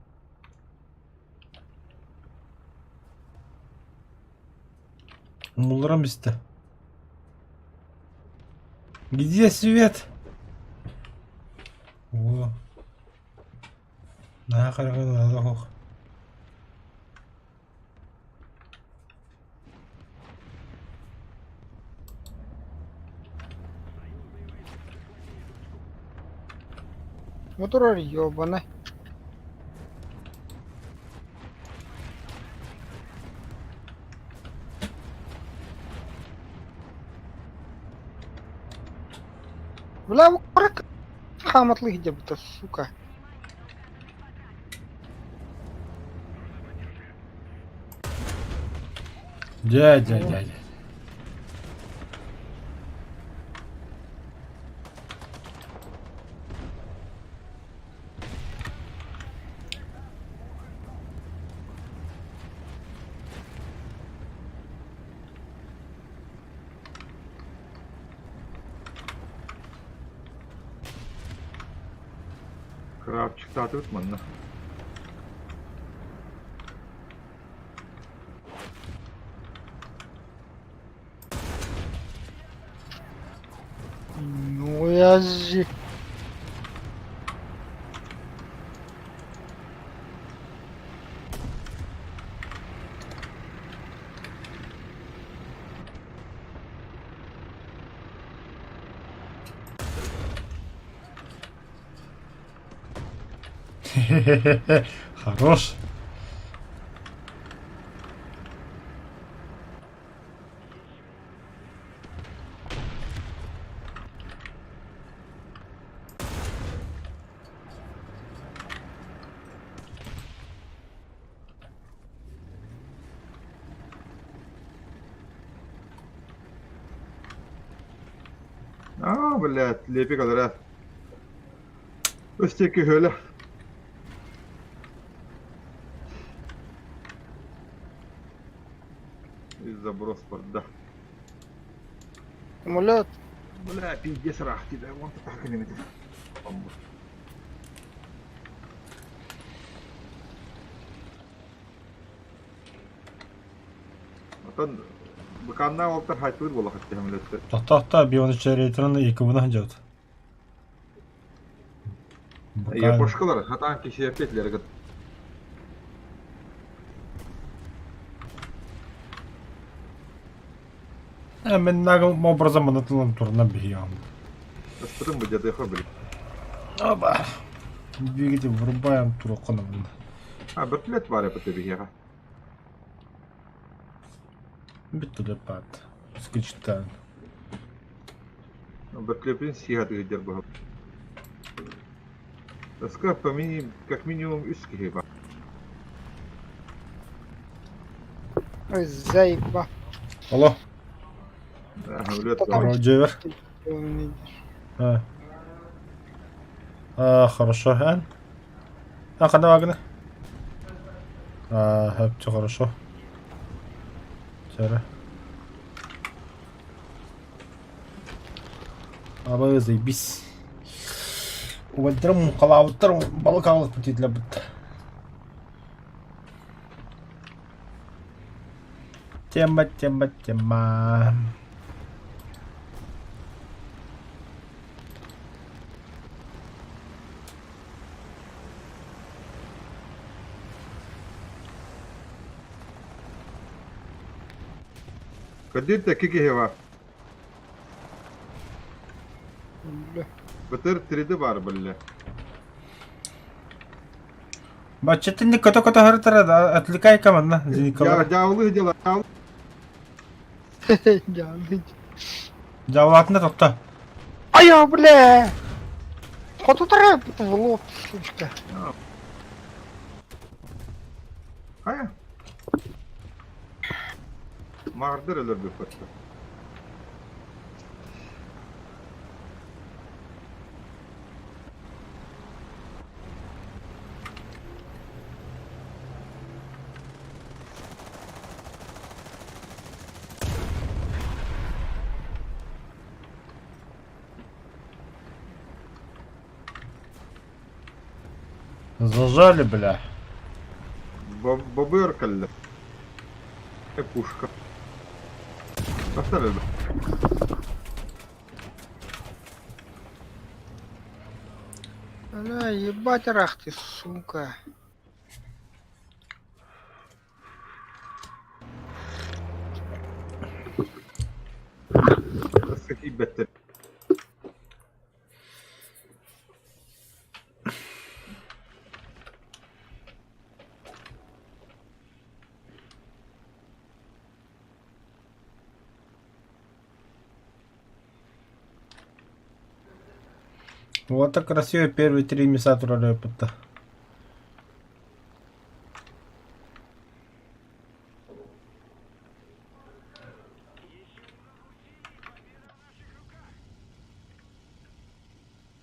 Мулрам истэ. Где свет? Наһаа хараҕын ылала оһох. Мотор ёбаный. Бля, хааматлы где-то, сука. Дьэ, дьэ, дьэ, дьэ. Кравчиктаатыбыт манна. Ну я же. Хорош. Аа, блядь, лепи кадра. Өстеки хөлө. И заброс барда. Самолет. Бля, пиздец рахти, да, вон так не метр. Отон быканна олтар хайтыр бола хатты хамлетте. Тохто бионочерейтርን якубына ханжабыт. Я пошкалар, хатан киши опять лергат. Мен наглым образом анатылан турна бьем. Аспытым бы дядыха, блин. Оба. Двигатель врубаем туроконом. А, бөртүлет бар эпите биһиэхэ. Бит пат. Скучтан. Бөртүлепин сиһа тыгыдер баһап. Таска по мини, как минимум үс киһи бар. Ой, заеба. Алло. Хамлет. Роджер. А. А, хорошо, эн. А, когда вагна? А, все хорошо. Вчера. Абы заебись. Убайдарым халаабыттар балык аҕалбыт диэтилэр Тема, тема, тема. Кадир киһи бар. Бля. Бытыр 3D бар билле. Баччатын көтө-көтө харытара отвлекай команда. Я дьаулы дела. Дьаалый. Дьаулатына тохто. Ай, бля! Хоту в лоб, сучка. Хайа. Мардыр өлөр бүппөттө. Зажали, бля. Бобыр кэллэ. Пушка. Поставили. Бля, ебать рах ты, сука. Таска киирбэттэр. Вот так красиво первые три места турар опытта.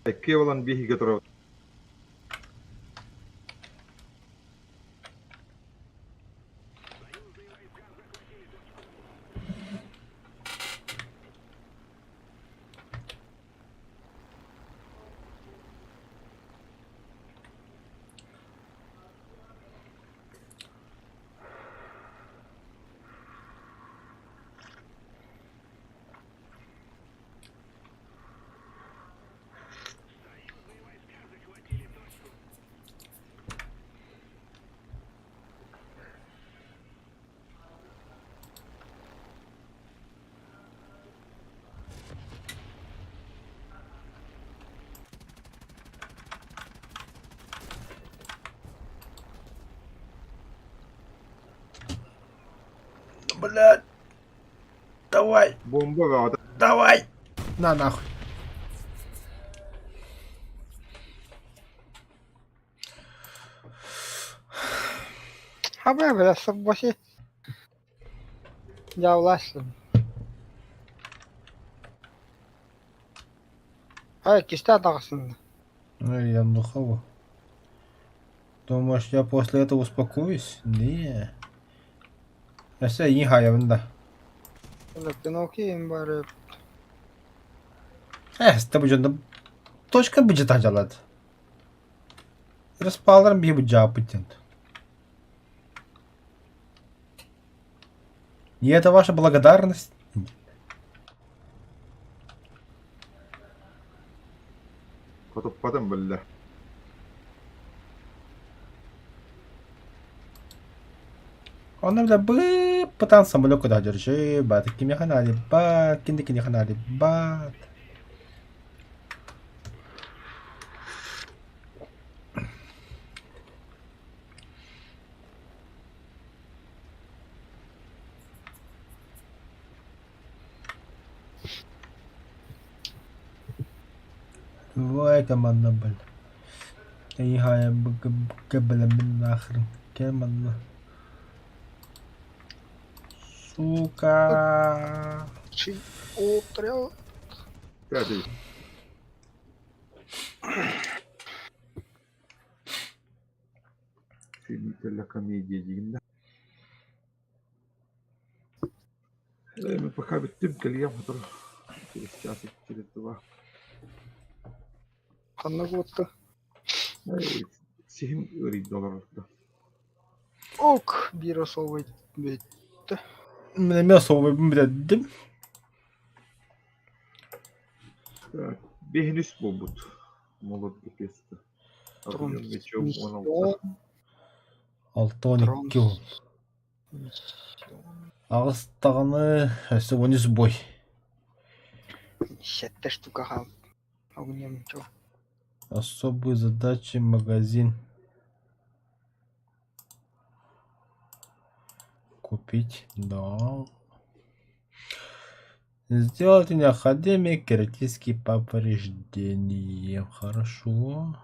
Икки буолан биһиги турабыт. Блядь. Давай, Бомба бөҕөтө. давай. На нахуй. Хабы бля, саббаси. Дьауласлым. Ай, кистэ таҕысынна. Ну, я нухову. Думаешь, я после этого успокоюсь? Не. Өссө иин хаайабын да. Пиноки бары. Э, сте бу дьонно точка быдьата дьалат. Распаларым биһи быдьааппыт диэн. Не это ваша благодарность? Хотуппатым биллэ. Онно бile быып-бытаан самолет куда держи, бат кимиэхэ наадыйбат, ким да киниэхэ наадыйбат. Ой, команда, блин. Эйиэхэ нахрен. Кэл манна. Сука. Отрял. Пятый. Любителя комедии диин да. Э, пока бүттүм кэлиэм сотору. Через час, через два. Ханна буотта. Эй, сиһим ыарыйда олорорго. Ок, биир особый бүттэ. Мин эмиэ особайбын билэрдим. Так, биэһин үс буолбут. Молот песта. Огнем мечом 16. 6 12 ол. Аҕыс даҕаны өссө 13 бой. Сэттэ штука хаал. Огнем мечом. Особые задачи магазин. Купить, да. Сделать необходимые критические повреждения. Хорошо.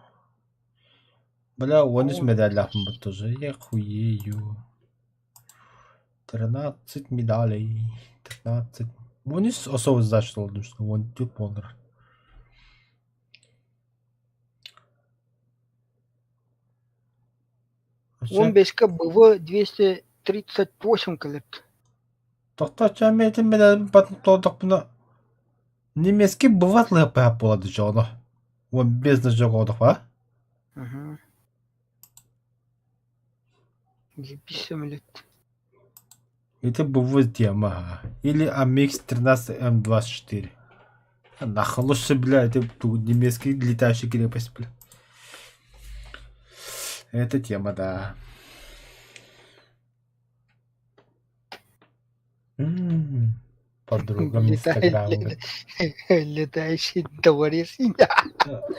Бля, 13 медалях тоже. Я хуею. 13 медалей. 13. 13 особо задача что вон тип онор. 15-ка БВ 238 кэлэт. Тохтооччу этим медаль толдохпуна немецкий быват лыпа буолады дьоно. Уон без нажогодох Угу. Записывали. Это БВ тема. Или АМХ 13 М24. Нахуй лучше, бля, это немецкий летающий крепость, бля. Это тема, да. М, Подругам Инстаграм. Летающий дворец.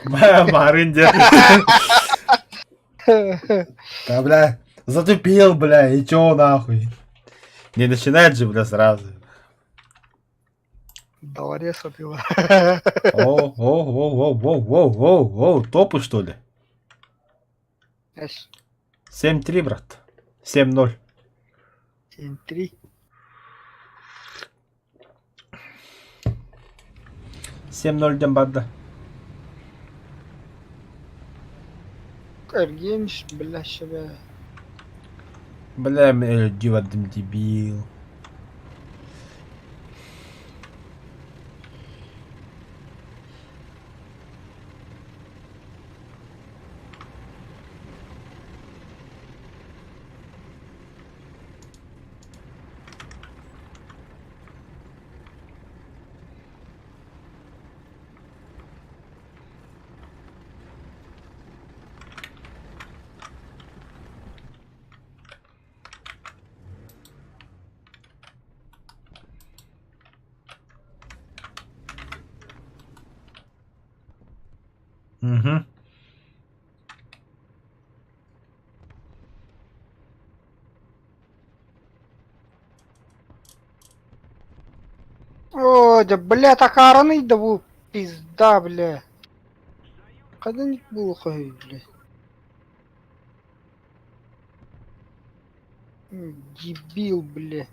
Марын дед. Да, бля, затупил, бля, и чё нахуй? Не начинает же, бля, сразу. Дворец убила. О, о, о, о, о, о, о, о, топы, что ли? 7-3, брат. 7-0. 7-3. 7-0 диэн барда. Эргиэмис бля себе. Бля, өлдүү дебил. Угу. О, да бля, такараны да бу пизда, бля. Когда-нибудь было хуй, бля. Дебил, бля.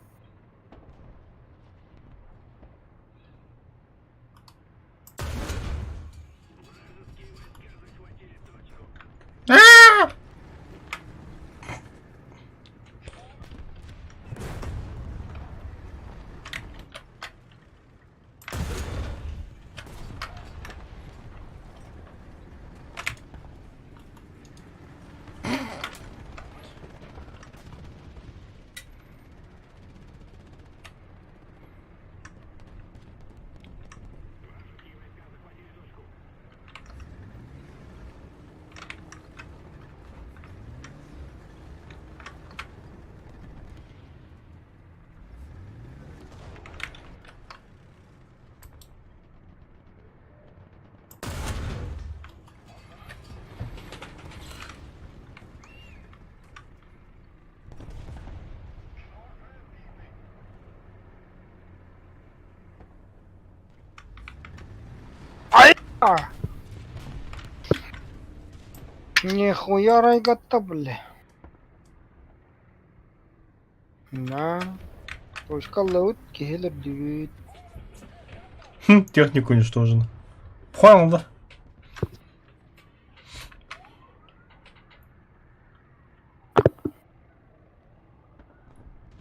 А. Нихуя райгатта, бля. На. Точка лаут киһилэр дүүт. Хм, техника уничтожена. Понял, да?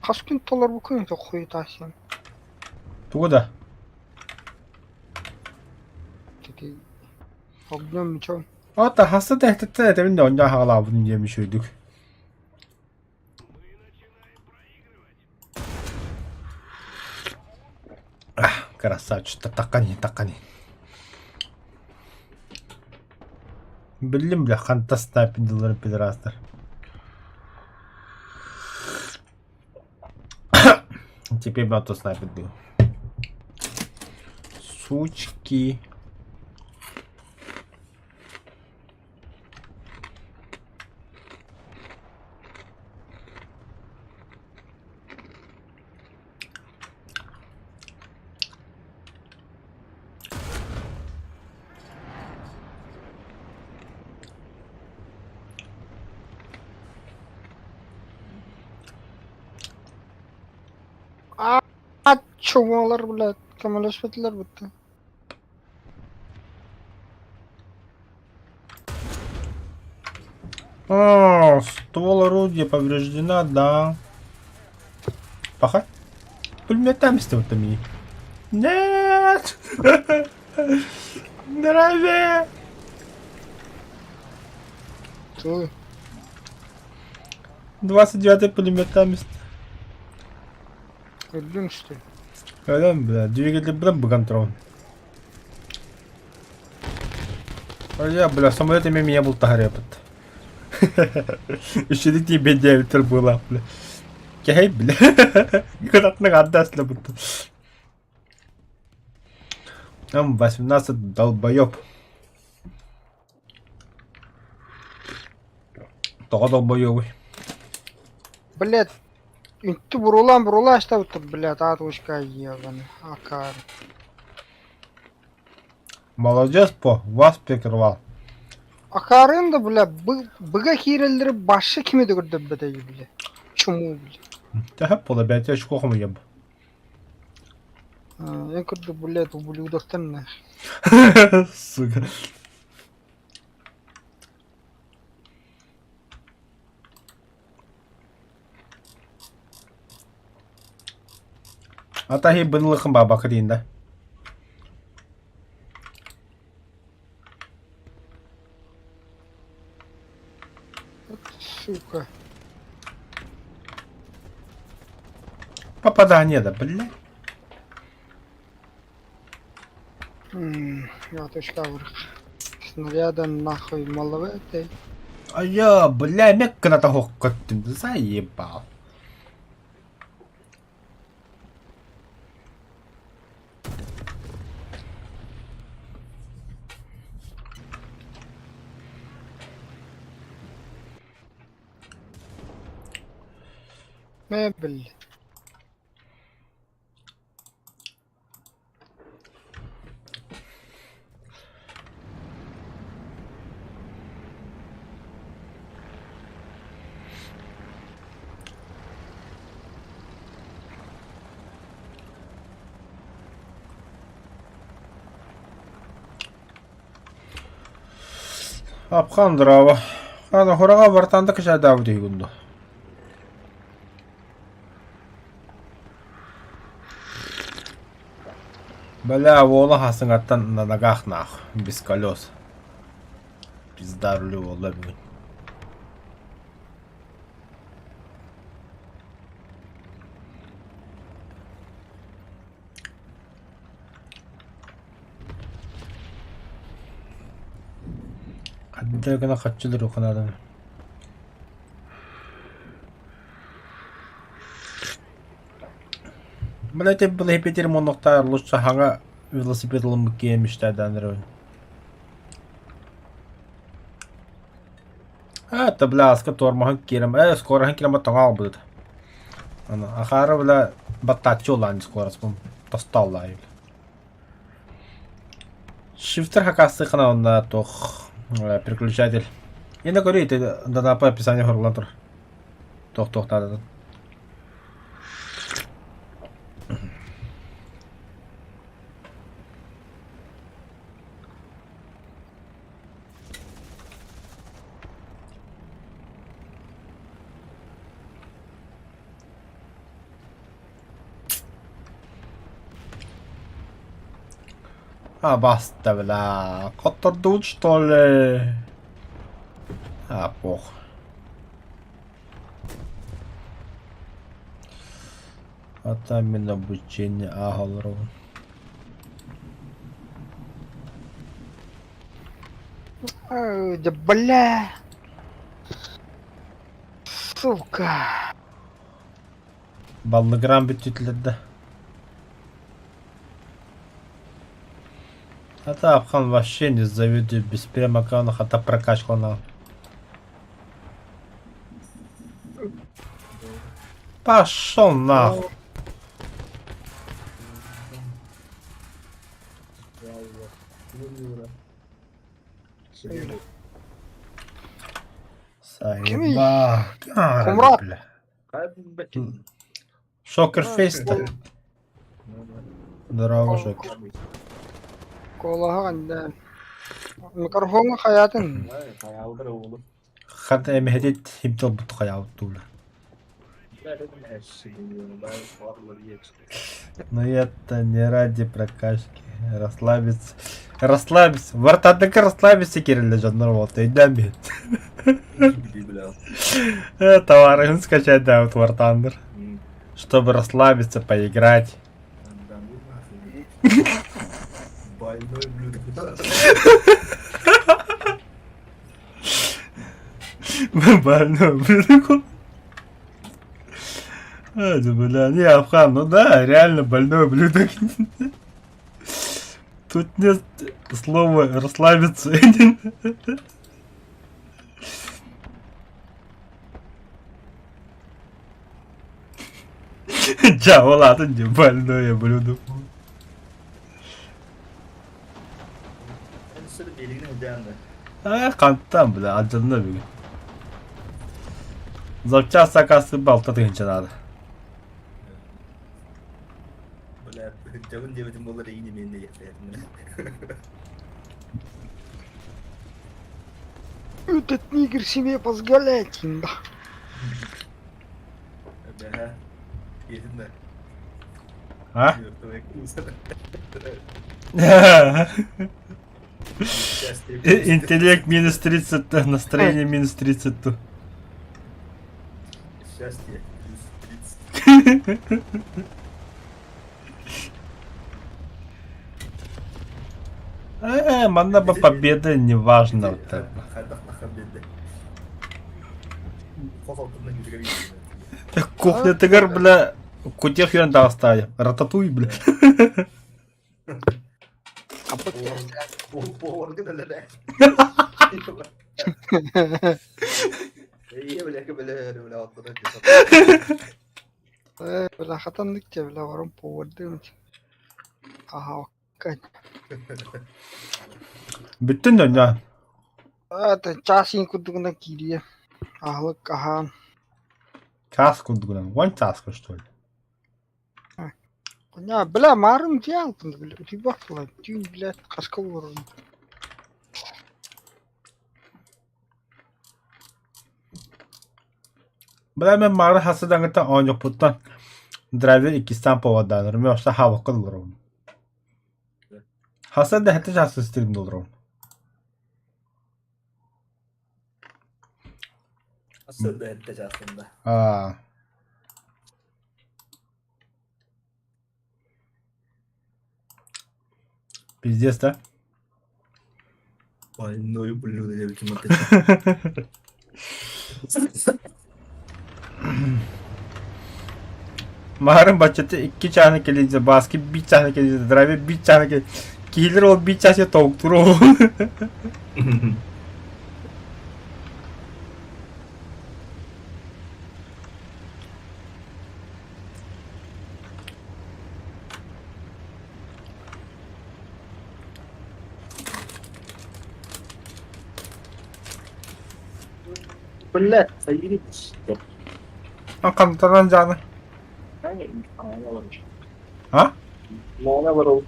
Хас күн толорбуккун хуйта син. Тугу да? Таки огнем мечом. Ата хаста тэхтэттэн этэбин да онньоо хаҕалаабытын диэн үчүгэйдик. Красавчик, такани, такани. Биллим бля, ханта снайпинг пидорастар. Теперь бы то снайпер был. Сучки. А чумалар, блядь, көмөлөспөтүлэр бутта. О, ствол орудия повреждена, да. Паха. Пулемет там ми. Нет! Здравия! Ту. 29-й пулемет там. Өлдүҥ что ли? Өлөн, бля, двигатель бля быган трон. А я, бля, самолет меня был тагарепот. Үчүгэй тиийбэт диэбиттэр быылаах бля. Кэһэй бля. Кытатнык ардааслы бутта. Там 18 долбоеб. Тоҕо долбоебуй? Блядь, үнтү бурулаан бурулаа астабыттар, блядь, аатучка ебаный, акаары. Молодец по, вас прикрывал. Акаарыын да, бля, быга киирэллэри башы кими да көрдөрбөтөй, бля. Чумуу, бля. Төһө буола бэйэтэ очко хомуйаб. Эн курдук, блядь, ублюдоктан нах. Сука. Атаһи бынылыхын баабакы диин да. Сука. Попадание да, бля. Яточка вверх. Снаряда нахуй маловатый. А я, бля, меккана того көттүм, заебал. Мебель. Апхан здраво. Ана хораҕа бартаанда кычадаабыт үһүгүн дуо? Бля, уола хасыҥаттан на ногах нах, без колес. Пизда рулю буолла бүгүн. Хадда гына хаччылыр уханадан. Блять, велосипедер монохтар лучше хаҥа велосипед ылыммыт киһи мечтайдаан Это, бля, аска тормоһун киирэн, э, скороһун киирэн тоҥо албыт. Аны ахаары, бля, баттааччы улаан скороспун тостоллаа Шифтер хакастыхына онна туох переключатель. Енді көрей, дадапа описание хорулан тур. Туох туох наадатын. А, баста, бля. Коттордуут, что ли? А, пох. А там мен обучение аҕаларабын. Ой, да бля. Сука. Баллыгыраан бүттүтүлэр да. А Апхан вообще не завидую, без прямо хата прокачкалана. Пошел нахуй. Заеба. Кумрат. Бля. Шокер фест. Здорово, Шокер. Куолаһа да. Микрофоҥҥа хайаатын. Хата эмэһэтит химтел бут хайаабыт Но это не ради прокачки. Расслабиться. Расслабиться. Вартадыка расслабиться кирилле дьоннор вот өйдөөн биһит. Товары скачать да вот War Thunder. Чтобы расслабиться, поиграть. Больной блюдо. Больной ублюдок. А, да, бля, не, Афхан, ну да, реально больной ублюдок. Тут нет слова расслабиться. Дьэ, ол атын дьэ больной ублюдок. Э, хантан, бля, алдьанна бүгүн. Запчасть сакаасы балта тыһыынча наада. Бля, дьабын диэбитим буоллар эйиин эмиэ нэйэхтээтим. Этот нигер себе позволяет, да. Бэһэ. Иэтин да. А? Мертвая куса. Интеллект минус 30, настроение минус 30. Счастье плюс 30. Э, манна бы победа не важно. Вот так. Кухня тыгар, бля, кутех юран таҕыстаайа. Рататуй, бля. Э, бля, хатаннык те, бля, ворон поводым. Ага, Бүттүн да, Это час курдугунан киириэ. Аһылык аһаан. Чаас курдугунан. Уон чааска, что ли? Бля, бля, марын дьаалпын, бля, утуйбаппын, түүн, блядь, хаска олорорум. Бля, мен маары хасыдаҥыттан оонньохпуттан драйвер иккистээн поводдаанар. Мен вообще хаабакка да олоробун. Хаса да хэттэ чаас стримде олоробун. Хаса да хэттэ чаасында. Аа. Пиздец, да? Больной ублюдок, я ведь Маарым баччата икки чааны кэлиитэ, Бааски биир чааны кэлиитэ, Драйвер биир чааны кэлиитэ. Киһилэр ол биир чаас тоһуктуур ол. Блядь, заебись. Хантан дьааны? А? Мана барыл.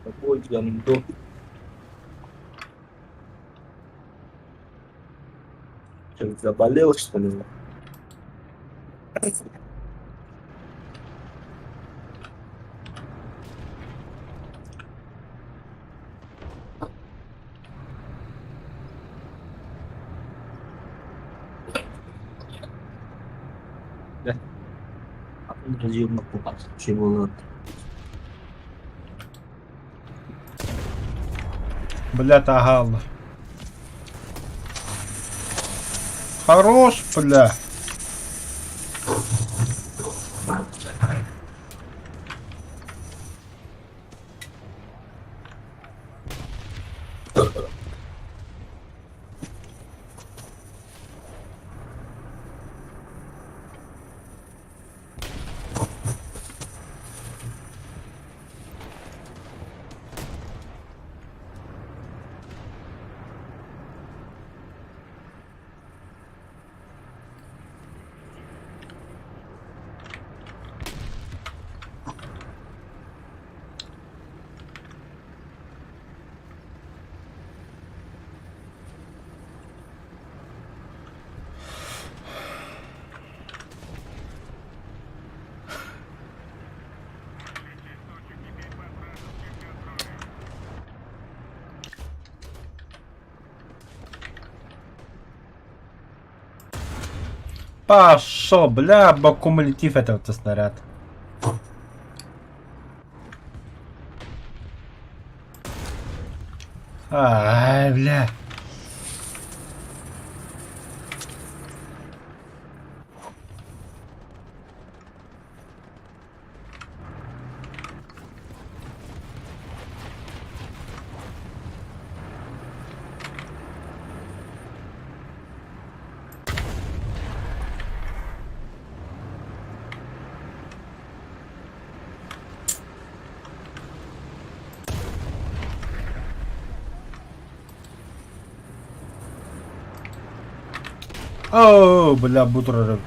Какой гандон. Что, заболел, что ли? Бля, таһаалла. Хорош, бля. Пошел, бля, боком летит этот снаряд. Ай, бля. О, бля, бутер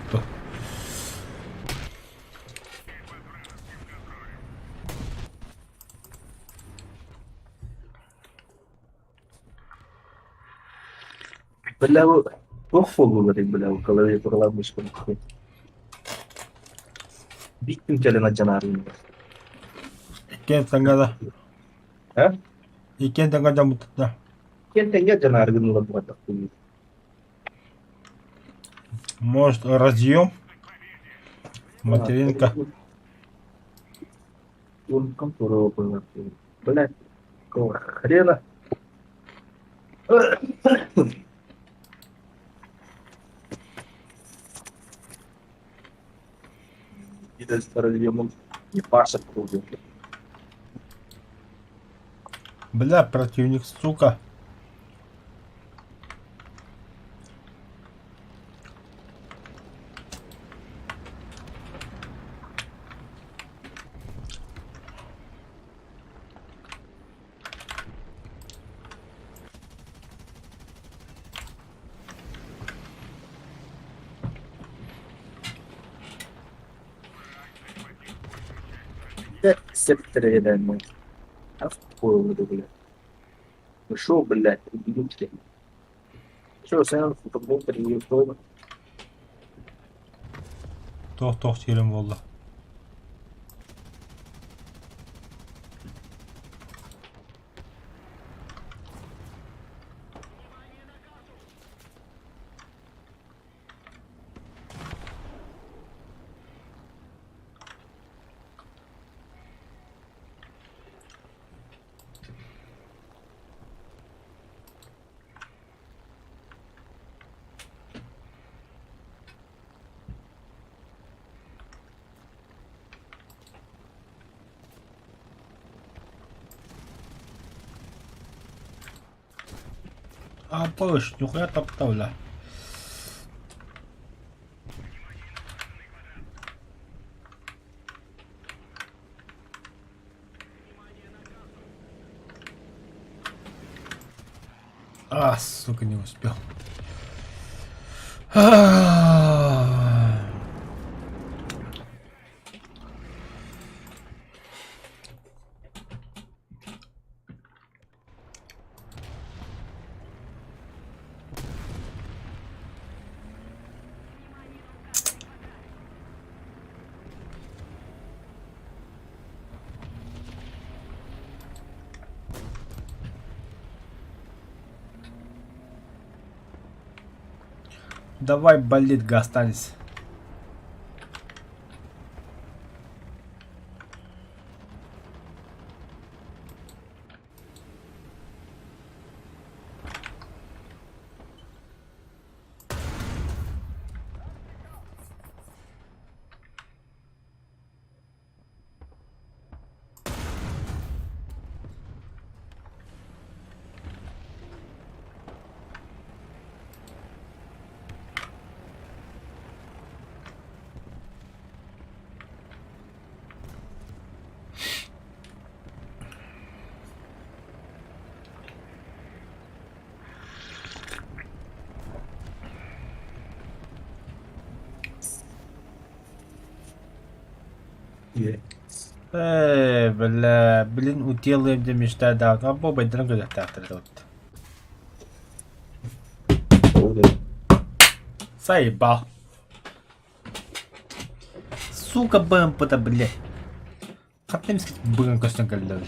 Бля, туох буоллулар бля, клавиатуралар мышканы. Биир күн кэлэн алдьанаарын. Иккиэн тэҥҥэ да. Э? Иккиэн тэҥҥэ дьоммут да. Иккиэн тэҥҥэ алдьанаары гыннылар буолбатах дуу. Может, разъем? Материнка. Блядь, какого хрена? Не Паша кругом. Бля, противник, сука. Септер блядь. Ну шо, блядь, ублюдки. Что, сен футбол тренировка? Туох-туох сиэрим буолла. А, пыш, нихуя таптал, бля. А, сука, не успел. А. Давай, болит, останься. Э, бля, блин, уделаем где мечта, да, а Боба дорогой вот. Заебал. Сука, БМП-то, блядь. Хаттым бүгін көстөн кэллэ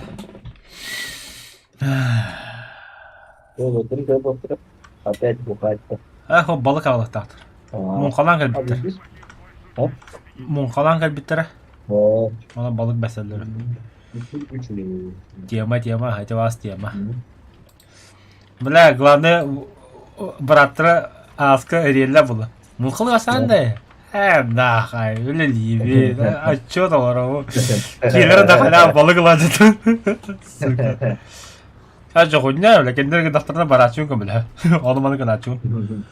Опять бухать. Ах, ол балык аҕалыахтаахтар. Муҥхалаан кэлбиттэр. Муҥхалаан кэлбиттэрэ. Онон балык бэсэллэр. Тема, тема, это вас тема. Бля, главное, бырааттара ааска эриэллэ була. Муҥхалыы да Э, нахай, үлэлиибит, отчет оҥоробут. Киэлэрэ да халяа балык ылааччытын. Сука. А дьоҕунньа, бля, кинилэр гынахтарына барааччыгын көмөлөһө. Ону маны гынааччыгын.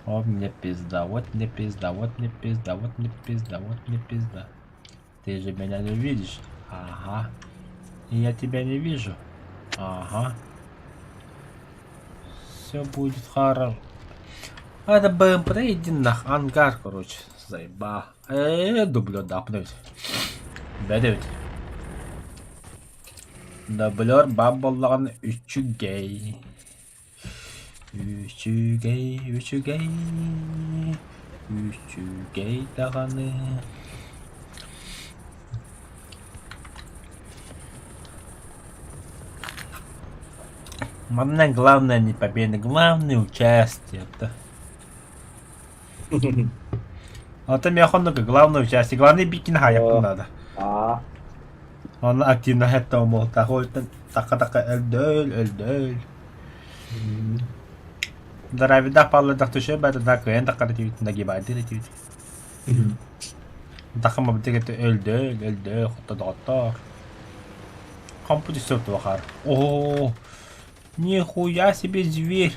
О, мне пизда, вот мне пизда, вот мне пизда, вот мне пизда, вот мне пизда. Ты же меня не видишь. Ага. И я тебя не вижу. Ага. Все будет хорошо. А это БМП, да иди нах, ангар, короче, заеба. Дублер, да, подожди. Бэдэбит. Дублер баббаллаҕын үчүгэй. Үчүгэй, үчүгэй, үчүгэй даҕаны. Манна главное не победа, главное участие. А то миэхэ оннук главное участие, главное биккин хаайаппын надо. Онно активно хэттэ омуохтаах ол такка-такка өлдөөл, өлдөөл. Здоровидах паллардах түшө бары да кыайан таккара тибит нагибайдыр этибит. Дахама битигет өлдөөл, өлдөөл, хотто доҕоттоор. Компьютер туохар. О, нихуя себе зверь.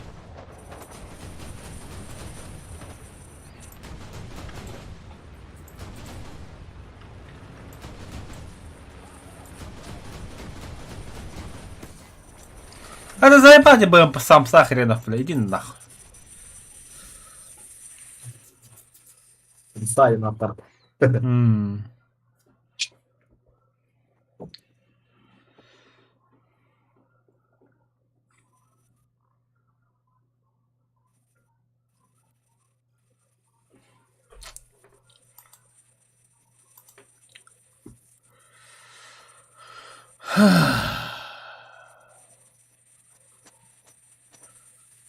Это заебать бы сам хренов, бля, иди нахуй. Сталин автор.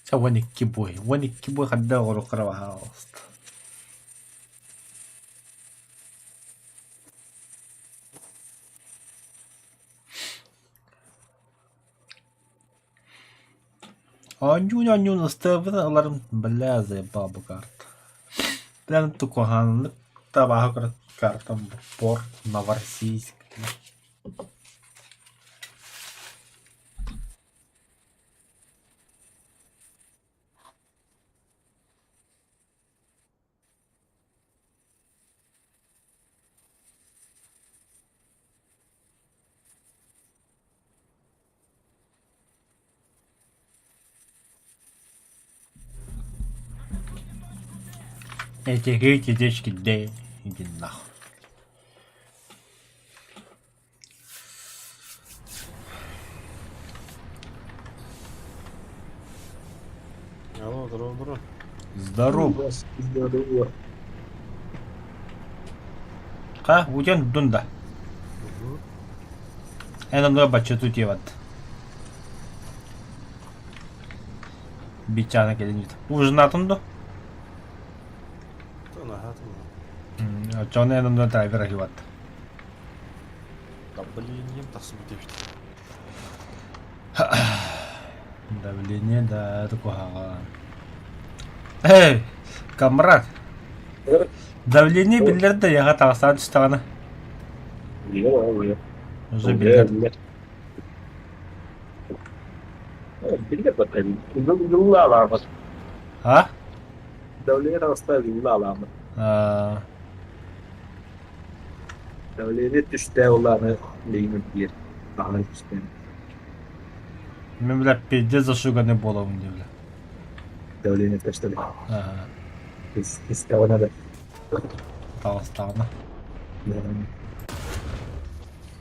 Чэ 12 буой, 12 буой хайдах оҕоруохтара баһаалыста. Оонньуун-оонньуун ыстыабын ыларым бля заебал бу карта. Бля тукуһааннык табааһы көрө картам порт Новороссийск. Эти эти де иди нахуй. Алло, здорово, здорово. Здорово. Здорово. Ха, утен дунда. Эн онно бачча тутиеват. Бичана кэлин Ужинатын до? Оччоҕуна эн онно драйвер аһыыбат. Давлением тахсыбыт эбит. Давление, да, это куһаҕан. Эй, камрад! Давление биллэр да яҕа таҕыстаан түстэҕинэ. Уже биллэр. Биллэр баттайбын. Ыллаалаабат. А? Давление таҕыста ыллаалаабат. А. Давление түстэ улааны леймин диир. Таһынан түстэ. Мен бля пиздец зашуганный буолабын дии бля. Давление түстэ. Ага. Истэҕинэ да. Таҕыстаҕына.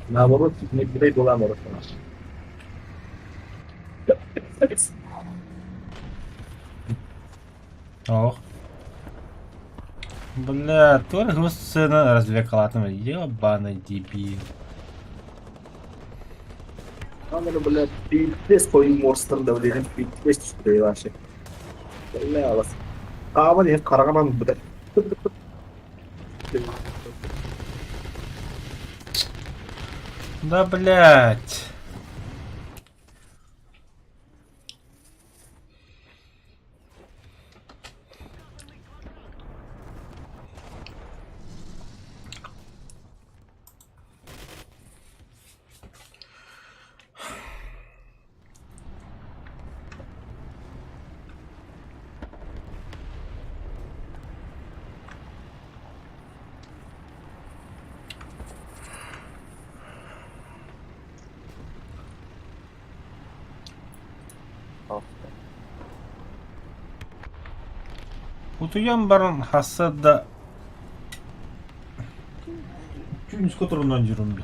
Наоборот, не билей була наоборот. Ох. Бля, тоже сцена развлекала. Ебаный дебил. Камера, бля, пиздец по монстр давлением, пиздец түстэ вообще. Бля, вас. Хааман иһэн хараҕым ылбыта. Да блять. Утуйан баран хасса да түүнүскэ турунан дьүрүмдү.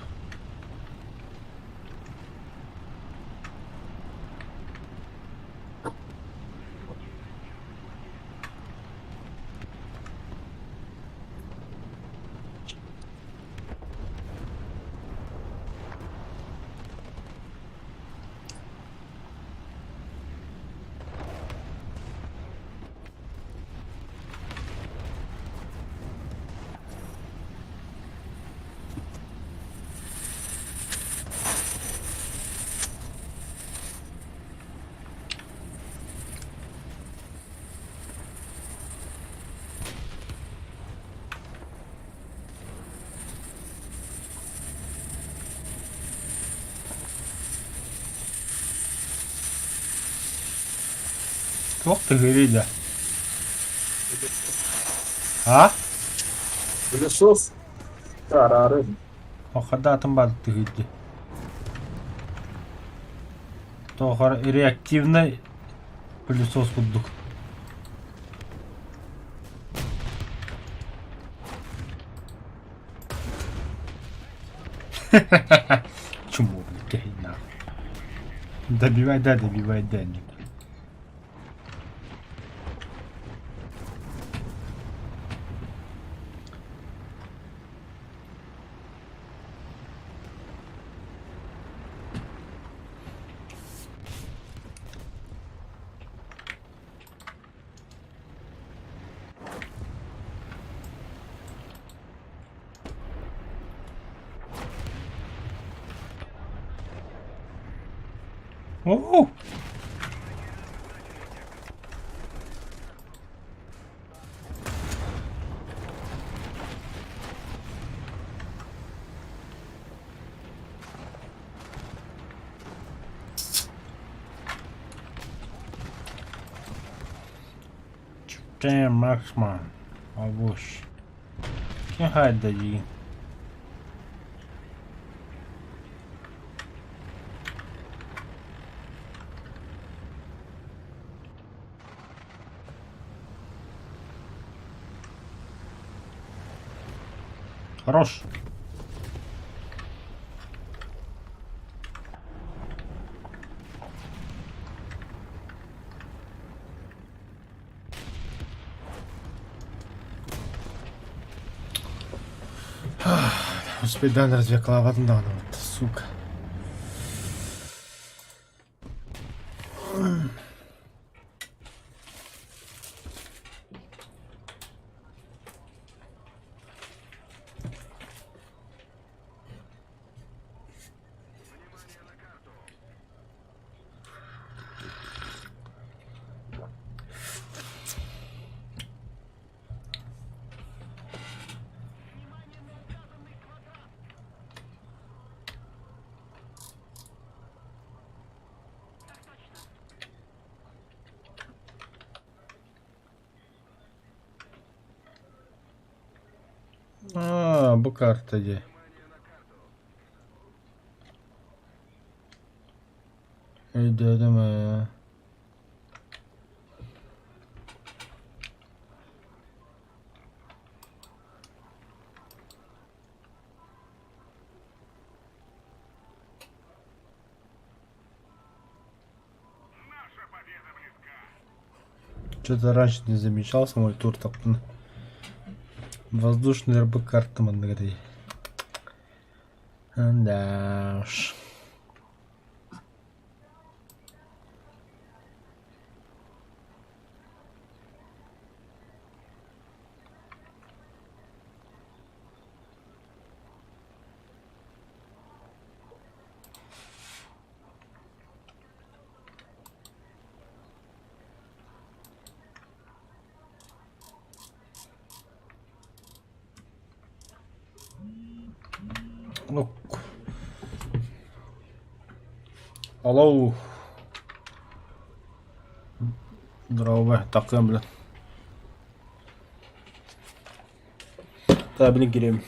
Туох тыһыырый да? А? Пылесос араары. Хохарда атын баар тыһыырды. Тоохор реактивный пылесос курдук. Чему, блядь, нахуй. Добивай, да, добивай, да. Оо! Damn, Marksman. Авось. Ким хайда дии? Хорош. Успейдан развеклаватын даҕаны сука. Аа, бу карта дии. Өйдөөтүм ээ. Что-то раньше не замечал самой тур таптын. Воздушный РБ карта манныгы Да уж. Алло. Здорово, такым, блин. Да, блин, кириэм.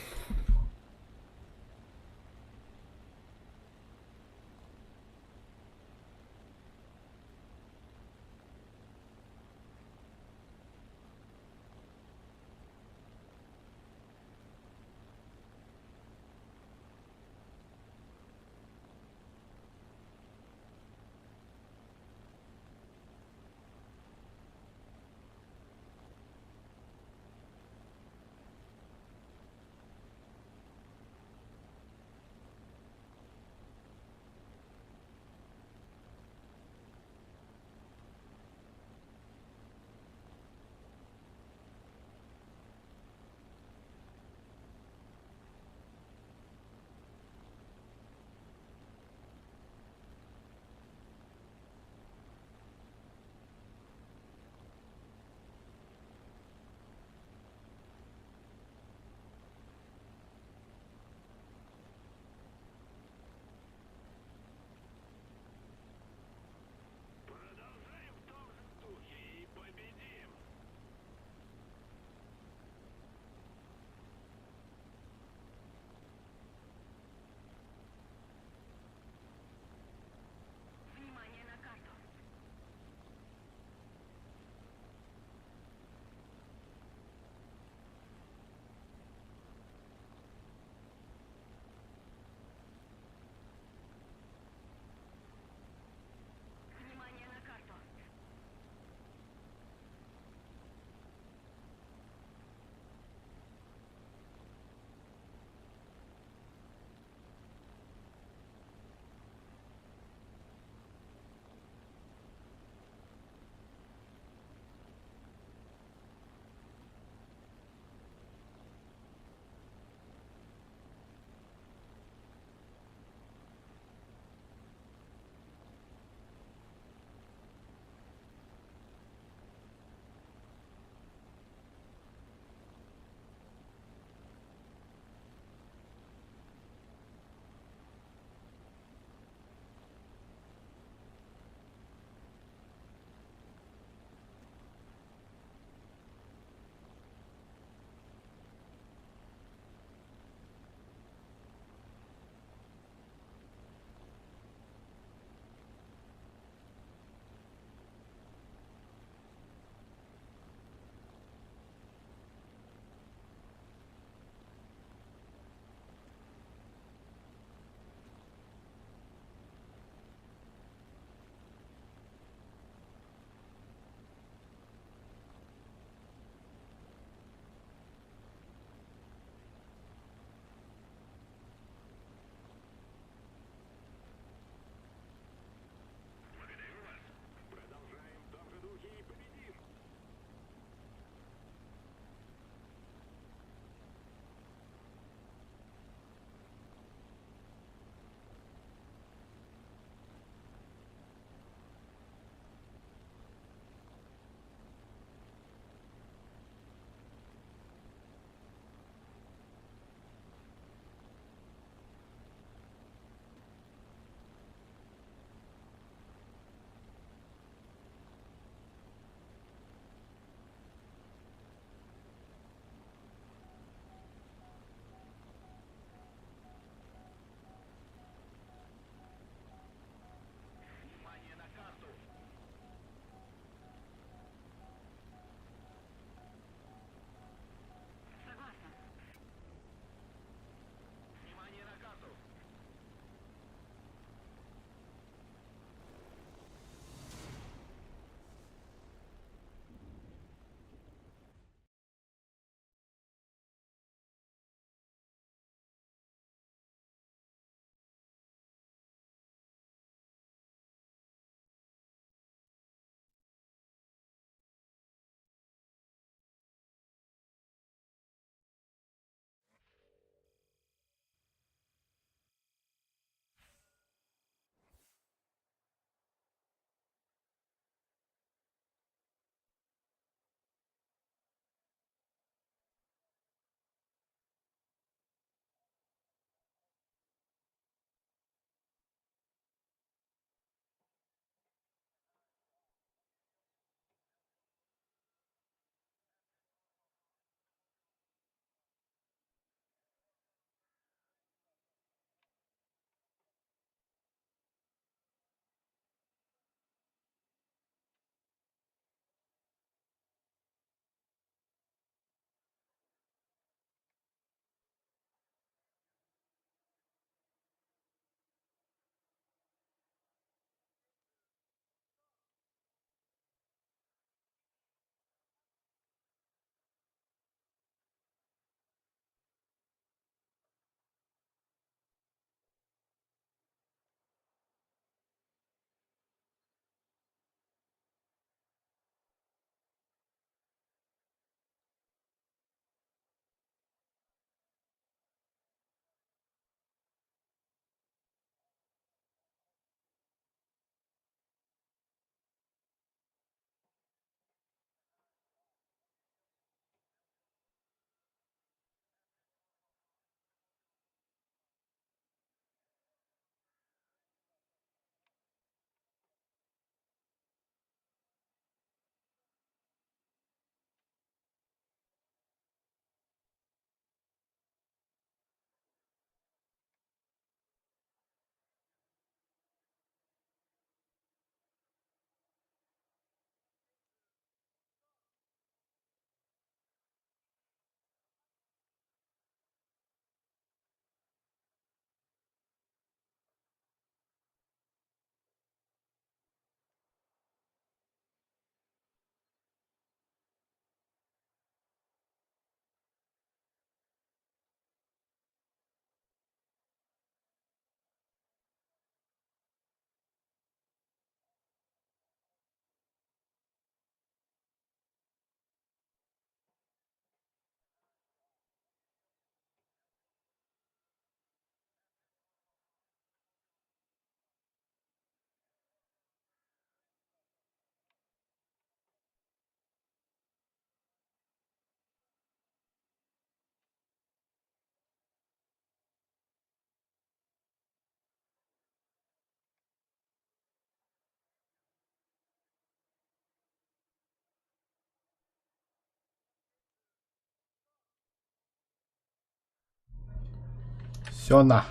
Все на.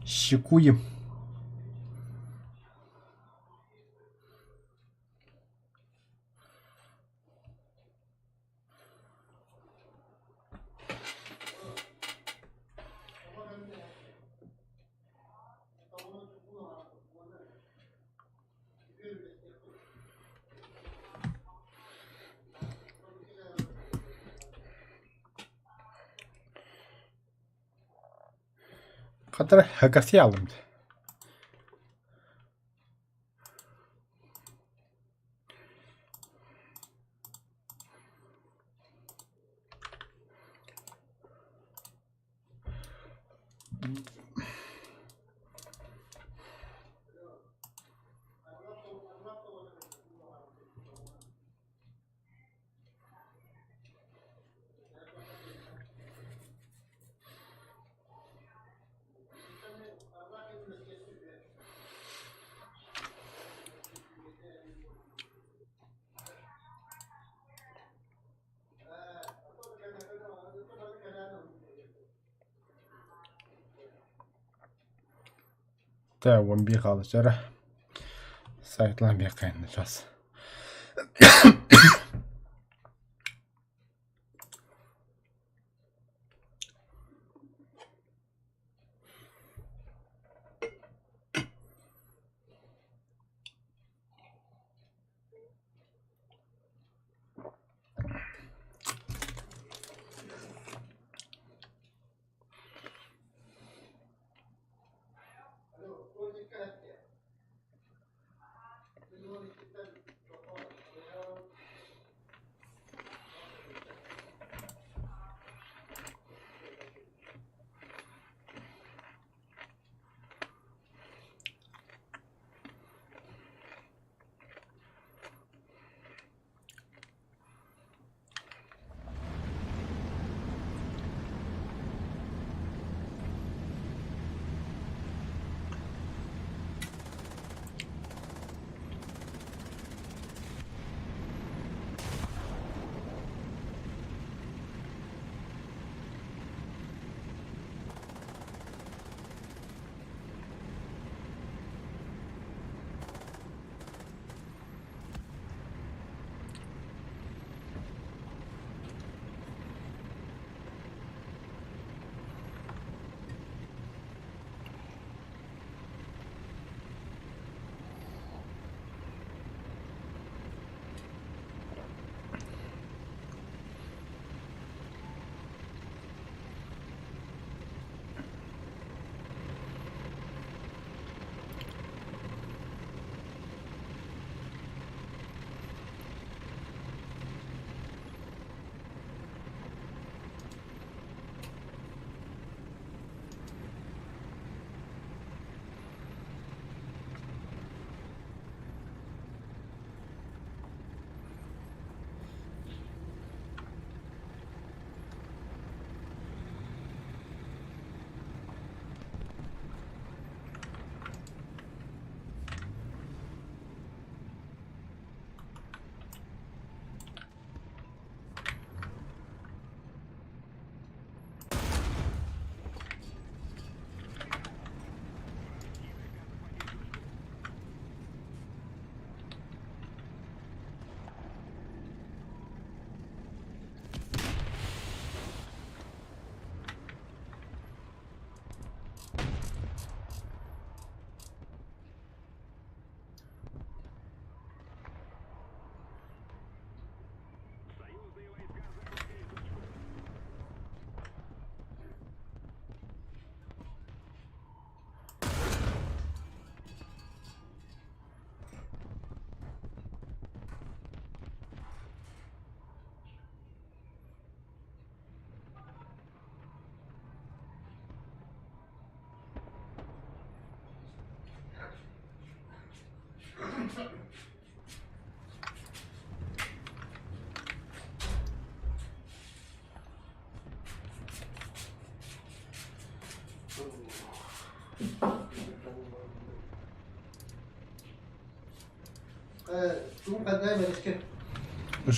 Щекуем. Хатара хакасия алым. Тэ 11 хаалла эрэ. Сайтлаан биэххэ час.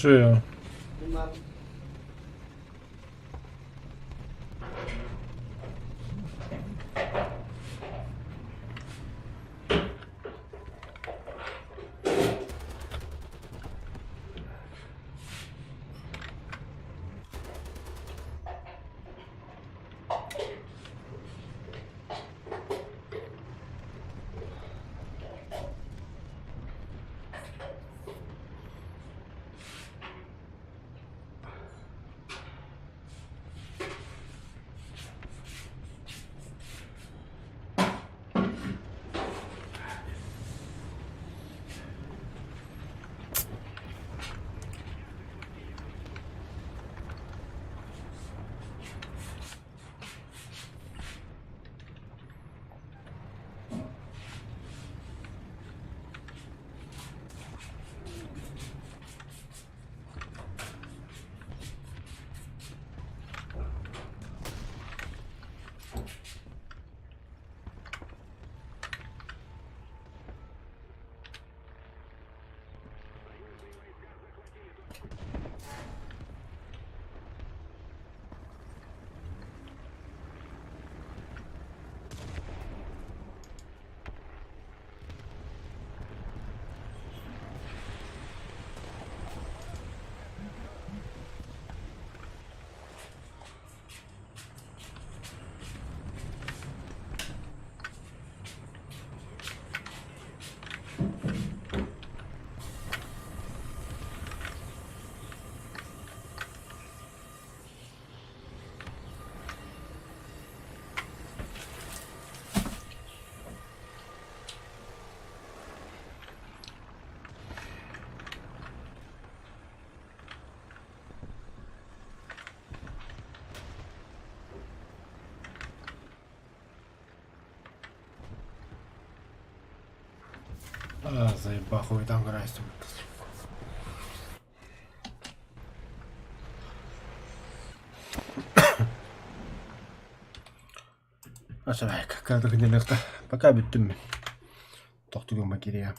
Слушай, А, заебал, хуй там играет. Пока бүттүм мин. Тохтугум кириэ.